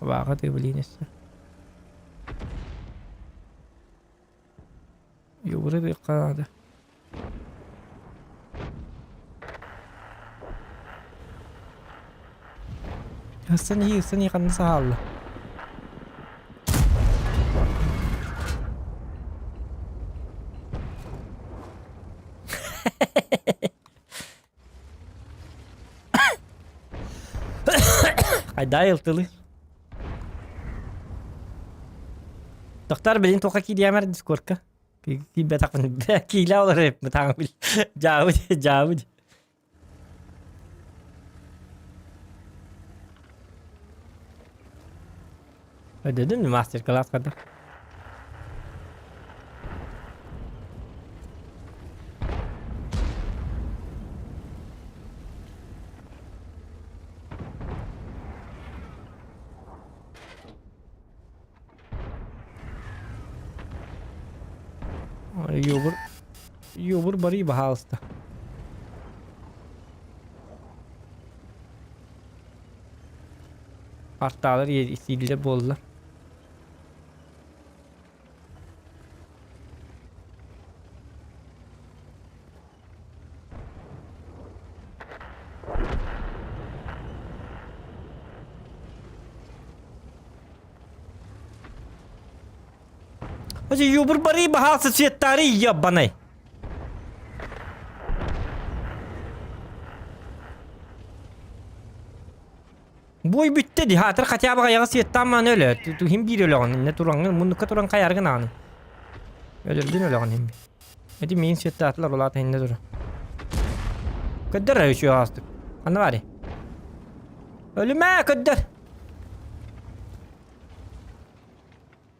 Абааҕа ты блин өссө. Югуры диэххэ наада. Ыстан иһии, ыстан иһии ханна саһаалла? Хайдаа ылтылы. Доктор билин туохха киириэмэр дискордка. Киирбэтэхпин киилэ олорор эппит таҥабыл. Дьаабы дьаабы. Өдөдүн мастер-класс кадыр. Юбур, юбур бари баһаалыста. Артаалар сииллэр буолла. Юбур бари баһаалыста цветтары ебаный. Бой бүттэ ди хаатыр хотя бы айаҕа светтаан мааны өлө. Хим биир өлөҕүн. Инне тураҥҥын муннукка туран хайаргын ааны. Өлөргүн өлөҕүн хим. Эти миин светтаатылар улаата инне тура. Көдөр үчү аастык. Ханна баары? Өлүмэ көдөр.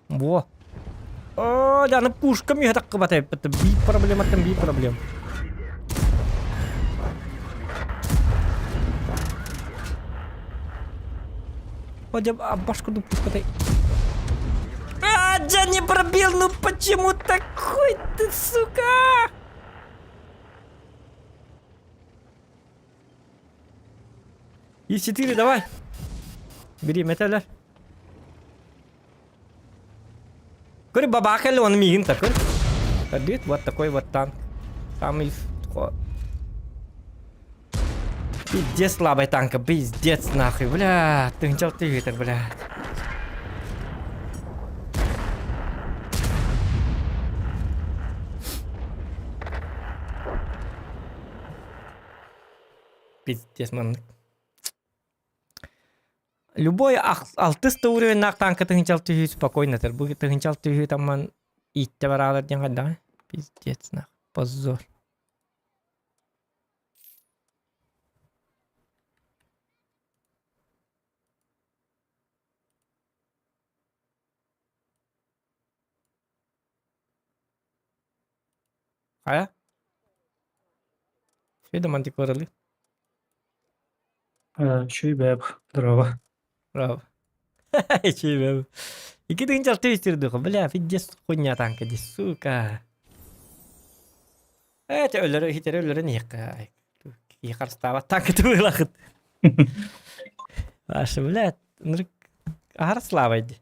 Во. О, да, пушка мне так хватает. Это би проблема, там би проблем. О, а башку ду пушка дай. А, я не пробил, ну почему такой ты, сука? И 4 давай. Бери, металлер. Көр бабаах кэллэ оны миигин та көр. Көрдүт вот такой вот танк. Самый Пиздец слабый танка, пиздец нахуй, бля, тыһынчал тыһыытар, бля. Пиздец маннык. Любой алтыс да уровеннаах танка тыһынчал түһүү спокойно тыр. Бу тыһынчал түһүү тамман ииттэ бараалар диэн хайдаҕай? Пиздец нах. Позор. Хайа? Что мантикоралыы? Үчүгэй бэп, здорово. Браво. Үчүгэй бэп. Ики тыһынчалты үстүрдүху, бля, пиздец хуйня танка ди, сука. Эти өлөрө хитере өлөрөн иһикка. Киһи харыстаабат танка тыбылахыт. Ваша, бля, нырык аһар слабай ди.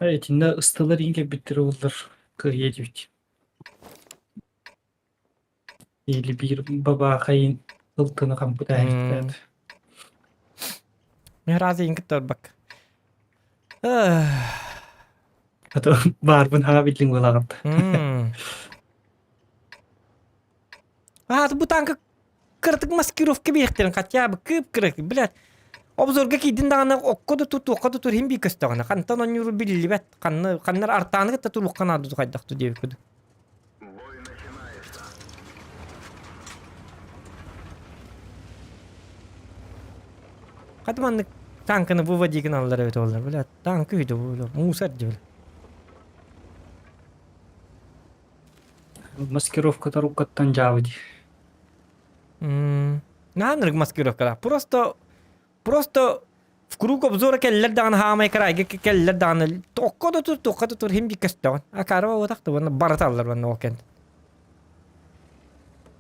Итиннэ ысталар иин кэлбиттэрэ буоллар кыайыа этибит. Или биир бабаахайын ылтыны хампыта эһэхтээт. Мен разы иин кытта барбакка. А то баарбын хаҥа биллиҥ буолаҕын. А, бу танка кыратык маскировка биэхтэрин хотя бы кып-кыра, блядь. Обзорга киирдин даҕаны окко да тут, туохха да тур иһин биир көстөҕүнэ. Хантан оонньууру биллибэт. Ханна ханнар артааны кытта туруохха наада хайдах диэбит курдук. Хата маннык танканы выводи гыналлар эбит олар, блядь. Танка үһү бу, мусор дии. Маскировка торуккаттан дьаабы дии. Наанырык маскировкалаах. Просто просто в круг обзора кэллэр даҕаны хаамай кыраайга кэллэр даҕаны окко да тур, туохха да тур хим би көстөҕүн. Акарова уотах да уонна барыталлар уонна ол кэннэ.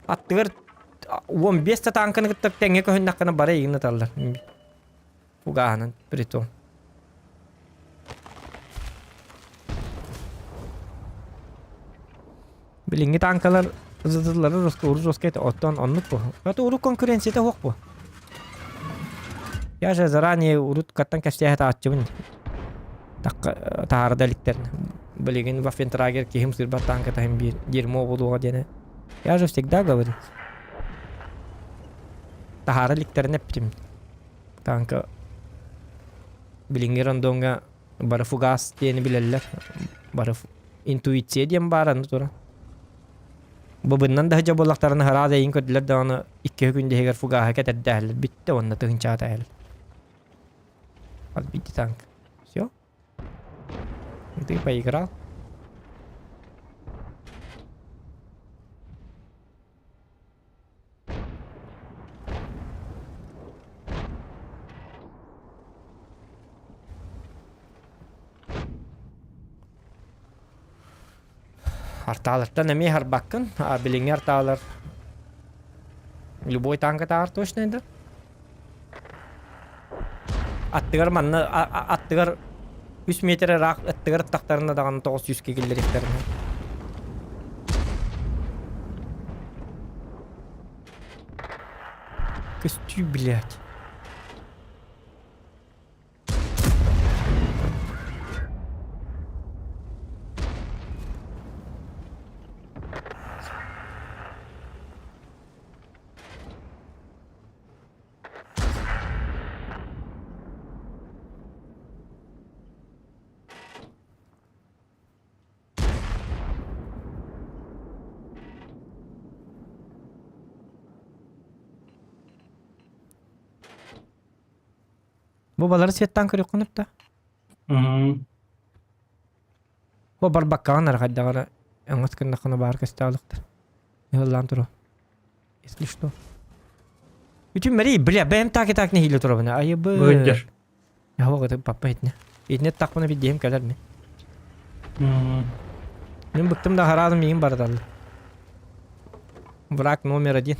Аттыгар 15 та танканы кытта тэҥҥэ көһүннэххинэ бары эйигин ыталлар. Фугаһынан притом. Билиҥҥи танкалар ызытыллары жестко это оттон оннук бу. Это урут конкуренцията суох бу. Я же заранее урут каттан кэпсээһэ тааччыбын. Таһаарда иликтерин. Билигин Ваффентрагер киһим сырбат танка таһым биир дерьмо буолуоҕа диэни. Я же всегда говорю. Таһаара иликтерин эппитим. Танка билиҥҥи рондоҥҥа бары фугас диэни билэллэр. Бары интуиция диэн баар аны туран. Быбыннан да сылдьар буоллахтарына араас эйин көрдүлэр даҕаны икки күн иһигэр фугаһы кэтэрдээһэллэр бүттэ уонна тыһыынчаҕа таһэллэр. Отбитый танк. Все. Ты поиграл. Артаалартан эмиэ харбаккын, а билиҥҥи артаалар любой танкатааҕар точно да. Аттыгар манна аттыгар үс метр ыраах аттыгар аттахтарына даҕаны 900 киллэриэхтэрин. Көстүү, блядь. Бу балары светтаан көрүөххүн да. Бу барбаккаҕын эрэ хайдах эрэ өҥөс гыннаххына баар көстөөлөхтөр. Ыһыллаан туруо. Если что. Үтүм мэрий, бля, бэйэм так и так нэһиилэ турабын. Айыбы. Быһыддьар. Яһуох это папа итинэ. Итинэ тахпына бидиэм кэлэр мин. Мин быктым да хараадым миигин барыталла. Враг номер один.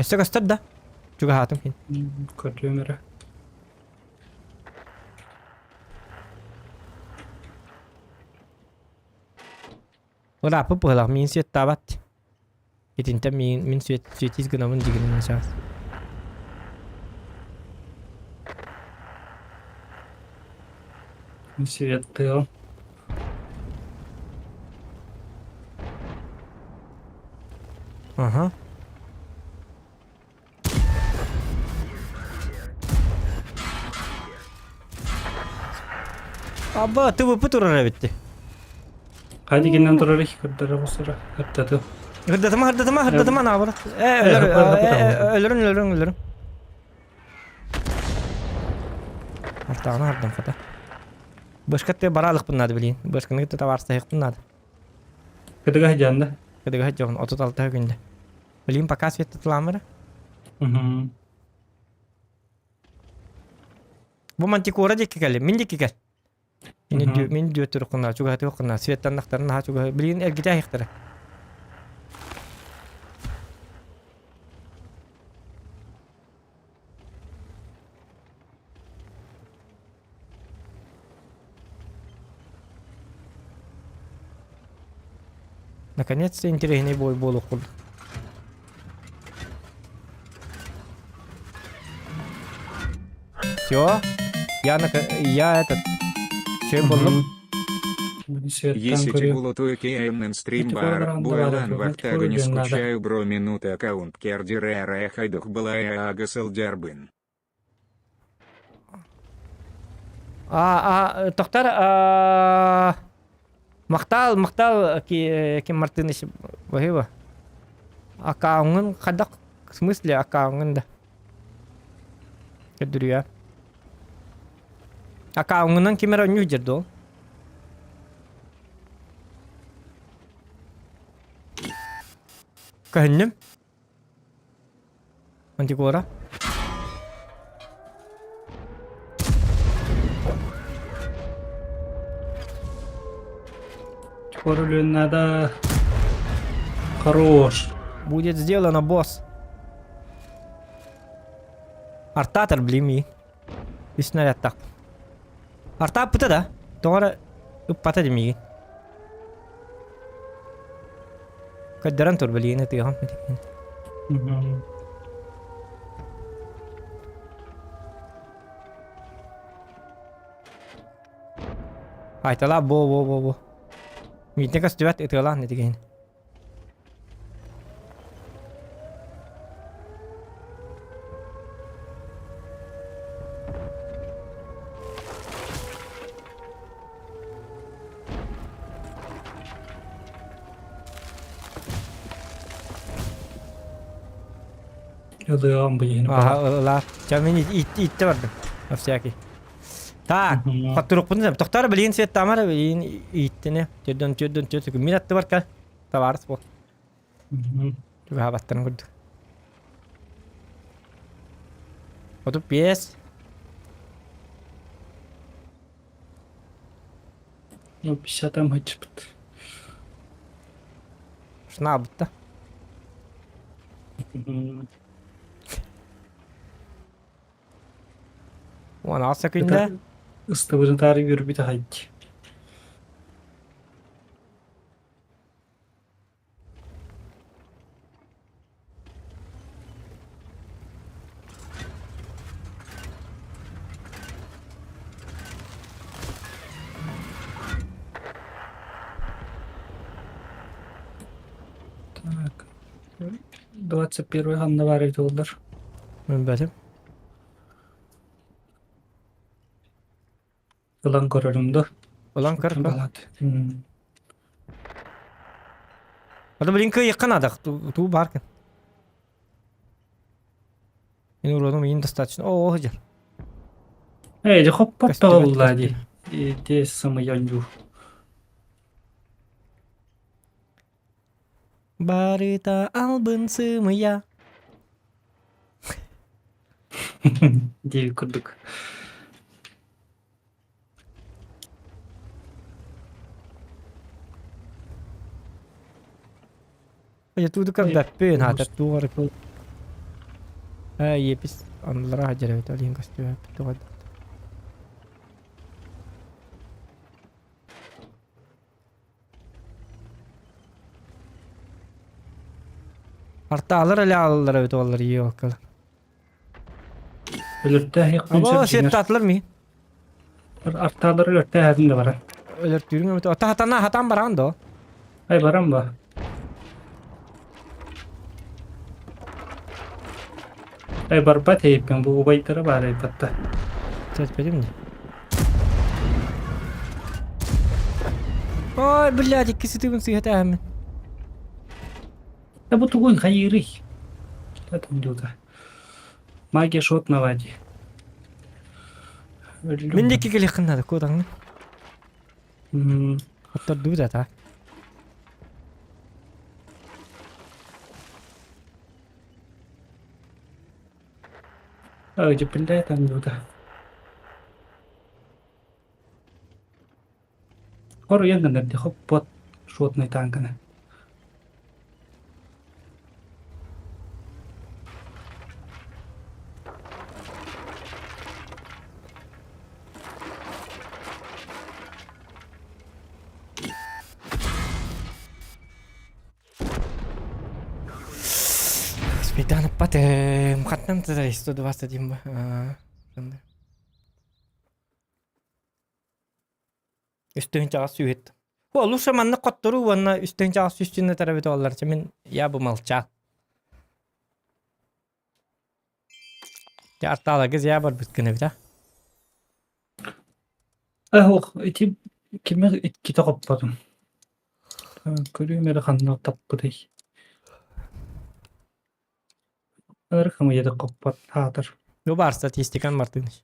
Өссө көстөр да? Чугаһаатым кин. Көрдүөм эрэ. Ырааппыт быһылаах миин светтаабат. Итинтэн миин мин свет светис гынабын дигинин сейчас. Светтыам. Ага. Аба, ТВП турар эбитти. Хайди гиннен турар их кырдара бусара. Кырдаты. Хырдатыма, хырдатыма, хырдатыма наоборот. Э, өлөр, өлөрүн, өлөрүн, өлөрүн. Артаҕына хардам хата. Бышкатты баралыкпын надо билин. Бышканы кытта табарстайыкпын надо. Кыдыга хадьанда. Кыдыга хадьон 36 күндө. Блин, пока свет тутуламыра. Угу. Бу мантикора диэки кэлли, мин диэки кэл. Мин дүөттүр кына, чугаһаты кына, светтаннахтарын наһаа чугаһы. Блин, эргитэ аһыктара. Наконец-то интересный бой буолуох курдук. Все, я, на, я этот, все боллум. Есити гулоту КМН стрим бар, буэлан вахтагу не скучаю бро минуты аккаунт кердире хайдух была агасал дярбын. А, а, тохтар, а, махтал, махтал, Ким Мартыныч, баһыба. Аккаунын хайдах, в смысле аккаунын да? Көрдүрүө. Аккаунынан ким эрэ онньуу дьэр дуол? Көһүннүм. Антикора. Королю надо... Хорош. Будет сделано, босс. Артатор, блин, Үс снарядтаах. Артааппыта да. Тоҕо эрэ ыппата димиигин. Көрдөрөн тур билигин ытыаҕым. Айталаа бо бо бо бо. Миитин көстүбэт ытыалаан итигин. Ылыам быйын. Аха, ылаар. Ча мин итте бардым. На всякий. Так, хотторукпун тохтор билигин свет тамара билигин ииттине. Төрдөн төрдөн төрт мин аттыбар кал. Табаарыс бол. Түгэһабаттарын курдук. 35. Ну, 50 там хачпыт. Шнабытта. 16 күндэ. Ыстыбытын таары үөрбүтэ хайдь. Так. 21 ханна баар эбит буоллар. Билбэтим. Ылан көрөрүм да. Ылан көр. Ата блин кыйыкка надо. Туу бар кен. Мин уроном иин достаточно. О, жер. Эй, хоппот болла ди. Ити самый Барыта албын сымыя. Диэбит курдук. Я тут как да пен хата туар. Ээ, епис оннулара сылдьар эбит, ол иһин көстүбэппит тоҕо Артаалар эле аалаллар эбит уоллар елкалар. Өлөртөөһүөхпүн Або сөп дьиҥэр. сеттаатылар ми? Артаалар өлөртөөһүн да баран. Өлөртүүрүҥ эбит. Ота хатана хатан баран до. Ай баран ба. Ай барбат эйиппин бу убайдара баар айбатта. Сөтпетим дии. Ой, блядь, икки сытыгын сыыһа тээһэммин. Да бу тугуй хайыырый? Это дюта. Магия шот налади. Мин диэки кэлиэххин наада, куотаҥҥын. Хоттордубут ата. Ой, блядь, там дюта. Хоруйан гыннар дии, хоппот шотнай тааҥканы. Спайданыппатым. Хаттан тыдай 121 ба. Аа, Үстүһүн чаҕас сүүһүт. О, лучше маннык хотторуу уонна үстүһүн чаҕас сүүстүнэ тарабит оллар. Мин я бы молчал. Дьэ артааларга зя барбыт гынабыт а. Ох, ити кими иккитэ хоппотум. Көрүүм эрэ ханна таппытый. Ыр хамыйада хоппот аатыр. Бу бар статистикан Мартыныч.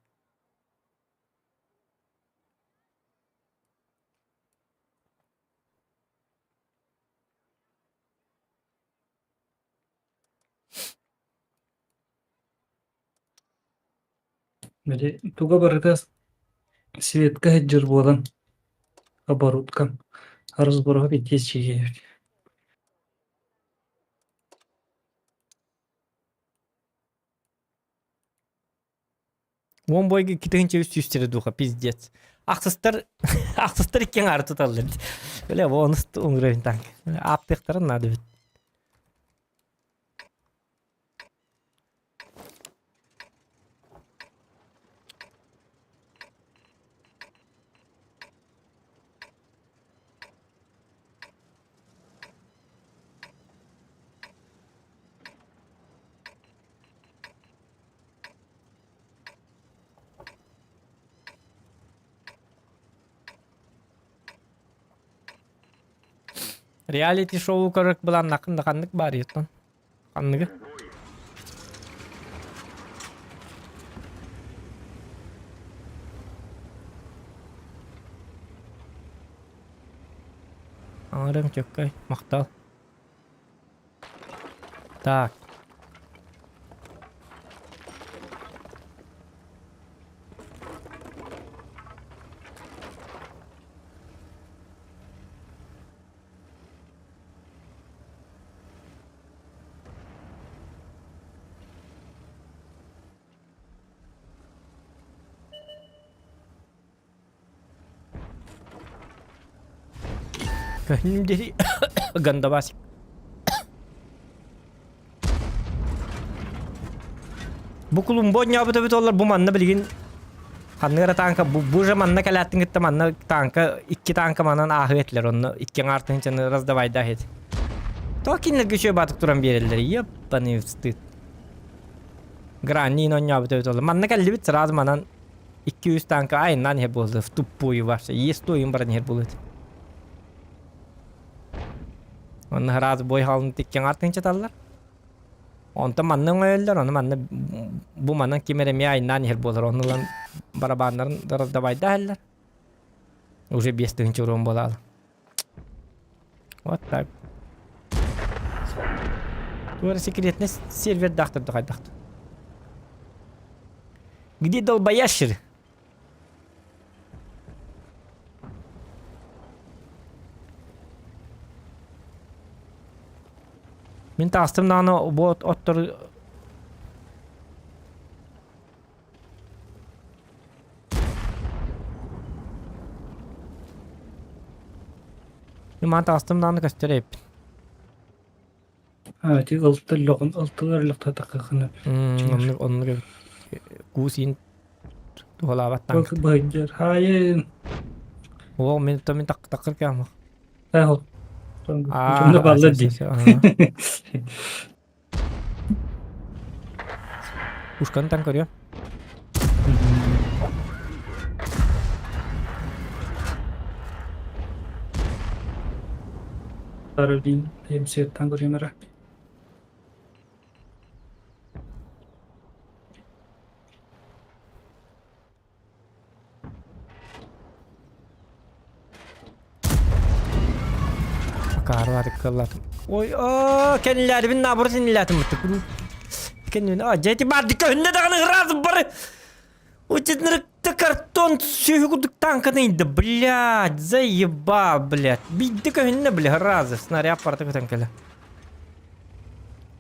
Били туга барыта светка сылдьар буолан оборудкам разборга пиздец чигэйбит. Уон бойга 2300 духа, пиздец. Ахсыстар, ахсыстар икки аҥаары туталлар. Бля, бонус уровень танк. Аптыктарын надо бит. Реалити шоу көрөр былааннаххын да ханнык баар оттон? Ханныгы? Аҥарым чөккөй, махтал. Так. Көһүнүм диэри Гандабасик. Бу Колумбо оонньообут эбит олор бу манна билигин ханнык эрэ тааҥка бу, бу же манна кэлээттин кытта манна тааҥка икки тааҥка манан ааһыа этилэр онно икки аҥаар тыһыынчаны раздавайдаах этэ. Тоҕо кинилэргэ үчүгэй баатык туран биэрэллэр ебаный стыд. Граннин оонньообут эбит олор. Манна кэллибит сразу манан 200 танка айаннаан иһэр буолла в тупую вообще естуйун баран иһэр буолуо Онно сразу бой хаалын тиккен артынчаталлар. Онтон манна оҥойоллор, ону манна бу манан ким эрэ эмиэ айаннаан иһэр буолар, ону ылан барабааннарын раздавайдаһаллар. Уже 5000 урон буолаалы. Вот так. Туора секретный сервер дахтыр хайдахтыр. Где долбоящер? Мин таастым даҕаны бу оттор... Мин таҕыстым даҕаны көстөр эбиппин. Аа, ити ылтыр лоҕун ылтылар лохтатаххына. Оннук оннук эбит. Куус иин туһалаабат танк. Быһыйдыр. Хаайын. Оо, мин то мин так такыр кэм. Аа, Аа, баллар дии. Пушканы таҥ көрүө. Каролин МС-тан көрүөм эрэ. Акаарылаатык кыаллаатым. Ой, оо, кэннилээрибин наоборот иннилээтим бытты. Кэннибин, а, дьэ ити баарды көһүннэ даҕаны ыраас бары. Учитнырыкта картон сүөһү курдук танканы индэ, блядь, заебал, блядь. Биирдэ көһүннэ, бля, разы, снаряд барыта көтөн кэлэ.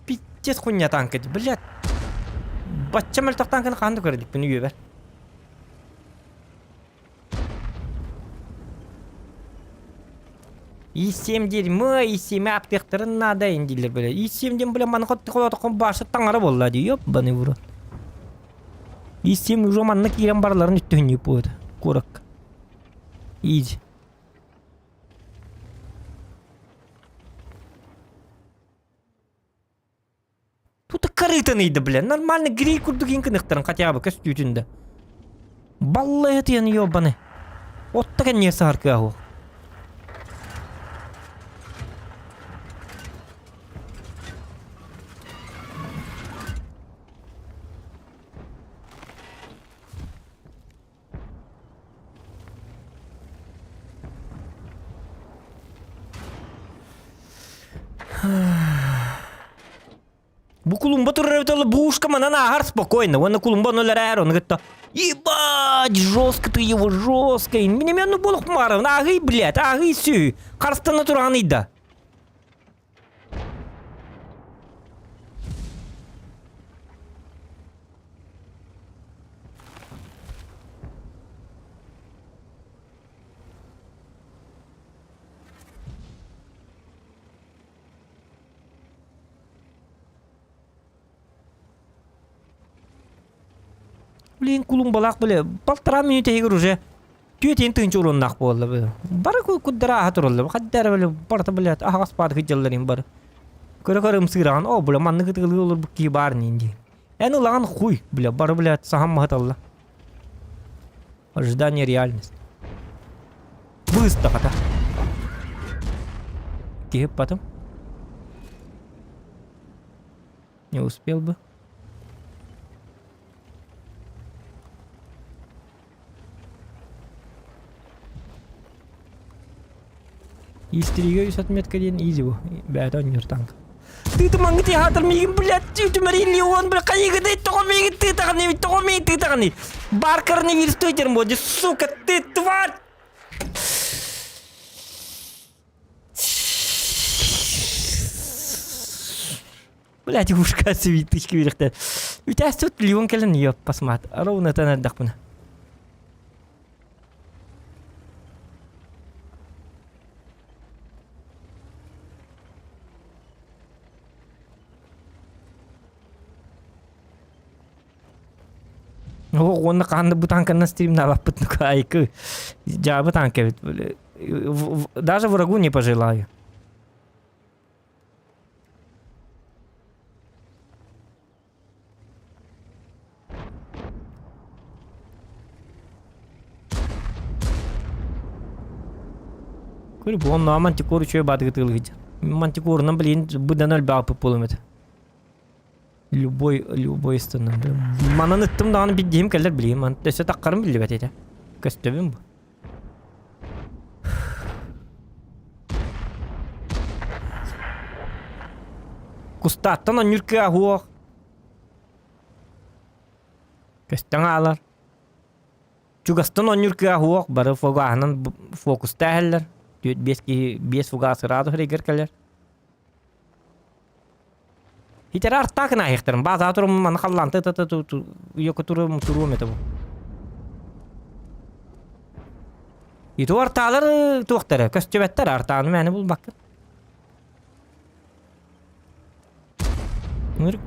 Пиздец хуйня танка, блядь. Бачча мөлтөх танканы хаһан да көрө иликпин үйэбэр. И7 дерьмо, И7 аптыахтарын наада ин дииллэр бля. И7 диэн бля маны хотохон башы таҥара буолла дии, ёбаный в рот. И7 уже манна киирэн барыларын үттүһүннүү буолда куоракка. Изи. Тут корытын ыйда, бля. Нормально грей курдук иҥкыныхтарын хотя бы көстүүтүн да. Баллайа тыйан ёбаны. Отта кэнниэ саһар кыаһу. Бу кулумба турар эбит бушка манан ааһар спокойно. Уонна кулумба ону өлөрөр, ону кытта Ебать, жестко ты его, жестко. Мин эмиэ оннук буолуохпун баҕарабын. Ааһый, блядь, ааһый сү. Харыстана тураҕын ыйда. Блин, кулумбалаах бile полтора минута иһигэр уже түөтин тыынча уруоннаах буолла бile. Бары куддара аха тураллар. Хаддара бile барыта блядь аһаҕас баады кыдьалларын бары. Көрө-көрө ымсыыраҕын, о, бля, маннык ытыгылыы олорбут киһи баар ниин дии. Эн ылаҕын хуй, бля, бары, блядь, саһан маһыталла. Ожидание реальность. Быстахата. Киһи потом. Не успел бы. Истригэ үс отметка диэн изи бу. Бэйэтэ оонньуур танк. Тыытымаҥҥыт театр миигин, блядь, түмэри Леон, бля, хайыгыдай, тоҕо миигин тыытаҕыный, тоҕо миигин тыытаҕыный? Бар коронавирус туйдерм буолди, сука, ты тварь! Блядь, ушка свиточки үрэхтэр. Үтээс тут Леон кэлэн ёп, посмат. Ровно тан эрдэхпинэ. Оо, уонна хаһан да бу танканан стримнаабаппыт ну айкы дьаабы танка эбит даже врагу не пожелаю Көрү бу онно мантикор үчүгэй баатыгытыылы сылдьар. Мантикорунан блин быдан өлбөҕө буолуом этэ. Любой любой станан. Манан ыттым даҕаны биддиһим кэлэр билигин ман өссө таххарым биллибэт этэ. Көстөбүн бу. Кустааттан онньур кыа суох. Көстөн хаалар. Чугастан онньур кыа суох, бары фугаһынан фокустаа иһэллэр. Түөрт биэс киһи биэс фугас сразу сиригэр кэлэр. Итэр артаак наһыахтарын баазаа турум маны халлаан ты ты ты йоко туруом туруом это бу. Ити ортаалар туохтара көстүбэттэр артааны мээнэ булбаккын.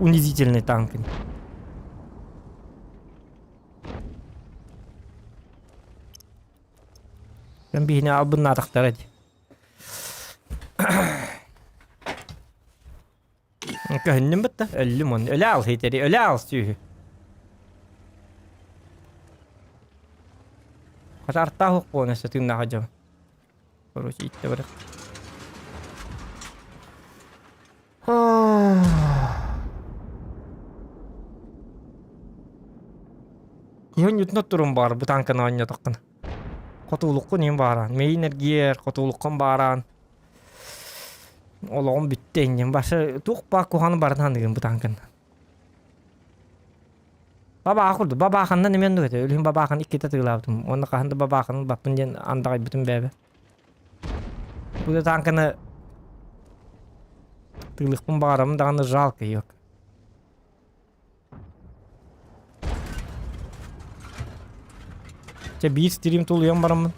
Унизительный танк. Мен биһини албыннаатахтара дии. Көһүннүм бытта, өллүм он. Өлө ал хитери, өлө ал сүүһү. Хата артаах укпуон өссө тыыннаах дьон. Короче, итте барах. Киһи ньутна турун баар бу танканы оонньотоххуна. Хотуулуккун иһин бааран, мейин эргиэр, хотуулуккун бааран. Олоҕум бүттэ иннин башы туох баар куһаҕаны барытын аныгын бу танкын. Бабаах курдук, бабааханнан эмиэ оннук этэ. Өлүһүн бабааханы иккитэ атыылаабытым. Уонна хаһан да бабааханы ылбаппын диэн андаҕайбытым бэйэбэ. Бу да танканы тыылыахпын баҕарабын даҕаны жалко её. Чэ биир стрим тулуйан бараммын.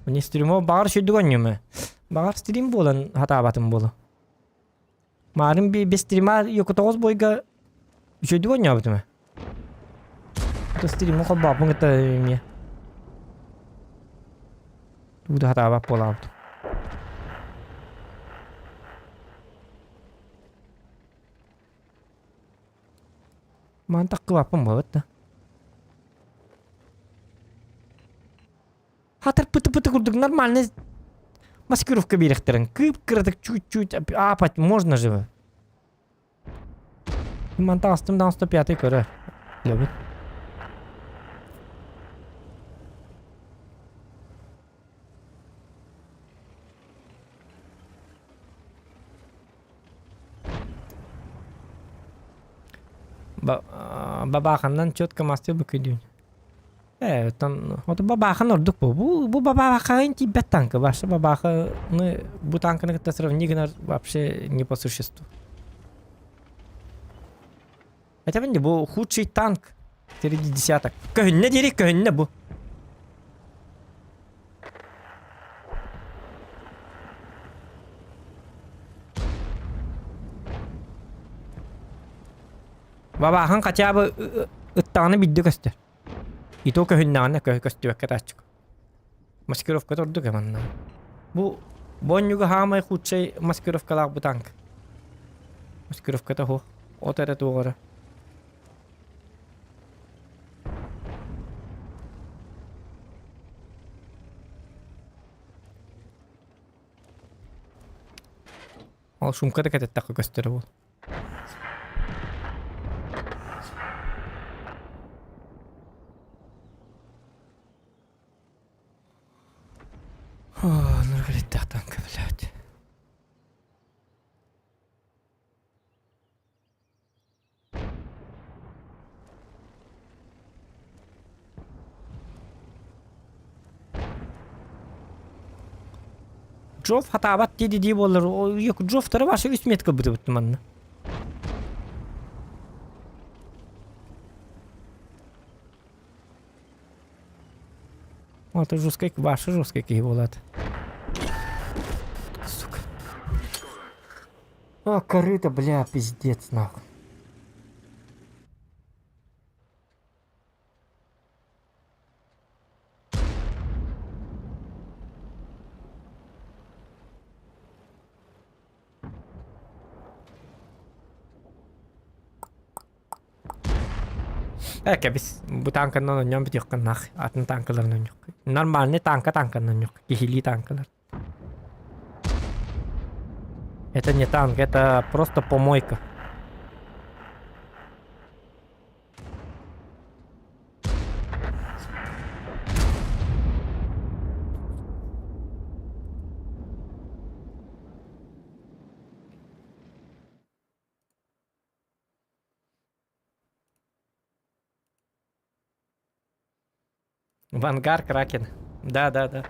Не стримов баҕар сүрдүк онньума. Баҕар стрим буолан хатаабатым буолу. Маарым би без стрима йокутоҕус бойга үчүгдүк оонньообутум ээ. Стримы холбооппун кытта эмиэ. Тугу да хатаабат буолаабыт. Маан таххыбаппын буолбат да. Хатыр пыты-пыты курдук нормальный маскировка биэриэхтэрин. Кып-кыратык чуть-чуть апать можно же. Мантан астым даҕан 105 көрө. Лөбүт. Бабааханнан четко мастыы бу күдүүн. Ээ, оттон ото бабаахан ордук бу. Бу бу бабаахаҕын тиийбэт танка. Вообще бабааханы бу танканы кытта сравни гынар вообще не по существу. Этэбин де бу худший танк среди десяток. Көһүннэ диэри көһүннэ бу. Бабаахан хотя бы ыттаҕына биирдэ көстөр. И то көһүннэҕинэ көстүбэккэ тааччык. Маскировка ордук манна. Бу бонньуга хаамай худшай маскировкалаах бу танк. Маскировката суох. От эрэ туох эрэ. Ол шумка да кэтэттэххэ көстөрө буол. Нұрғалетті танка, блядь. Джоф хатаабат дии дии буоллар, Джофтары вообще үс метка бытыбыт манна. Это жесткий, ваше жесткий киһи буолаат. Сука. А, корыто, бля, пиздец, нахуй. Э, кэбис, бу танканан оонньоон бүтүөххэ нах, атын танкаларын оонньуохха. Нормальный танка танканан оонньуохха, киһилии танкалар. Это не танк, это просто помойка. Вангар Кракен. Да, да, да.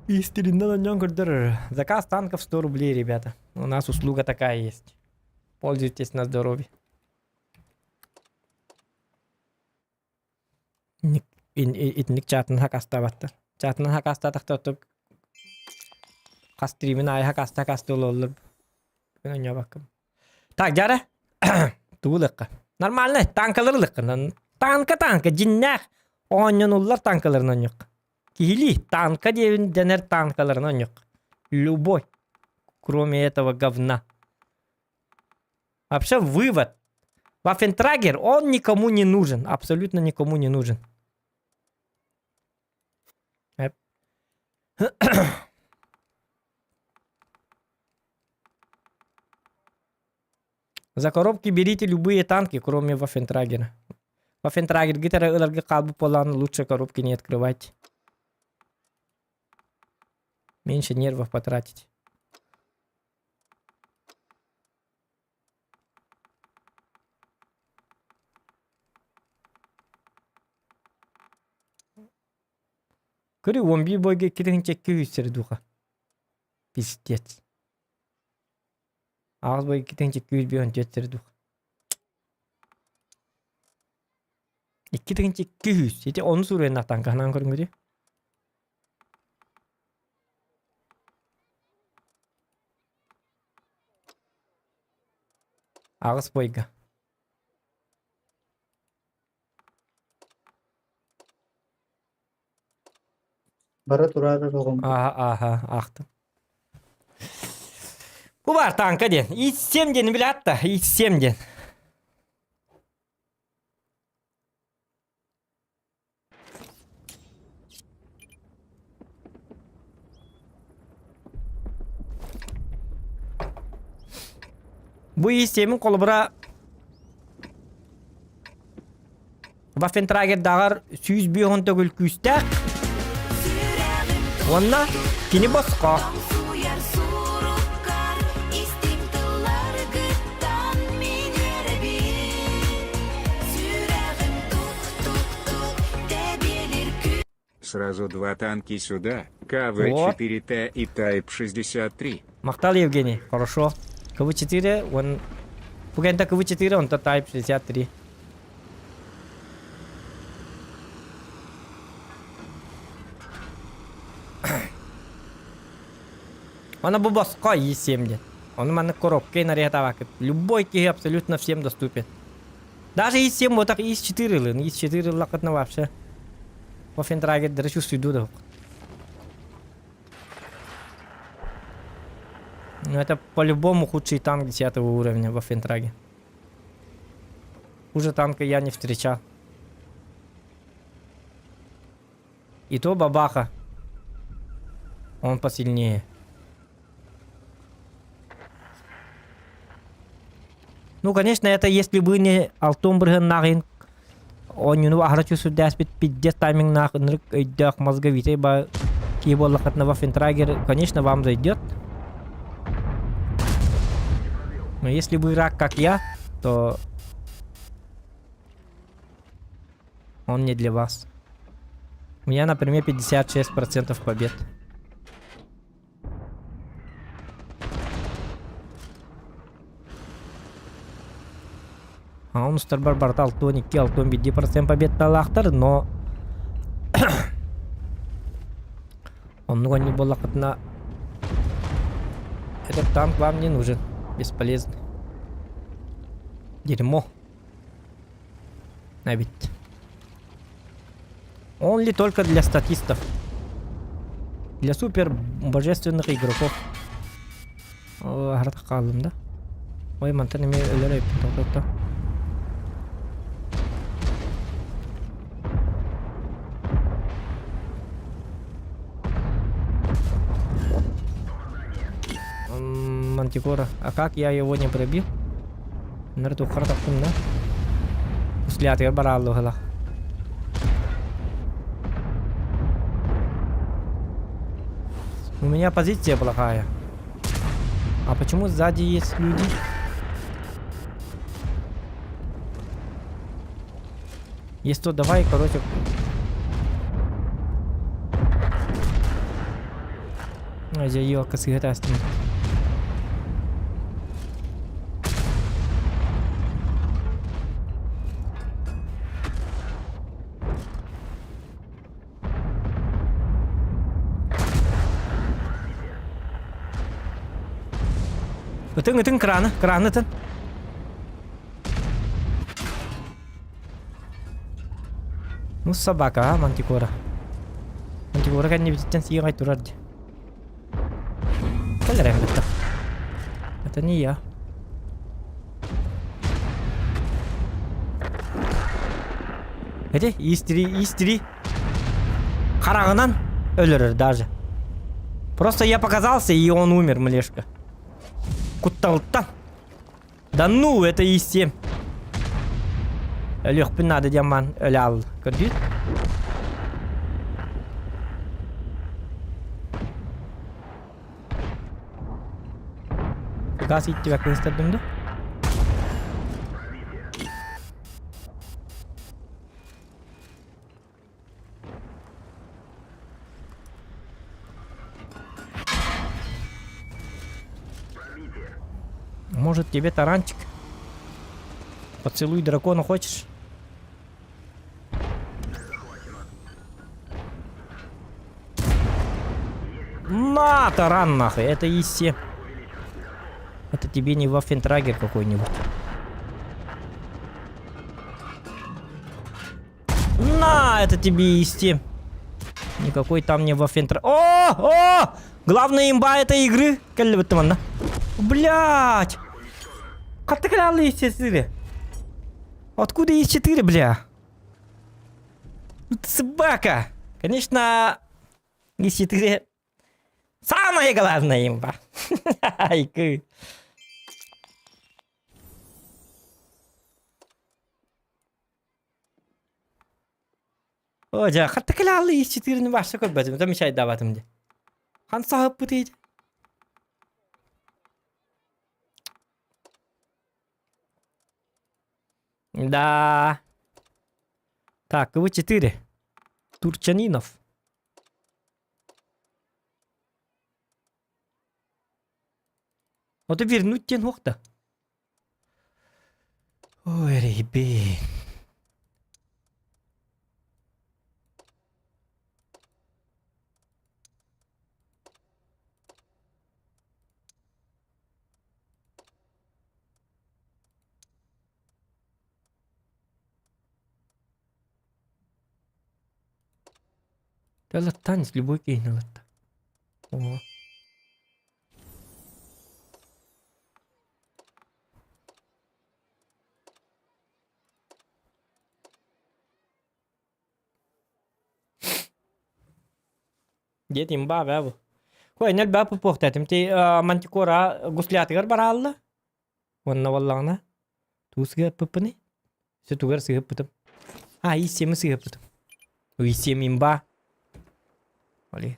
Истериннен онньон көрдөрөр. Заказ танков 100 рублей, ребята. У нас услуга такая есть. Пользуйтесь на здоровье. Итинник чаатын хакастаабаттар. Чаатынан хакастаатахта хас стримин аайы хакаста-хакаста ололлор. Онньообаккын. Так, дьара. Тугу ылыахха? Нормально, танкалары ылыахха. Танка танка, дьиннээх оонньонуллар танкаларын оонньуохха. Киһилии танка диэбин дэнэр танкаларын оонньуохха. Любой, кроме этого говна. Вообще вывод. Ваффентрагер, он никому не нужен. Абсолютно никому не нужен. За коробки берите любые танки, кроме Ваффентрагера. Ваффентрагер гитара ыларга хаалбыт буолан лучше коробки не открывать. Меньше нервов потратить. Көрү 11 бойга 2 сир духа. Пиздец. Аҕыс бойга 2 254 сир духа. 2 200. Ити ону суруйан танкаһынан көрүҥүтү. Аҕыс бойга. Бара турар оҕом. Ааха, ааха, аахтым. Бу баар танка диэн. И7 диэни билэт да, И7 диэн. Бу И7 холобура Ваффентрагердааҕар 105 төгүл күүстээх уонна кини босхо. Сразу два танки сюда, КВ-4Т и Type 63. Махтал Евгений, хорошо. КВ-4, он... Пугента КВ-4, он то Type 63. Она бу босхо И7 диэн. Ону маннык коробка нарыйатаабаккыт. Любой киһи абсолютно всем доступен. Даже И7 вот так И4 ылын. И4 ыллаххытына вообще. Ваффентрагердары чувствуйду да. Ну это по-любому худший танк 10 уровня во Фентраге. Хуже танка я не встречал. И то бабаха. Он посильнее. Ну, конечно, это если бы не Алтон бырыһыннааҕын оонньууну аһара сүрдээспит пиздец таймингнаах ынырык өйдөөх мозговитый ба киһи буоллаххытына Ваффентрагер, конечно, вам зайдет. Но если вы рак, как я, то он не для вас. У меня, например, 56% побед. А он устарбар барта 62 61% победталаахтар, но оннук оннук буоллаххытына этот танк вам не нужен. Бесполезный. Дерьмо. А ведь. Он ли только для статистов? Для супер божественных игроков. Аһара хааллым да. Ой, мантан эмиэ өлөр эбиппин тоқтотто. Мантикора. А как я его не пробил? Ныр туххара таптым да. Услятыгар барааллыһылах. У меня позиция плохая. А почему сзади есть люди? Есть то, давай, короче. Дьэ, елка сыыһа таастым. Ытыҥ, ытыҥ краны, краны ытын. Ну, собака, а, мантикора. Мантикора кэннибититтэн сиэҕэй турар дии. Кэлэр эбит. Это не я. Эти, истри, истри. Хараҕынан өлөрөр даже. Просто я показался, и он умер, млешка. Кутталтан. Да ну, это исти. Өлүөхпүн наада диэн баан өлө аалла. Көрдүүт? Газ иттибэккэ ыстардым да? Может тебе таранчик? Поцелуй дракона хочешь? На, таран нахуй, это ИС-7. Это тебе не ваффентрагер какой-нибудь. На, это тебе исти. Никакой там не ваффентра... О, о! Главная имба этой игры. Кэллибиттим Блять! Как ты ИС-4? Откуда ИС-4, бля? Ну ты собака! Конечно, ИС-4 самая главная имба. Айкы. Оо дьэ, хатта кэлэ ис читиирин баасса көрбөтүм, то мичайдаабатым дии. Хан саһыппытый Да. Так, КВ-4. Турчанинов. Вот и вернуть диэн суох да. Ой, эрэйбин. Танец любой киһини ылатта. О. Диэт имба баа бу. Кой нэл баа пупуохтаатым ти мантикора гуслятыгар бараалла. Уонна буоллаҕына тугу сыһыаппыппыный? Сөтүгэр сыһыаппытым. А, ИС-7 сыһыаппытым. ИС-7 имба. Оли.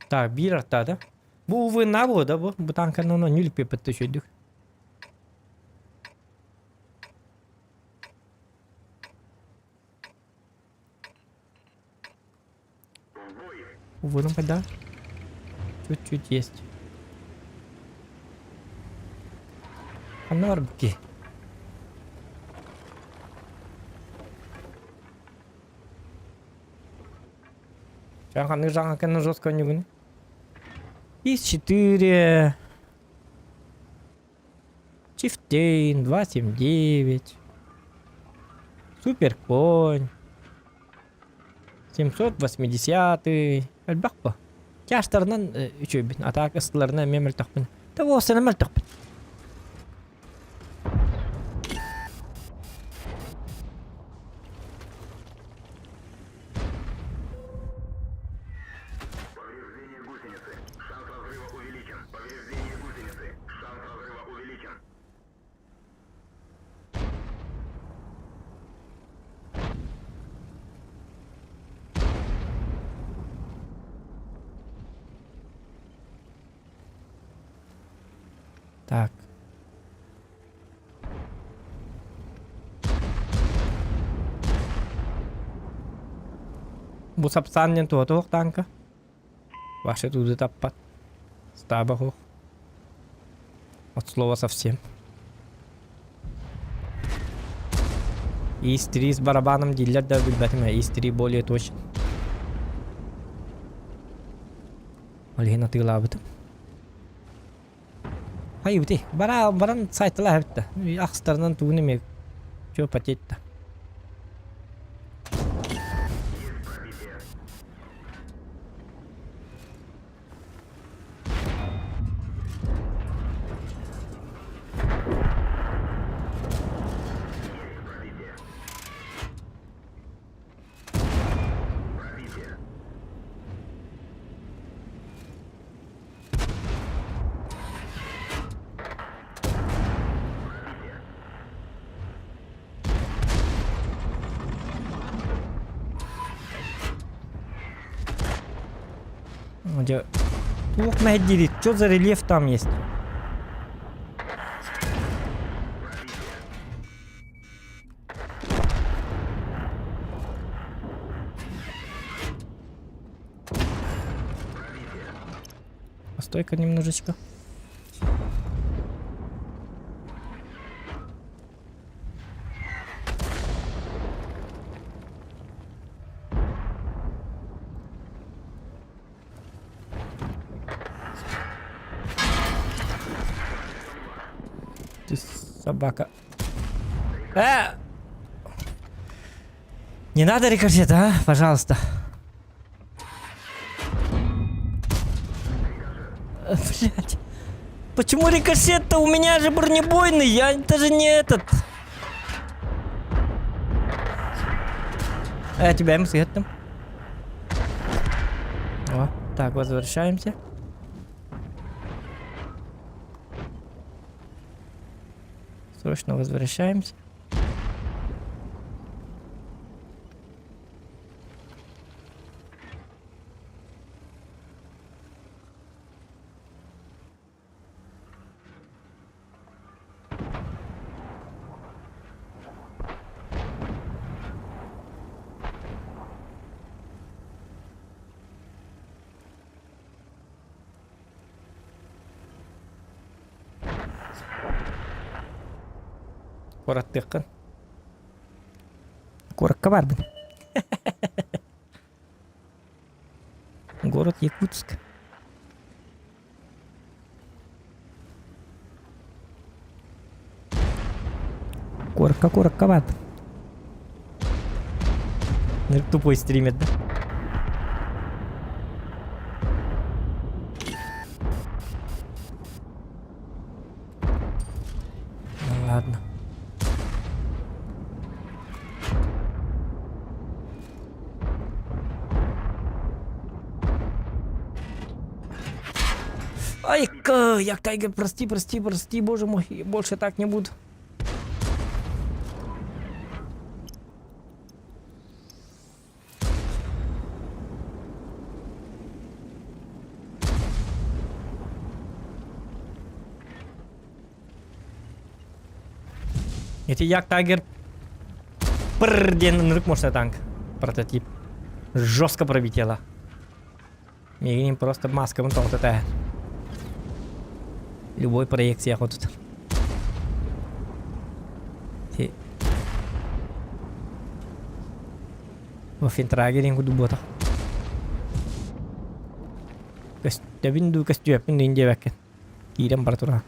Так, биир артаата. Бу увы на буо да бу. Бу танканан нөл пепетте үчүйдүк. Увы, да. Чуть-чуть есть. Ханна барбыт Ханнык жаңа кэннэ жестко ньугун. Ис-4. Чифтейн 279. Супер конь. 780 элбэх бу. Тяжтарынан үчүгүйбүн, атаак ыстыларынан эмиэ мөлтөхпүн. Да уолсана мөлтөхпүн. Так. Бу сапсан диэн туһа туох тааҥка? Вообще тугу таппат. Стаба суох. От слова совсем. ИС-3 с барабаном дииллэр да билбэтим ээ. ИС-3 более точно. Ол иһин атыылаабытым. Хайыбытый? Бара баран сайталаах эбит да. Ахстарынан тугун эмиэ чё потеть-то. Дьэ, туох мэһэйдиирий? Что за рельеф там есть? Постой-ка немножечко. Ты собака. Э! Не надо рикошет, а? Пожалуйста. Блять. Почему рикошет-то? У меня же бронебойный, я даже не этот. А тебя им там. О, так, возвращаемся. Срочно возвращаемся. Куораттыаххын. Куоракка баарбын. Город Якутск. Куоракка куоракка баарбын. Тупой стример, да? Ну ладно. Ай, як Тайгер, прости, прости, прости, боже мой, я больше так не буду. Ити Як Тайгер пыр диэн ынырык мощный танк. Прототип. Жестко пробитело. Миигин просто маскабын тоҕото Любой проекция хотут. Финтрагерин курдук буотах. Көстөбүн дуу, көстүөппүн дуу диэбэккин. Киирэн бара турар.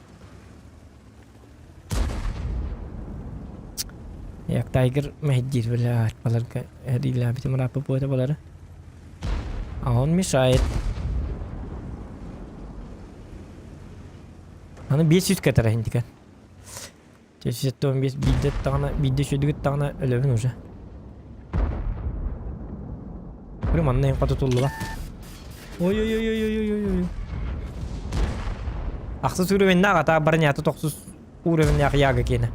Як Тайгер мэһэйдиир блядь, баларга эриилээбитим ырааппыт буота балары. А он мешает. Аны 500 кэтэрэ иһинтикэн. 475 биирдэ аттаҕына, биирдэ үчүгэйдик аттаҕына өлөбүн уже. Бу манна иһин хотутуллуба. Ой-ой-ой-ой-ой-ой-ой. Ахсыс уровеннаах, ата бронята тохсус уровеннаах яга киэнэ.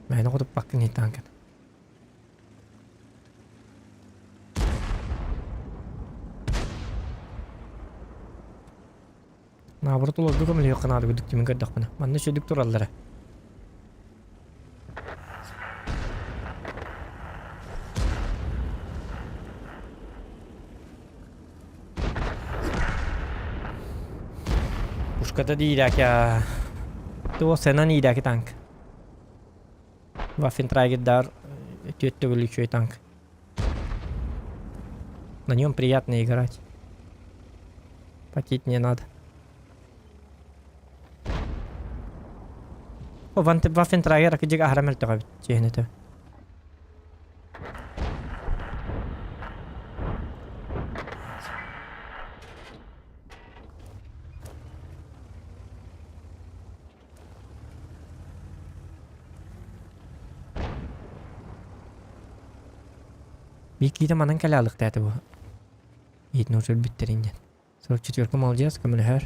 Мээнэ хотуппаккын иһиттэҕин кэн. Наоборот олорго көмөлөһүөххэ наада курдук түмүн көрдөхпүнэ. Манна үчүгдүк тураллара. Пушката диирээкэ. Туох сэнэн иирээки танк. Ваффентрагердар түөрт төгүл үчүгэй танк. На нем приятно играть. Потеть не надо. О, Ваффентрагер кыдьык аһара мөлтөх эбит, чиэһинэ этэ. Микита манан кэлэ алыктаата бу. Иитин өлбүттэрин диэн. 44 молодец, көмөлөһөр.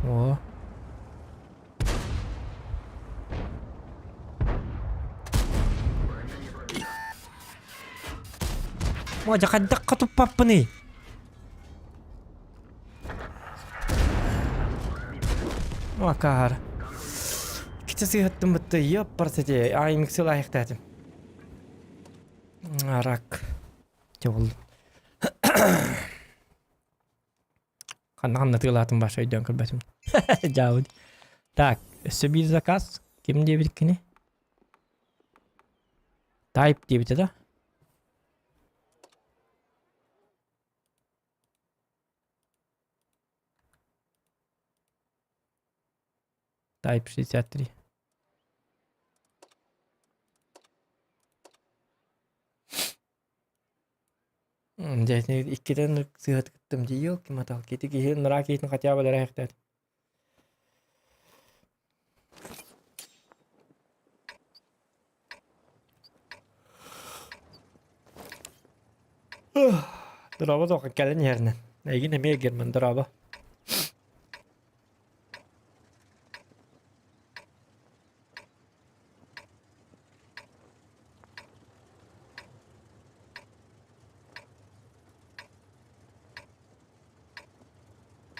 О. О, дьэ хайдахха туппаппыный? Макар. Киче сыһаттым бытты, ёппарсете, ай миксил айыктаатым. Арак. Дьэ Ханна ханна тыалаатым баша өйдөөн көрбөтүм. Дьаабыт. Так, өссө биир заказ. Ким диэбит кини? Тайп диэбитэ да? Type 63. Дьэ, иккитэн сыыһа кыттым дии, елки-моталки. Ити киһи ныраа киһитин хотя бы дэрэһэхтээт. Дорообо тоққа кэлэн иһэринэн. Эйигин эмиэ Герман дорообо.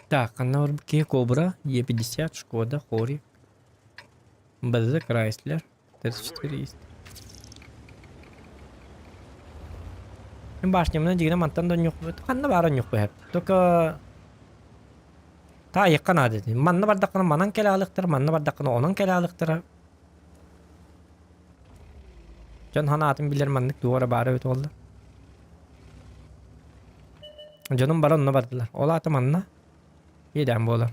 Так, ханна барбыт киһи Кобра, Е50, Шкода, Хори, БЗ, Крайслер, 34 есть. Мин башнямынан дьигинэ мантан да ньухпут. Ханна баара ньухпу Только таайыкка наада дии. Манна бардаххына манан кэлэ алыктара, манна бардаххына онон кэлэ алыктара. Дьон ханаатын билэр маннык туох эрэ баара эбит буолла. Дьонум бары онно бардылар. Ол аата манна иэдээн буолар.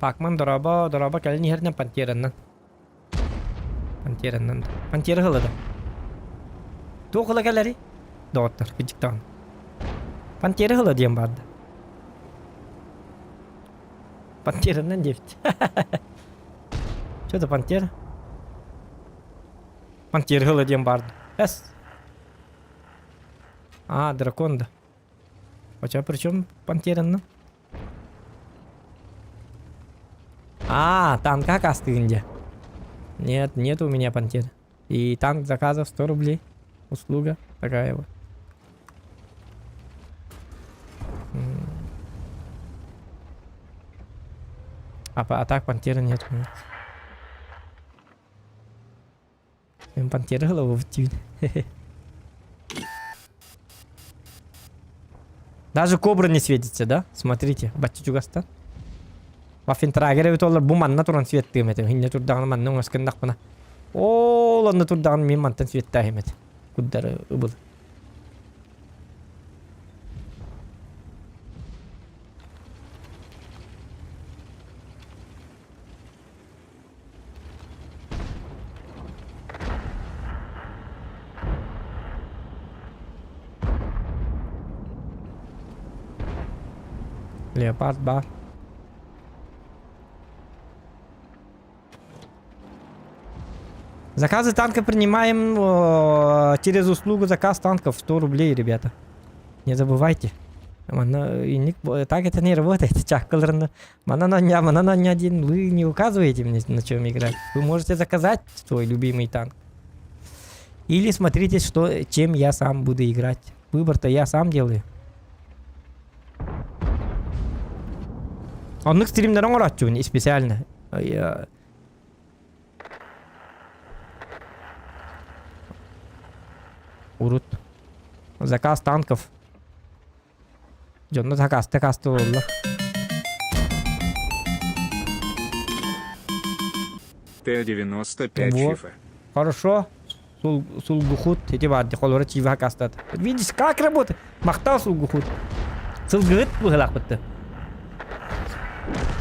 Пакман дорообо, дорообо кэлин иһэринэн пантераннан. Пантераннан да. Пантера ыла да. Туох ыла кэлэрий? Доҕоттор, кыдьыктаҕын. Пантера ыла диэн баарда. Пантераннан диэбит. Что за пантера? Пантера ыла диэн баарда. Эс. А, дракон да. Хотя при чем пантеранна? А, танка кастыгын Нет, нет у меня пантер. И танк заказов 100 рублей. Услуга такая вот. А, а так пантеры нет у меня. Мин пантера голову түүн. Даже кобра не светится, да? Смотрите, бачча Ваффентрагер эбит олар бу манна туран светтыым этим. Хинне турдаҕына манна оҥоскыннахпына. Ол онно турдаҕына мин мантан светтаахым этим. Куддары ыбыл. Леопард баар. Заказы танка принимаем через услугу заказ танков 100 рублей, ребята. Не забывайте. Манна инник так это не работает. Чаккаларына манан анья, манан анья диэн вы не указываете мне, на чем играть. Вы можете заказать свой любимый танк. Или смотрите, что, чем я сам буду играть. Выбор-то я сам делаю. Оннук стримнер оҥорооччубун специально. Урут. Заказ танков. Дьонно сакаасты касты буолла. Т-95 Вот. Фифа. Хорошо. Сул, сулгухут. Эти бар, холора чива кастат. Видишь, как работает? Махтал сулгухут. Сылгыт быһылаах бытты.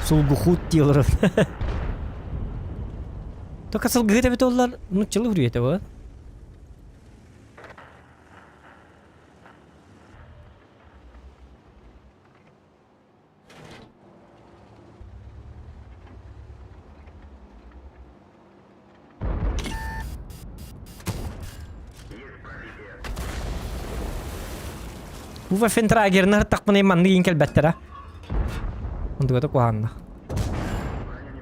Сулгухут диэлэр. Только сылгыт эбит оллар, ну чылы үрүйэтэ бу. Бу Вафентрагернар тахпынай маннык иин кэлбэттэрэ. Онтугата куһаанна.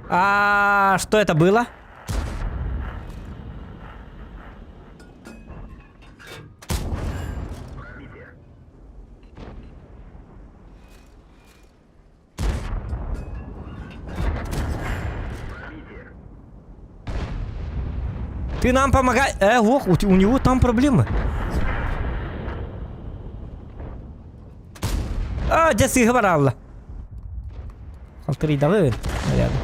А что это было? Ты нам помогай. Э, ох, у, у него там проблемы. А, дьэ сыыһа бараалла. Халтырыйдалын. Рядом.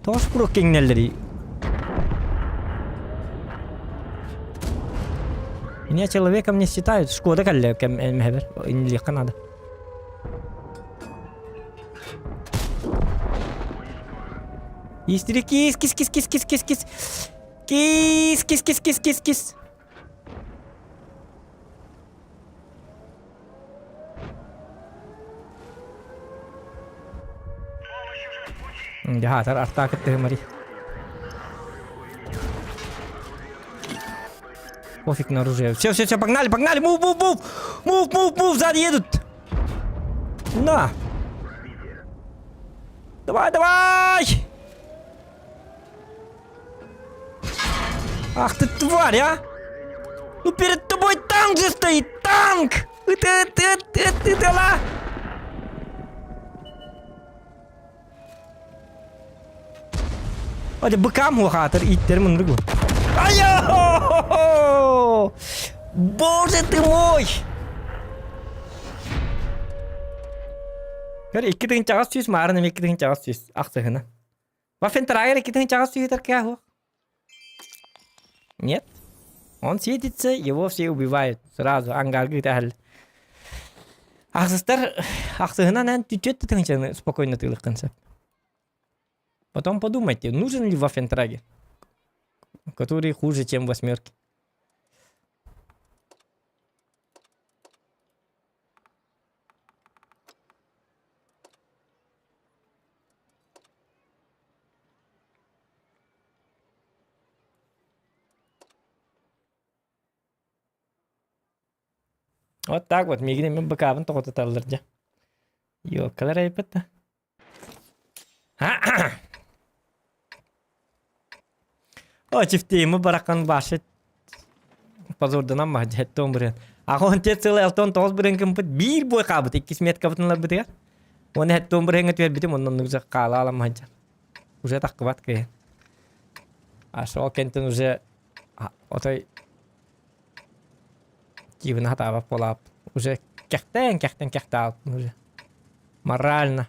Тош куруук киҥнэллэрий? Меня человеком не считают. Шкода кэллэ кэм эмэһэбэр. Иннилиэххэ наада. Истири кис кис кис кис кис кис кис кис кис кис кис кис кис Дьаһаатар артаа кыттыһымарый. Пофиг на оружие. Все, все, все, погнали, погнали! Мув, мув, мув! Мув, мув, мув, сзади едут! На! Давай, давай! Ах ты тварь, а! Ну перед тобой танк же стоит! Танк! Ты, ты, ты, ты, ты, дала! Hadi быкам хуахатыр иттер мындыгу. Айо! Боже ты мой! Көр 2800 маарыным 2800 ахсыһына. Вафентрагер 2800 кээһу. Нет. Он светится, его все убивают. Сразу ангаргы тәһэл. Ахсыстар ахсыһынан эн түтүөт тыһынчаны спокойно тыылыккын сөп. Потом подумайте, нужен ли Вафентрагер, который хуже, чем восьмерки. Вот так вот, миигин эмэ быкаабын тоҕотуталлар дьэ. Ёлкалар эйпэт да. О, чифтиимы барахан башит позорданан маһдьэттон бырын. Ахон те целый алтон тоҕус бырын кымпыт биир бой хаабыт иккис меткабытын ыларбытыгар. Уонна хэттон бырыҥҥа түһэрбитим оннон уже хаала аламмаһдьа. Уже тахкыбат кыйын. А шо кентен уже отой киибин хатаабат буолаап. Уже кэхтээн кэхтэн кэхтээн уже. Морально.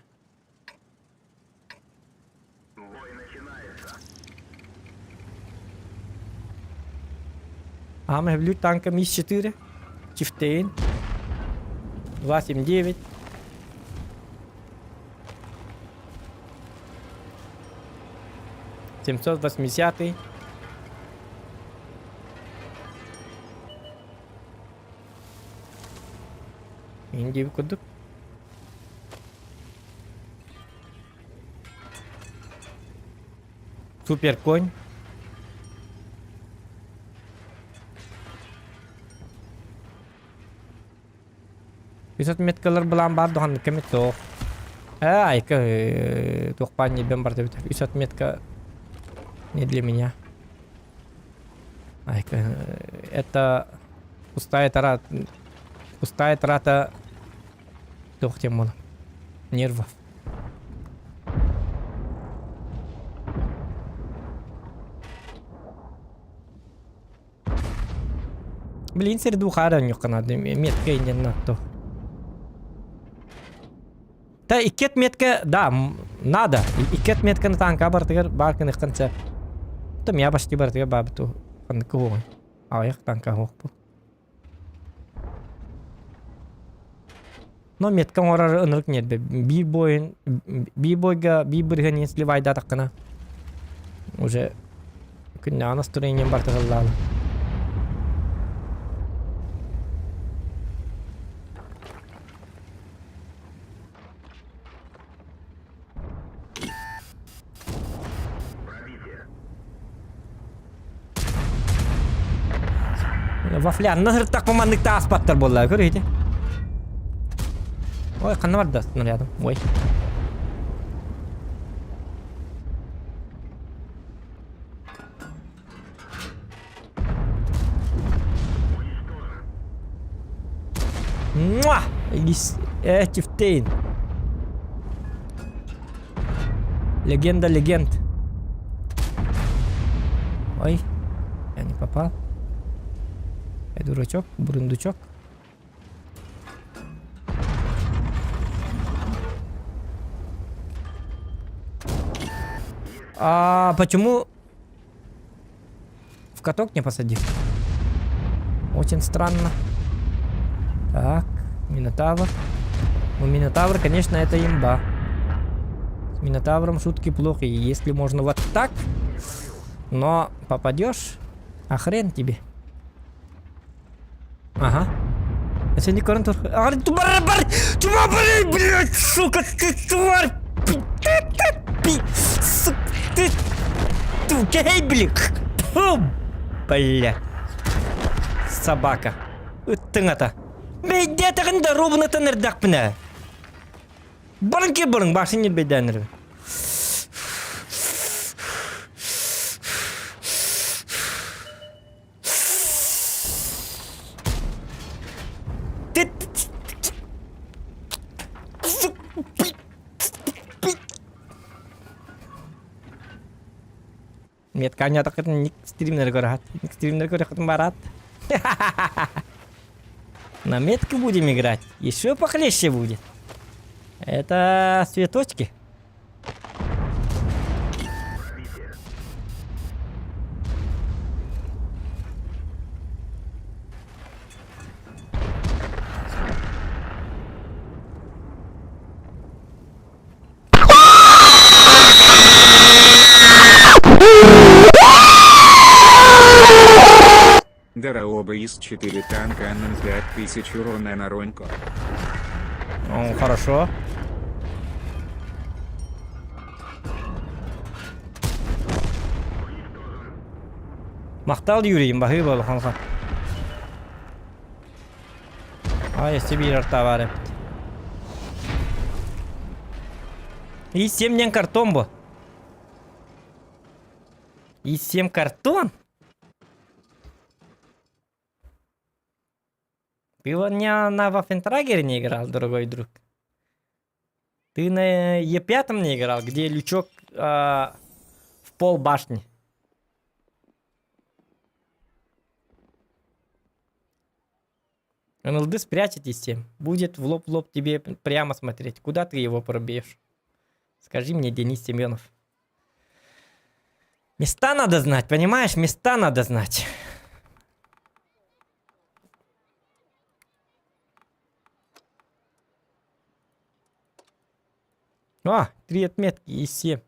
Аама сөбүлүүр танка МиС-4, Чифтейн, 279. 780 Индия курдук. Супер конь. Үс отметкалар былаан баар доханнык кэмит суох. Э, айка, э, туох баан ньирбэн барда эбит. Үс отметка не для меня. Айка, э, это пустая трата, пустая трата туох диэн буолар? Нервов. Блин, сири хаара онньукка наада метка инньэн натто. Та икки отметка, да, надо. Икки отметканы танка барытыгар баар гыныххын сөп. Там я почти барытыгар баабыту ханнык уоҕун. Аҕыйах танка уохпут. Но метка оҥорор ынырык ньиэрбэ. Биир бойун биир бойга биир бырыһыан сливайдаатаххына уже күннээҕи настроением барыта сыллаана. Вафлянна сырыттахпын маннык тааспаттар буолла көр ити. Ой, ханна барда снарядом? Ой. Муа! Э, Тифтейн. Легенда легенд. Ой, я не попал. Э, дурачок, бурундучок. А почему в каток не посадил? Очень странно. Так, Минотавр. Ну, Минотавр, конечно, это имба. С Минотавром шутки плохи. Если можно вот так, но попадешь, а хрен тебе. Ага. Это не корон Бар, бар, бар, блядь, сука, ты тварь! Ты, сука, ты, ты, блик! Фу, бля. Собака. Ыттыҥ ата. Бэйдээтэҕин да ровнатан эрдэхпинэ. Барын кир барын, башын ньирбэйдээн Метка анньаатаххытын ник стримнери көрөһөт. Ник стримнери көрөххүтүн бараат. На метке будем играть. Еще похлеще будет. Это цветочки. Дороба из 4 танка на 5000 урона на Ронько. Ну, хорошо. Махтал Юрий, баһыыба улахан Ай, өссө биир арта баар эбит. И 7 ден картон бу. И 7 картон? Ты вон не на Ваффентрагере не играл, дорогой друг. Ты на Е5 не играл, где лючок э, в пол башни. НЛД спрячет и Будет в лоб в лоб тебе прямо смотреть. Куда ты его пробьешь? Скажи мне, Денис Семенов. Места надо знать, понимаешь? Места надо знать. А, три отметки и семь.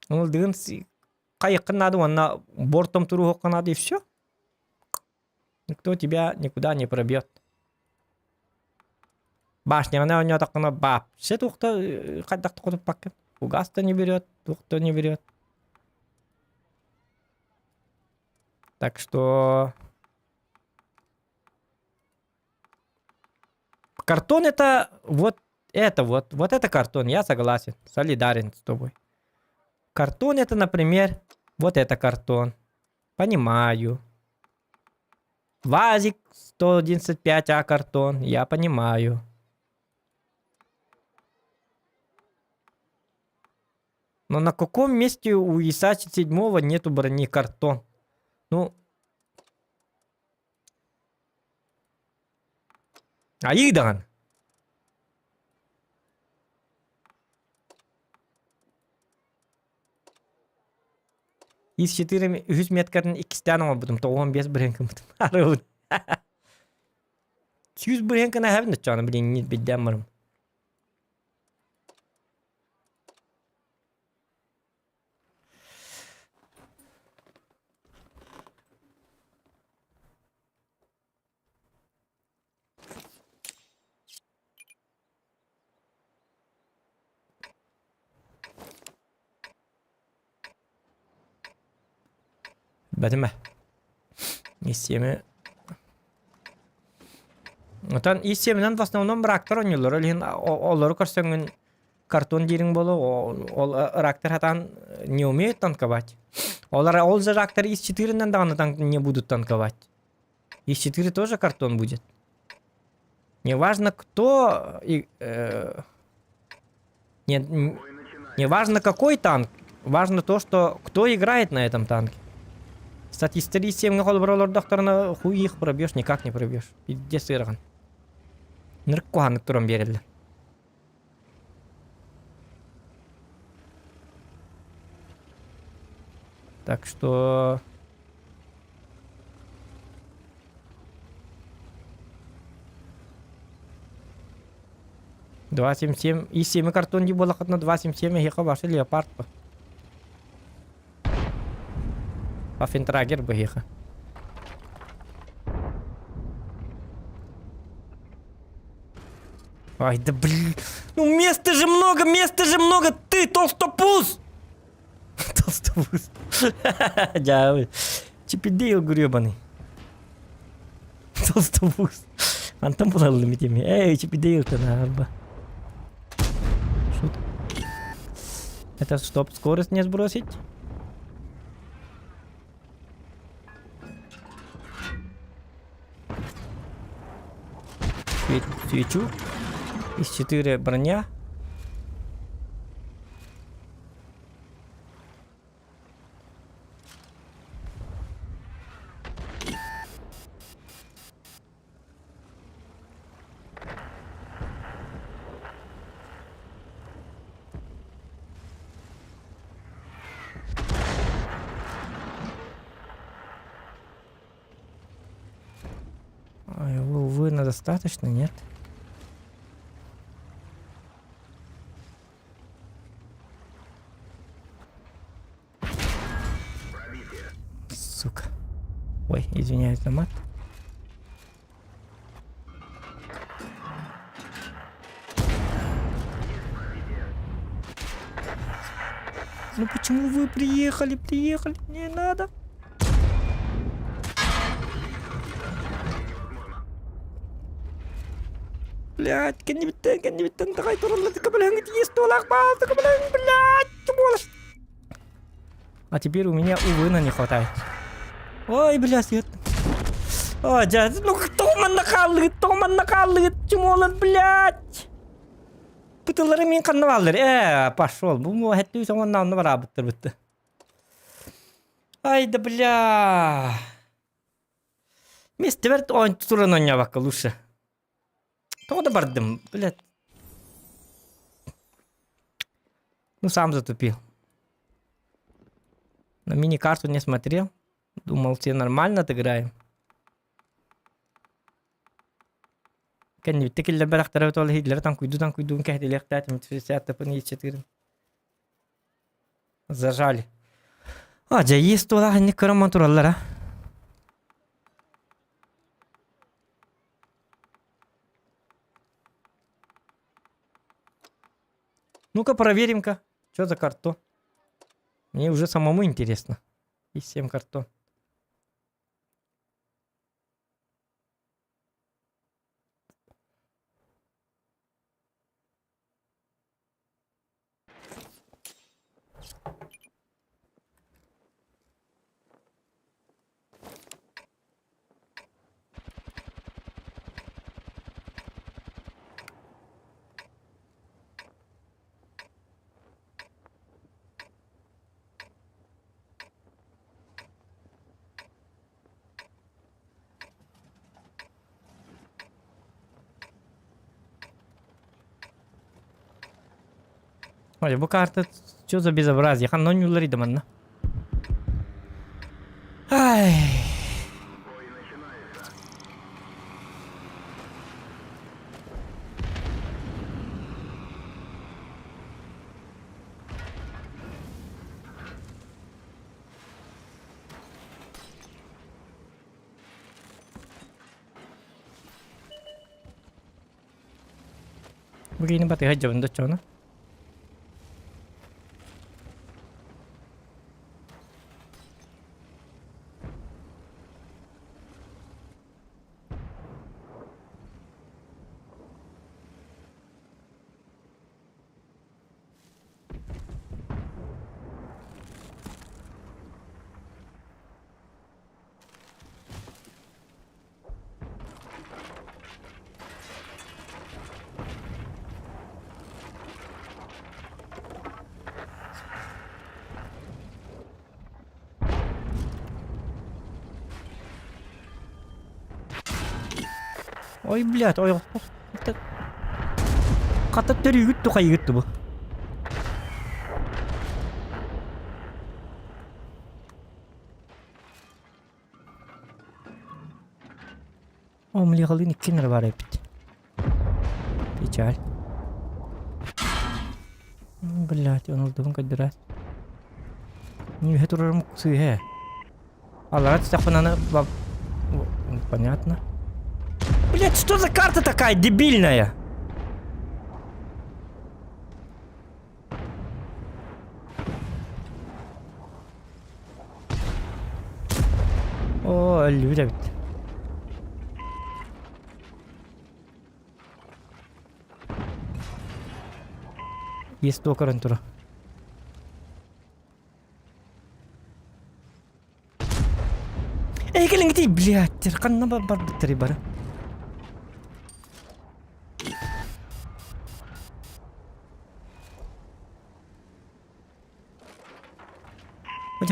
Ол дыгын хайыккын надо, уонна бортом туруохха надо и все. Никто тебя никуда не пробьет. Башняны оонньоотоххуна вообще туохта хайдах тохотуппаккын. Фугас да не берет, туох да не берет. Так что... Картон это вот это вот, вот это картон, я согласен, солидарен с тобой. Картон это, например, вот это картон. Понимаю. Вазик 111.5А картон, я понимаю. Но на каком месте у ИСа 7 нету брони картон? Ну... Айыы даҕаны. Ис 4 үһүс меткатын иккистээн оҥорбутум 95 бырыһыан гыммытым. Арыыбын. 100 бырыһыан гына эһэбин оччоҕуна билиҥҥи билдээн барым. Бэтимэ. Ис-сиэми Отон ис-сиэминэн в основном рактар оонньууллар. Ол иһин олору көрсөҥҥүн картон диириҥ буолуо, ол рактар хатаан не умеют танковать. Олар ол же рактар ис четырынан даҕаны не будут танковать. Ис 4 тоже картон будет. Неважно кто и, э, не, не важно какой танк, важно то, что кто играет на этом танке. Кстати, 3,7 холобур олордохторуна хуй их пробьешь, никак не пробьешь. Пиздец ыарахан. Нырк куһааннык туран биэрэллэр. Так что... 2.77 и 7 картон дии буоллаххытына 2.77 эһиэхэ ваша леопард по. Пафентрагер быһиэхэ. Ай да блин. Ну места же много, места же много, ты толстопуз! Толстопуз. Дьаабы. Чипидейл гребаный. Толстопуз. Антон булаллым итими. Эй, Чипидейл ты арба. Шут. Это чтоб скорость не сбросить? Свечу. Из 4 броня. Ай, увы, на достаточно, нет? Сука. Ой, извиняюсь за мат. Ну почему вы приехали, приехали? Не надо. Блядь, кэннибиттэн, кэннибиттэн тахай тураллар, көмөлөһүҥ тиийэ туолаах баалты көмөлөһүҥ, блядь, чумуолаш. А теперь у меня, увы, на не хватает. Ой, бля, свет. Ой, дядь, ну кто манна хааллыгыт, кто манна хааллыгыт, чумуолар, блядь. Бытылары мин ханна бааллар? Э, пошел. Бу хэттүү соңонна онно бараабыттар бытты. Ай да бля. Миэстэбэр туран оонньообокко лучше. Тоҕо да бардым, блядь. Ну, сам затупил. На мини-карту не смотрел. Думал, все нормально отыграем. Кэннибиттэ киллэрбэтэхтэрэ ол иһиллэрэ таҥкуйдуу таҥкуйдуун кэһэтилиэхтээтим Зажали. А, дьэ, иэс туолаах инник көрөн тураллар, а? Ну-ка проверим-ка, что за карту. Мне уже самому интересно. И 7 картон. Ой, бу карта что за безобразие? Ханна ойуулар иде манна? Ай. Бу киһини батыһа дьабын да оччоҕуна. Ой, блядь, ой, Хата төрүүгүт тухайыгыт бу. О, млегалын иккин бар эбит. Печаль. Блядь, он ылдыбын көддөрөөт. Нүһэ турарым сыыһа. Аллара түстэхпин аны... Понятно. Блядь, что за карта такая дебильная? Оо, өллүбүт эбит. Есть көрөн тура. Эй, кэлиҥ блядь, ханна барбыттарый бары?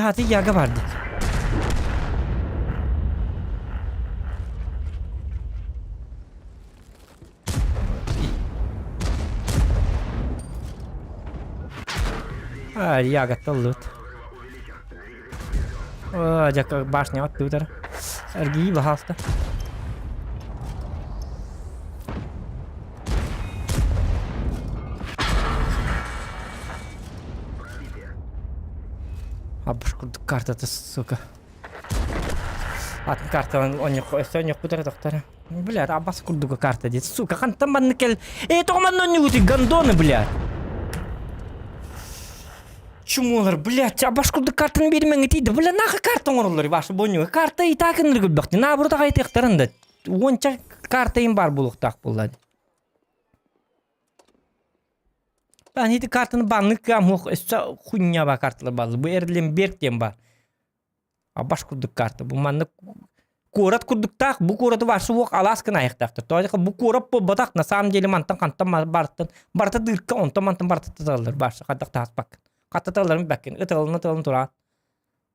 Хаты яга барды. А, яга толлут. О, дьэ, башня оттуутар. Эргии баһаалта. Абыш курдук картата, сука. Атын карталан онньоххо өссө онньохпут эрэ тохтор. Блядь, абас курдуга карта диет. Сука, хантан маннык кэл... Э, тоҕо манна онньугутуй, гондоны, блядь. Чумолар, блядь, абаш курдук картаны биэримэҥ итийдэ. Бля, нахуй карта оҥороллор, ваша бонньуга. Карта и так ынырык өлбөхтү. Наоборот аҕай да. Уонча карта им бар буолуохтаах буолла. Бан ити картаны баннык кыам өссө хуйня ба карталар бааллар. Бу Эрленберг диэн бар. Абаш курдук карта. Бу маннык куорат курдуктаах бу куораты вообще уох алаас гына айахтаахтар. Тоҕо бу куорат буолбатах на самом деле мантан хантан бартан барыта дырка онтон мантан барыта тыталлар барса хадах тааспаккын. Хаттаталларын бэккин ыталына ыталын тураан.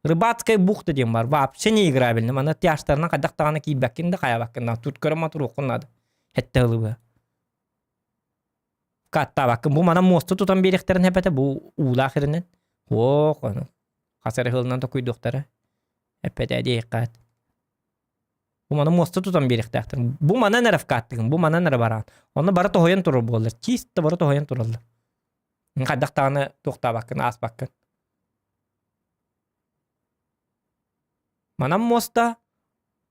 Рыбацкая бухта диэн бар. Вообще не играбельно. Мана тяжтарынан хайдах даҕаны киирбэккин да хайабаккын да. Тут көрө матуруоххун наада. Хэтте ылыбы. Каттаабаккын. Бу мана муоста тутан биэриэхтэрин эпэтэ бу уулаах иринэн. Ох, ону хас эрэ сылынан токуйдуохтара. Эппэтэ диэххэ. Бу маны муоста тутан биэриэхтээхтэр. Бу манан эрэ вкаттыгын, бу манан эрэ бараан. Онно бары тоһуйан турар буоллар. Чисто бары тоһуйан тураллар. Хайдах даҕаны туохтаабаккын, ааспаккын. Манан муоста,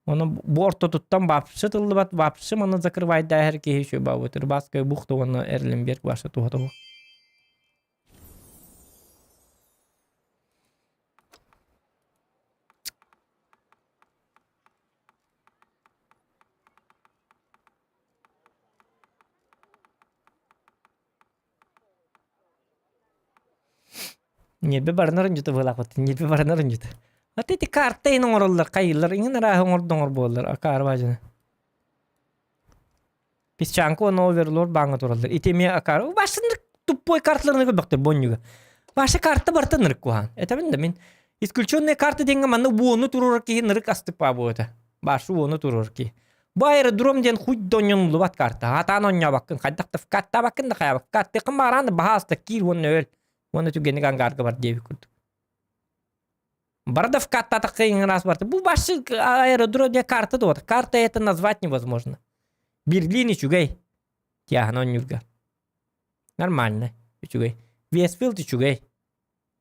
оны бу ортотуттан вообще тыллыбат, вообще маны закрывайдааһар киһи үчүгэй баабыт. Рыбацкая бухта уонна Эрленберг вообще туһа туһа. Ньиэрбэ баранар ындьыта быһыылаахпыт. Ньиэрбэ баранар ындьыта. А ити карта иһин оҥороллор, хайыыллар, иҥин арааһы оҥордоҥор буоллар, акаары баадьына. Песчанка уонна оверлорд бааҥҥа тураллар. Ити эмиэ акаары. Башыннык тупой карталарына көрбөхтөр бонньуга. Ваша карта барыта нырык куһаан. Этэбин да мин исключенная карта диэҥҥэ манна уону туруорар киһи нырык астык баа буота. Башы уону туруорар киһи. Бу аэродром диэн хуй да онньонуллубат карта. Атаан онньообаккын, хайдах да каттаабаккын да хайабаккын. Каттыаххын баҕараан да баһаалыста киир уонна өл. Уонна түгэнник ангарга бар диэбит курдук. Бородовка аттаатахха раз барта. Бу башы аэродром диye карта да вот. Карта это назвать невозможно. Берлин үчүгэй. Тиаһын онньурга. Нормально. Үчүгэй. Вестфилд үчүгэй.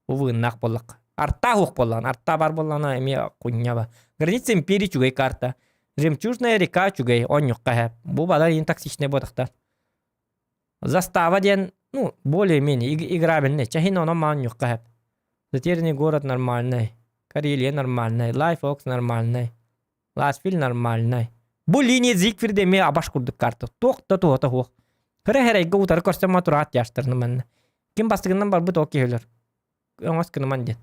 Увыыннаах буоллахха. Арта уох буоллаҕына, арта бар буоллаҕына эмиэ кунньаба. Граница империи үчүгэй карта. Жемчужная река үчүгэй, онньукка хэп. Бу балар иин токсичный буотахтар. Застава диэн, ну, более-менее играбельный. Чаһин онон маанньукка хэп. Затерянный город нормальный. Карелия нормальный. Лайф Окс нормальный. Ласфиль нормальный. Бу линия Зигфрида эмиэ абаш курдук карта. Туох да туһата суох. Кыра хэрайга утары көрсөн матураат яштарны манна. Ким бастыгынан барбыт ол киһилэр. Өҥөс гыныман диэн.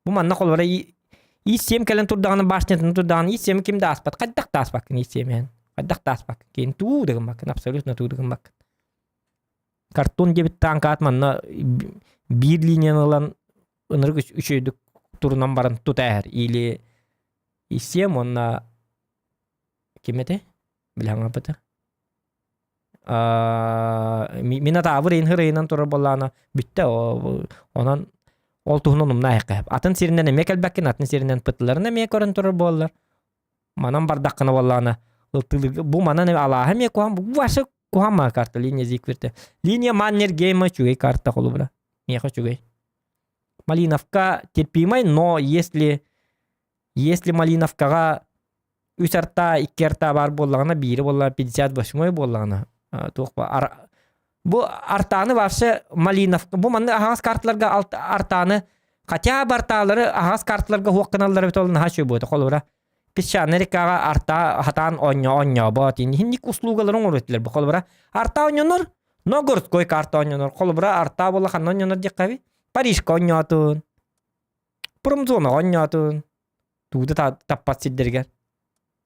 Бу манна холобура И-7 кэлэн турдаҕына башнятын турдаҕына И-7 ким да ааспат. Хайдах да ааспаккын И-7 Хайдах да ааспаккын. Киин туу да гыммаккын. Абсолютно туу да гыммаккын. Картон диэбит таанкаат манна биир линияны ылан ынырык үчүгэйдик турунан баран тута иһэр. Или И-7 уонна ким этэй? Билэҥҥэ Мин атаабыр иһин хырыйынан турар буоллаҕына бүттэ онон ол туһунан умна айахха атын сиринэн эмиэ кэлбэккин атын сиринэн пытыларын эмиэ көрөн турар буоллар манан бардаххына буоллаҕына бу манан алааһа эмиэ куһаҕан бу вообще куһаҕан карта линия Зигфрида линия Маннергейма үчүгэй карта холобура миэхэ үчүгэй Малиновка терпимай но если если Малиновкаҕа үс арта, икки арта баар буоллаҕына, биири буоллаҕына 58 буоллаҕына туох ба бу артааны вообще Малиновка бу маннык аһаҕас карталарга артааны хотя бы артаалары аһаҕас карталарга суох гыналлар эбит ол наһаа үчүгэй буолуо холобура песчаный рекаҕа арта хатаан оонньоо оонньообот инник услугалары оҥоруо этилэр бу холобура арта оонньонор но городской карта оонньонор холобура арта буолла ханна оонньонор диэххэ Парижка оонньоотун промзонаҕа оонньоотун Тугу да таппат сирдэригэр.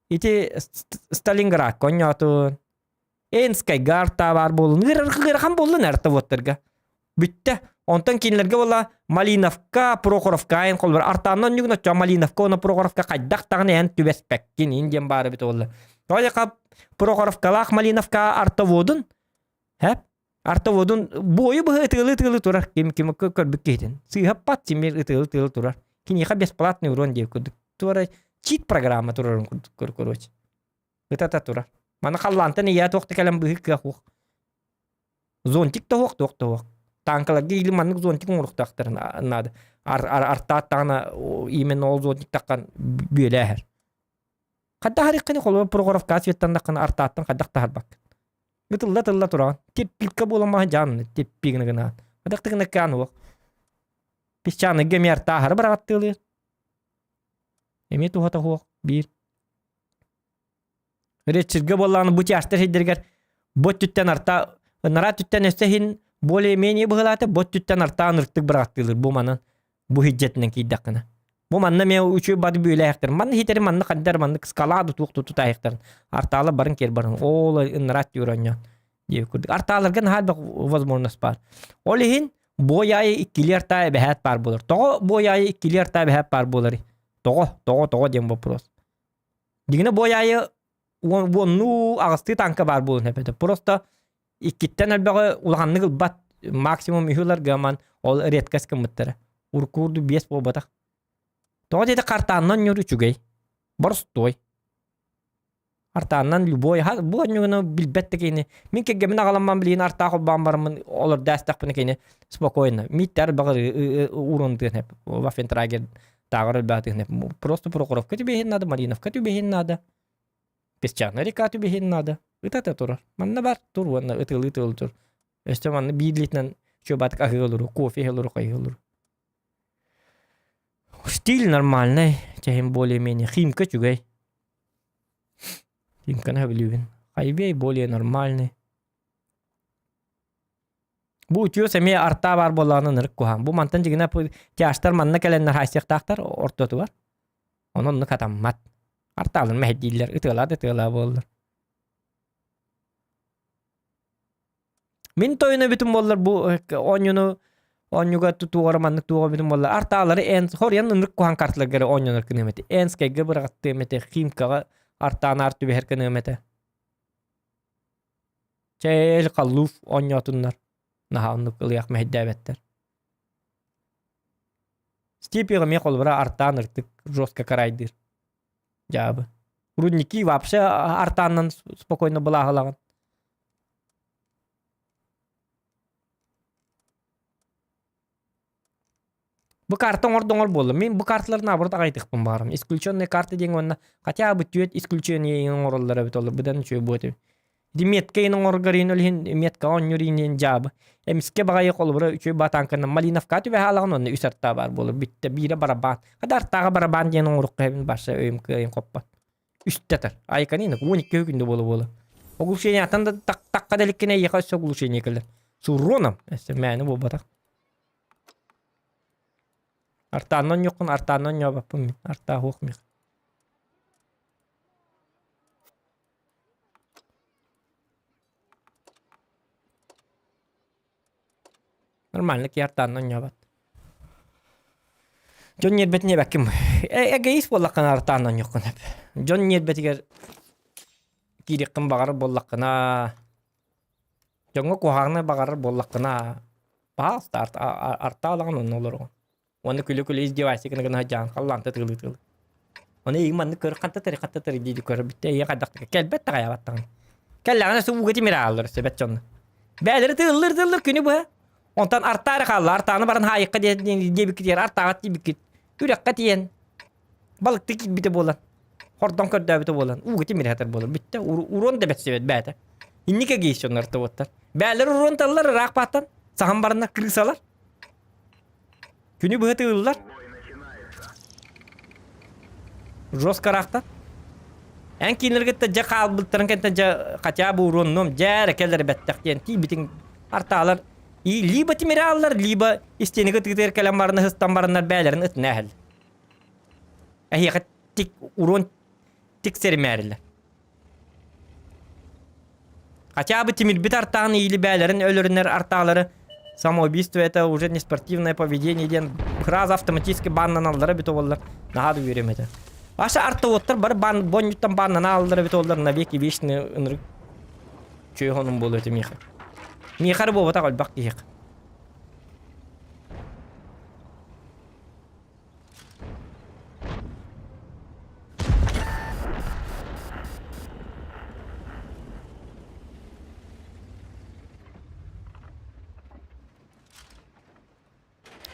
Ити Сталинградка оонньоотун, Энскайга арта баар буоллун, ыарахан буоллун арта уоттарга. Бүттэ. Онтон кинилэргэ буолла Малиновка, Прохоровка айан холбор артааннан ньугун оччо Малиновка уонна Прохоровка хайдах даҕаны эн түбэспэккин ин диэн баар эбит буолла. Тоҕо Прохоровкалаах Малиновка артоводун, хэп Артоводун буойу быһа ытыалыы-ытыалыы турар ким ким көрбүт киһитин. Сыыһаппат симир ытыалыы-ытыалыы турар. Киниэхэ бесплатный урон диэбит курдук. Туора чит программа турарын курдук короче. Ытата турар. Маны халлаантан ийээ туох да кэлэн быһыы кыах уох. Зонтик да уох, туох да уох. Танкаларга или маннык зонтик оҥоруохтаахтарын наада. Артааттаҕына именно ол зонтик таххан бүөлээһэр. Хайдах арыйххыный холобур Прохоровка светтаннаххына артааттан хайдах таһарбаккын. Ытылла тылла тураҕын. Типпикка буолан маһа дьаанны типпи гына гынаан. Хайдах да гына уох. Песчаныйга эмиэ артааһары быраҕаттыылыыр. Эмиэ туһата суох биир. Речиргэ буоллаҕына бу тяжтар сирдэригэр бу өттүттэн арта ынараа өттүттэн өссө иһин более-менее быһылаата бу өттүттэн артаан ыртык быраҕаттыылыр бу манан бу хиддьэтинэн киирдэххинэ. Бу манна эмиэ үчүгэй бары бүөлээхтэр. Манна хитэри манна хандар маннык скаладу туох тутаайыктарын. Артаалар барын киэр барын. Ол ыннараат диир оонньоон. Диэбит курдук. Артааларга наһаа элбэх возможность баар. Ол иһин бой аайы иккилии артаа эбэһээт баар буолар. Тоҕо бой аайы иккилии артаа эбэһээт баар буоларый? Тоҕо? Тоҕо? Тоҕо диэн вопрос. Дьиҥинэ бой аайы уоннуу аҕыстыы танка баар буолуон сөп этэ. Просто иккиттэн элбэҕи улаханнык ылбат максимум үһү ылар гаман ол редкость гыммыттара. Урукку биэс буолбатах. Тоҕо диэтэ картааннан ньур үчүгэй. Боростуой. Артааннан любой бу онньугуна билбэт да киһини. Мин кэргэммин аҕаламман билигин артаа холбоон бараммын олордо астахпына кини спокойно. Мииттэр баҕар уурун тыын Вафентрагер тааҕар өлбөтүн Просто Прохоровка түбэһин надо, Мариновка түбэһин надо. Песчаная река түбэһин надо. Ытата турар. Манна бар тур уонна ытылыы тыл тур. Өстө манна биир литнан чуобатык аһыы олору, кофе олору, хайыы олору. Стиль нормальный, тем более-менее. Химка үчүгэй. Химканы сөбүлүүбүн. Хайвей более нормальный. Бу үтүө эмиэ артаа баар буоллаҕына ынырык куһаҕан. Бу мантан дьигинэ тяжтар манна кэлэннэр хаайсыахтаахтар ортотугар. Онон оннук хатаммат. Артаалын мэһэйдииллэр, ытыалаа да ытыалаа буоллар. Мин тойоно эбитим буоллар бу оонньууну оонньууга тутуугара маннык туоҕа эбитим буоллар артаалары эн хоруйан ынырык куһаҕан карталарга эрэ оонньонор гыныам этэ. Энскэйгэ быраҕаттыам этэ, Химкаҕа артаанаар түбэһэр гыныам этэ. Чээл халлууф оонньоотуннар. Наһаа оннук ылыах мэһэйдээбэттэр. Степиҕа эмиэ холобура артаан ыртык жестко карайдыыр. Дьаабы. Рудники вообще артааннан спокойно былааһылаҕын. Бу карта оҥордоҥор буолла. Мин бу карталар наоборот аҕайдыхпын баарым. Исключенные карты диэн уонна хотя бы түөрт исключение оҥороллор эбит олор быдан үчүгэй буо этим. Ити метка иһин оҥоргор иһин ол иһин метка оонньуур иһин дьаабы. Эмискэ баҕайы холобура үчүгэй батааҥканан Малиновка түбэһэ алаҕын уонна үс артаа баар буолар. Бүттэ биирэ барабаан. Хата артааҕа барабаан диэн оҥоруохха эбин барса өйүм кыайын хоппот. Үстэ атар. Айканина 12 күндэ буола-буола. Оглушениятан да тахха да иликкинэ эйиэхэ өссө оглушение кэлэр. С уроном. Өссө мээнэ буолбатах. Артаанна онньуоххун, артаанна онньообоппун мин. Артаа суох миэхэ. Нормально киһи артаанна онньообот. Дьон ньиэрбэтин эбэккин. Эгоист буоллаххына артаанна онньуоххун сөп. Дьон ньиэрбэтигэр киириэххин баҕарар буоллаххына, дьоҥҥо куһаҕаны баҕарар буоллаххына, пожалуйста, артаалаҕын онно олороҕун. Уонна күлэ-күлэ издевайся гына гына сылдьаҕын, халлаанта тыылыы-тыылыы. Ону эйигин маннык көр, ханта тары, ханта тары дии көрөр бүттэ, эйиэ хайдах кэлбэт да хайаабат даҕаны. Кэллэҕинэ өссө ууга тимир ааллар өссө бэт дьонно. Бээлэри тыыллыр-тыыллыр күнү быһа. Онтон артаары хаалла, артааны баран хаайыкка диэбиккитигэр артааҕа тиийбиккит. Күрэххэ тиийэн балыкты киирбитэ буолан, хордон көрдөөбүтэ буолан, ууга тимир хатар буолан бүттэ. Урон да бэрсибэт бээтэ. Инники гейс дьоннор тобуттар. Бээлэр урон таллар ыраах бааттан, саһан бараннар крысалар. Күнү быһа тыыллар. Жестко ыраахтан. Эн кинилэргэ дьэ хаалбыттарын кэнтэн дьэ хотя бы уруоннуом дьэ эрэ кэлэр бэттэх диэн тиийбитиҥ артаалар и либо тимирааллар, либо истиэнэгэ тыытыгар кэлэн баран ыһыстан бараннар бээлэрин ытына эһэллэр. Эһиэхэ тик уруон тиксэримээрилэр. Хотя бы тимирбит артаан или бээлэрин өлөрүнэр артаалары самоубийство это уже не спортивное поведение диэн сразу автоматически баннаналлара эбит буоллар наһаа да үөрүөм этэ. Аша артоводтар бары бан бонньуттан баннана аллара эбит буоллар навеки вечный ынырык чүө хонун буолуо этэ миэхэ. Миэхэ эрэ буолбатах элбэх киһиэхэ.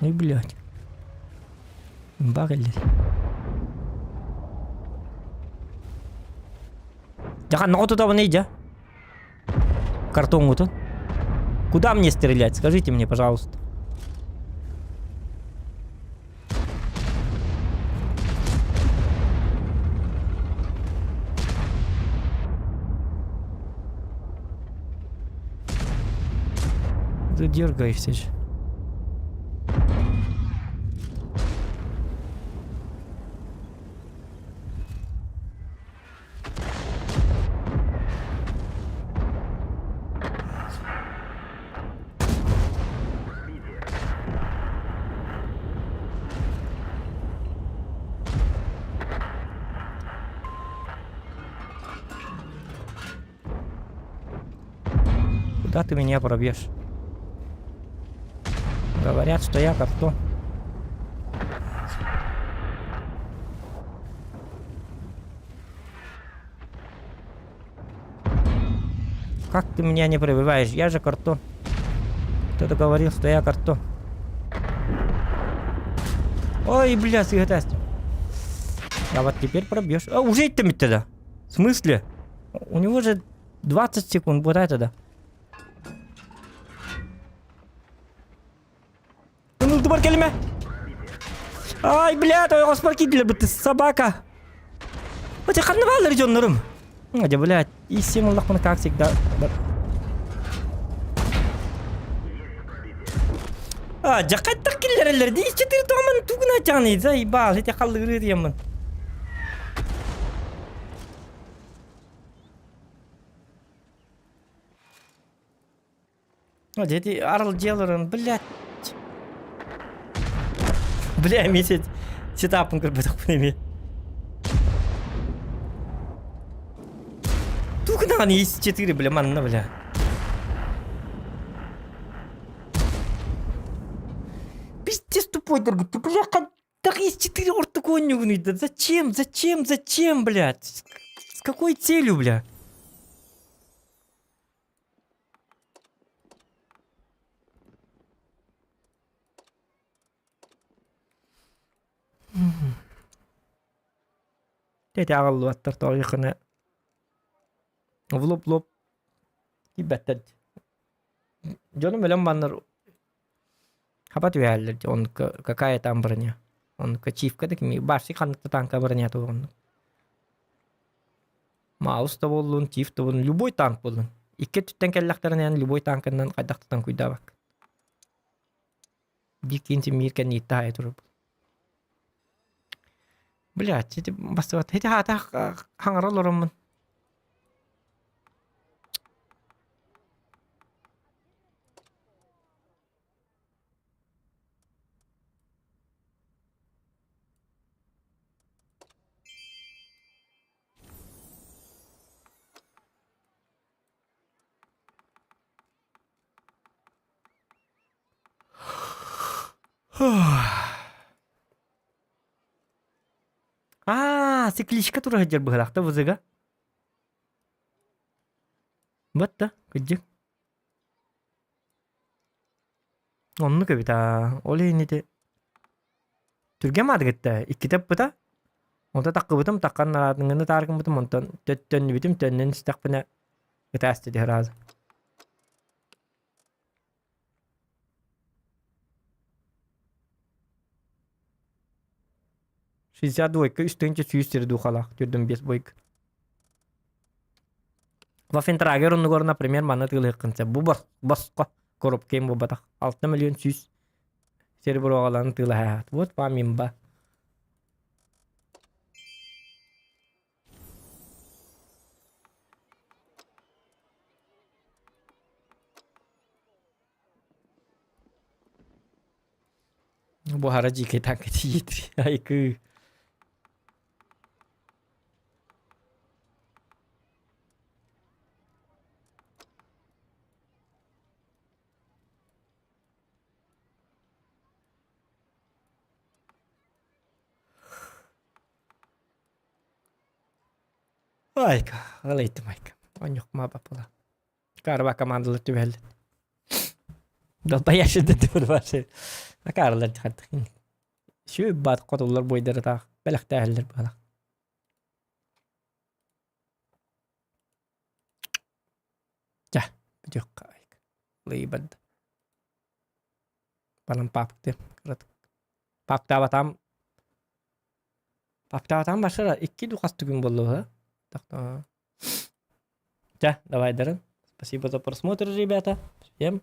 Ой, блядь. Имба кэллэ. Дьэ ханна тутабыный дьэ? Картоҥҥутун. Куда мне стрелять? Скажите мне, пожалуйста. Ты дергаешься же. Куда ты меня пробьешь? Говорят, что я картон. Как ты меня не пробиваешь? Я же картон. Кто-то говорил, что я картон. Ой, бля, сыгытасть. А вот теперь пробьешь. А, уже идти тогда. В смысле? У него же 20 секунд, вот это да. Ынылдыбар кэлимэ! Ай, блядь, ойоҕоспор киирдилэр бытты собака! Бача ханна бааллар дьоннорум? Дьэ, блядь, иссиэм ыллахпына как всегда. А, дьэ хайдах киллэрэллэр дии четыре тоҕомон тугуна чаҕыный заебал ити халлыгырыы диэммин. Дети арыл дьиэлэрин, блядь. Бля, эмиэ сетапын көрбөтөхпүн эмиэ. Тугунаҕын ис четыре, бля, манна, бля. Пиздец тупой, дорогой, ты, бля, Хайдах из 4 ортоконнюгунуй да? Зачем, зачем, зачем, блядь? С какой целью, бля? Тете аҕаллыбаттар тоҕо Влоп-лоп тиийбэттэр. Дьонум өлөн баннар хаба түһээллэр дьэ оннукка какая там броня. Оннукка чивка да кими барсик ханнык да танка бронята оннук. Маус да буоллун, тиф да буоллун, любой танк буоллун. Икки өттүттэн кэллэхтэринэ эн любой танканан хайдах да танкуйдаабаккын. Биир киин симмиир кэннииттэ аайы турар. Блядь, ити бастыбат. Ити хаата хаҥара олороммун. Аа, цикличка тура сылдьар быһыылаах да ВЗ-га. Батта, кырдьык. Оннук эбит аа. Ол иһин ити түргэн маадыгытта иккитэ ыппыта. Онто таккыбытым, таккан нараатыҥҥыны тааргыммытым, онтон төннүбүтүм, төннөн истэхпинэ ытаас дии сразу. 62 3 100 сири духалаах, 45 бойка. Вафентрагер оннугар, например, манна тыылыаххын сөп. Бу босхо коробка им буолбатах. 6 миллион 100 сереброҕаларын тыылаһаат. Вот вам имба. Бу хара дьиикэй танка тиийдир. Айкыы. Айка, ылыйтым айка. Онньукма баппыла. Карба командалар түбэллэр. Долбоящий да Акаарылар дьахардык. Сүүп баат хотуллар буойдары таах бэлэхтээһэллэр быһалах. Чэ, бүтүөххэ айка. Лыйбад. Баран папты. Паптаабатам Паптаабатам барсара икки ду хас күн буолла Чэ, давай, Дарын. Спасибо за просмотр, ребята. Всем.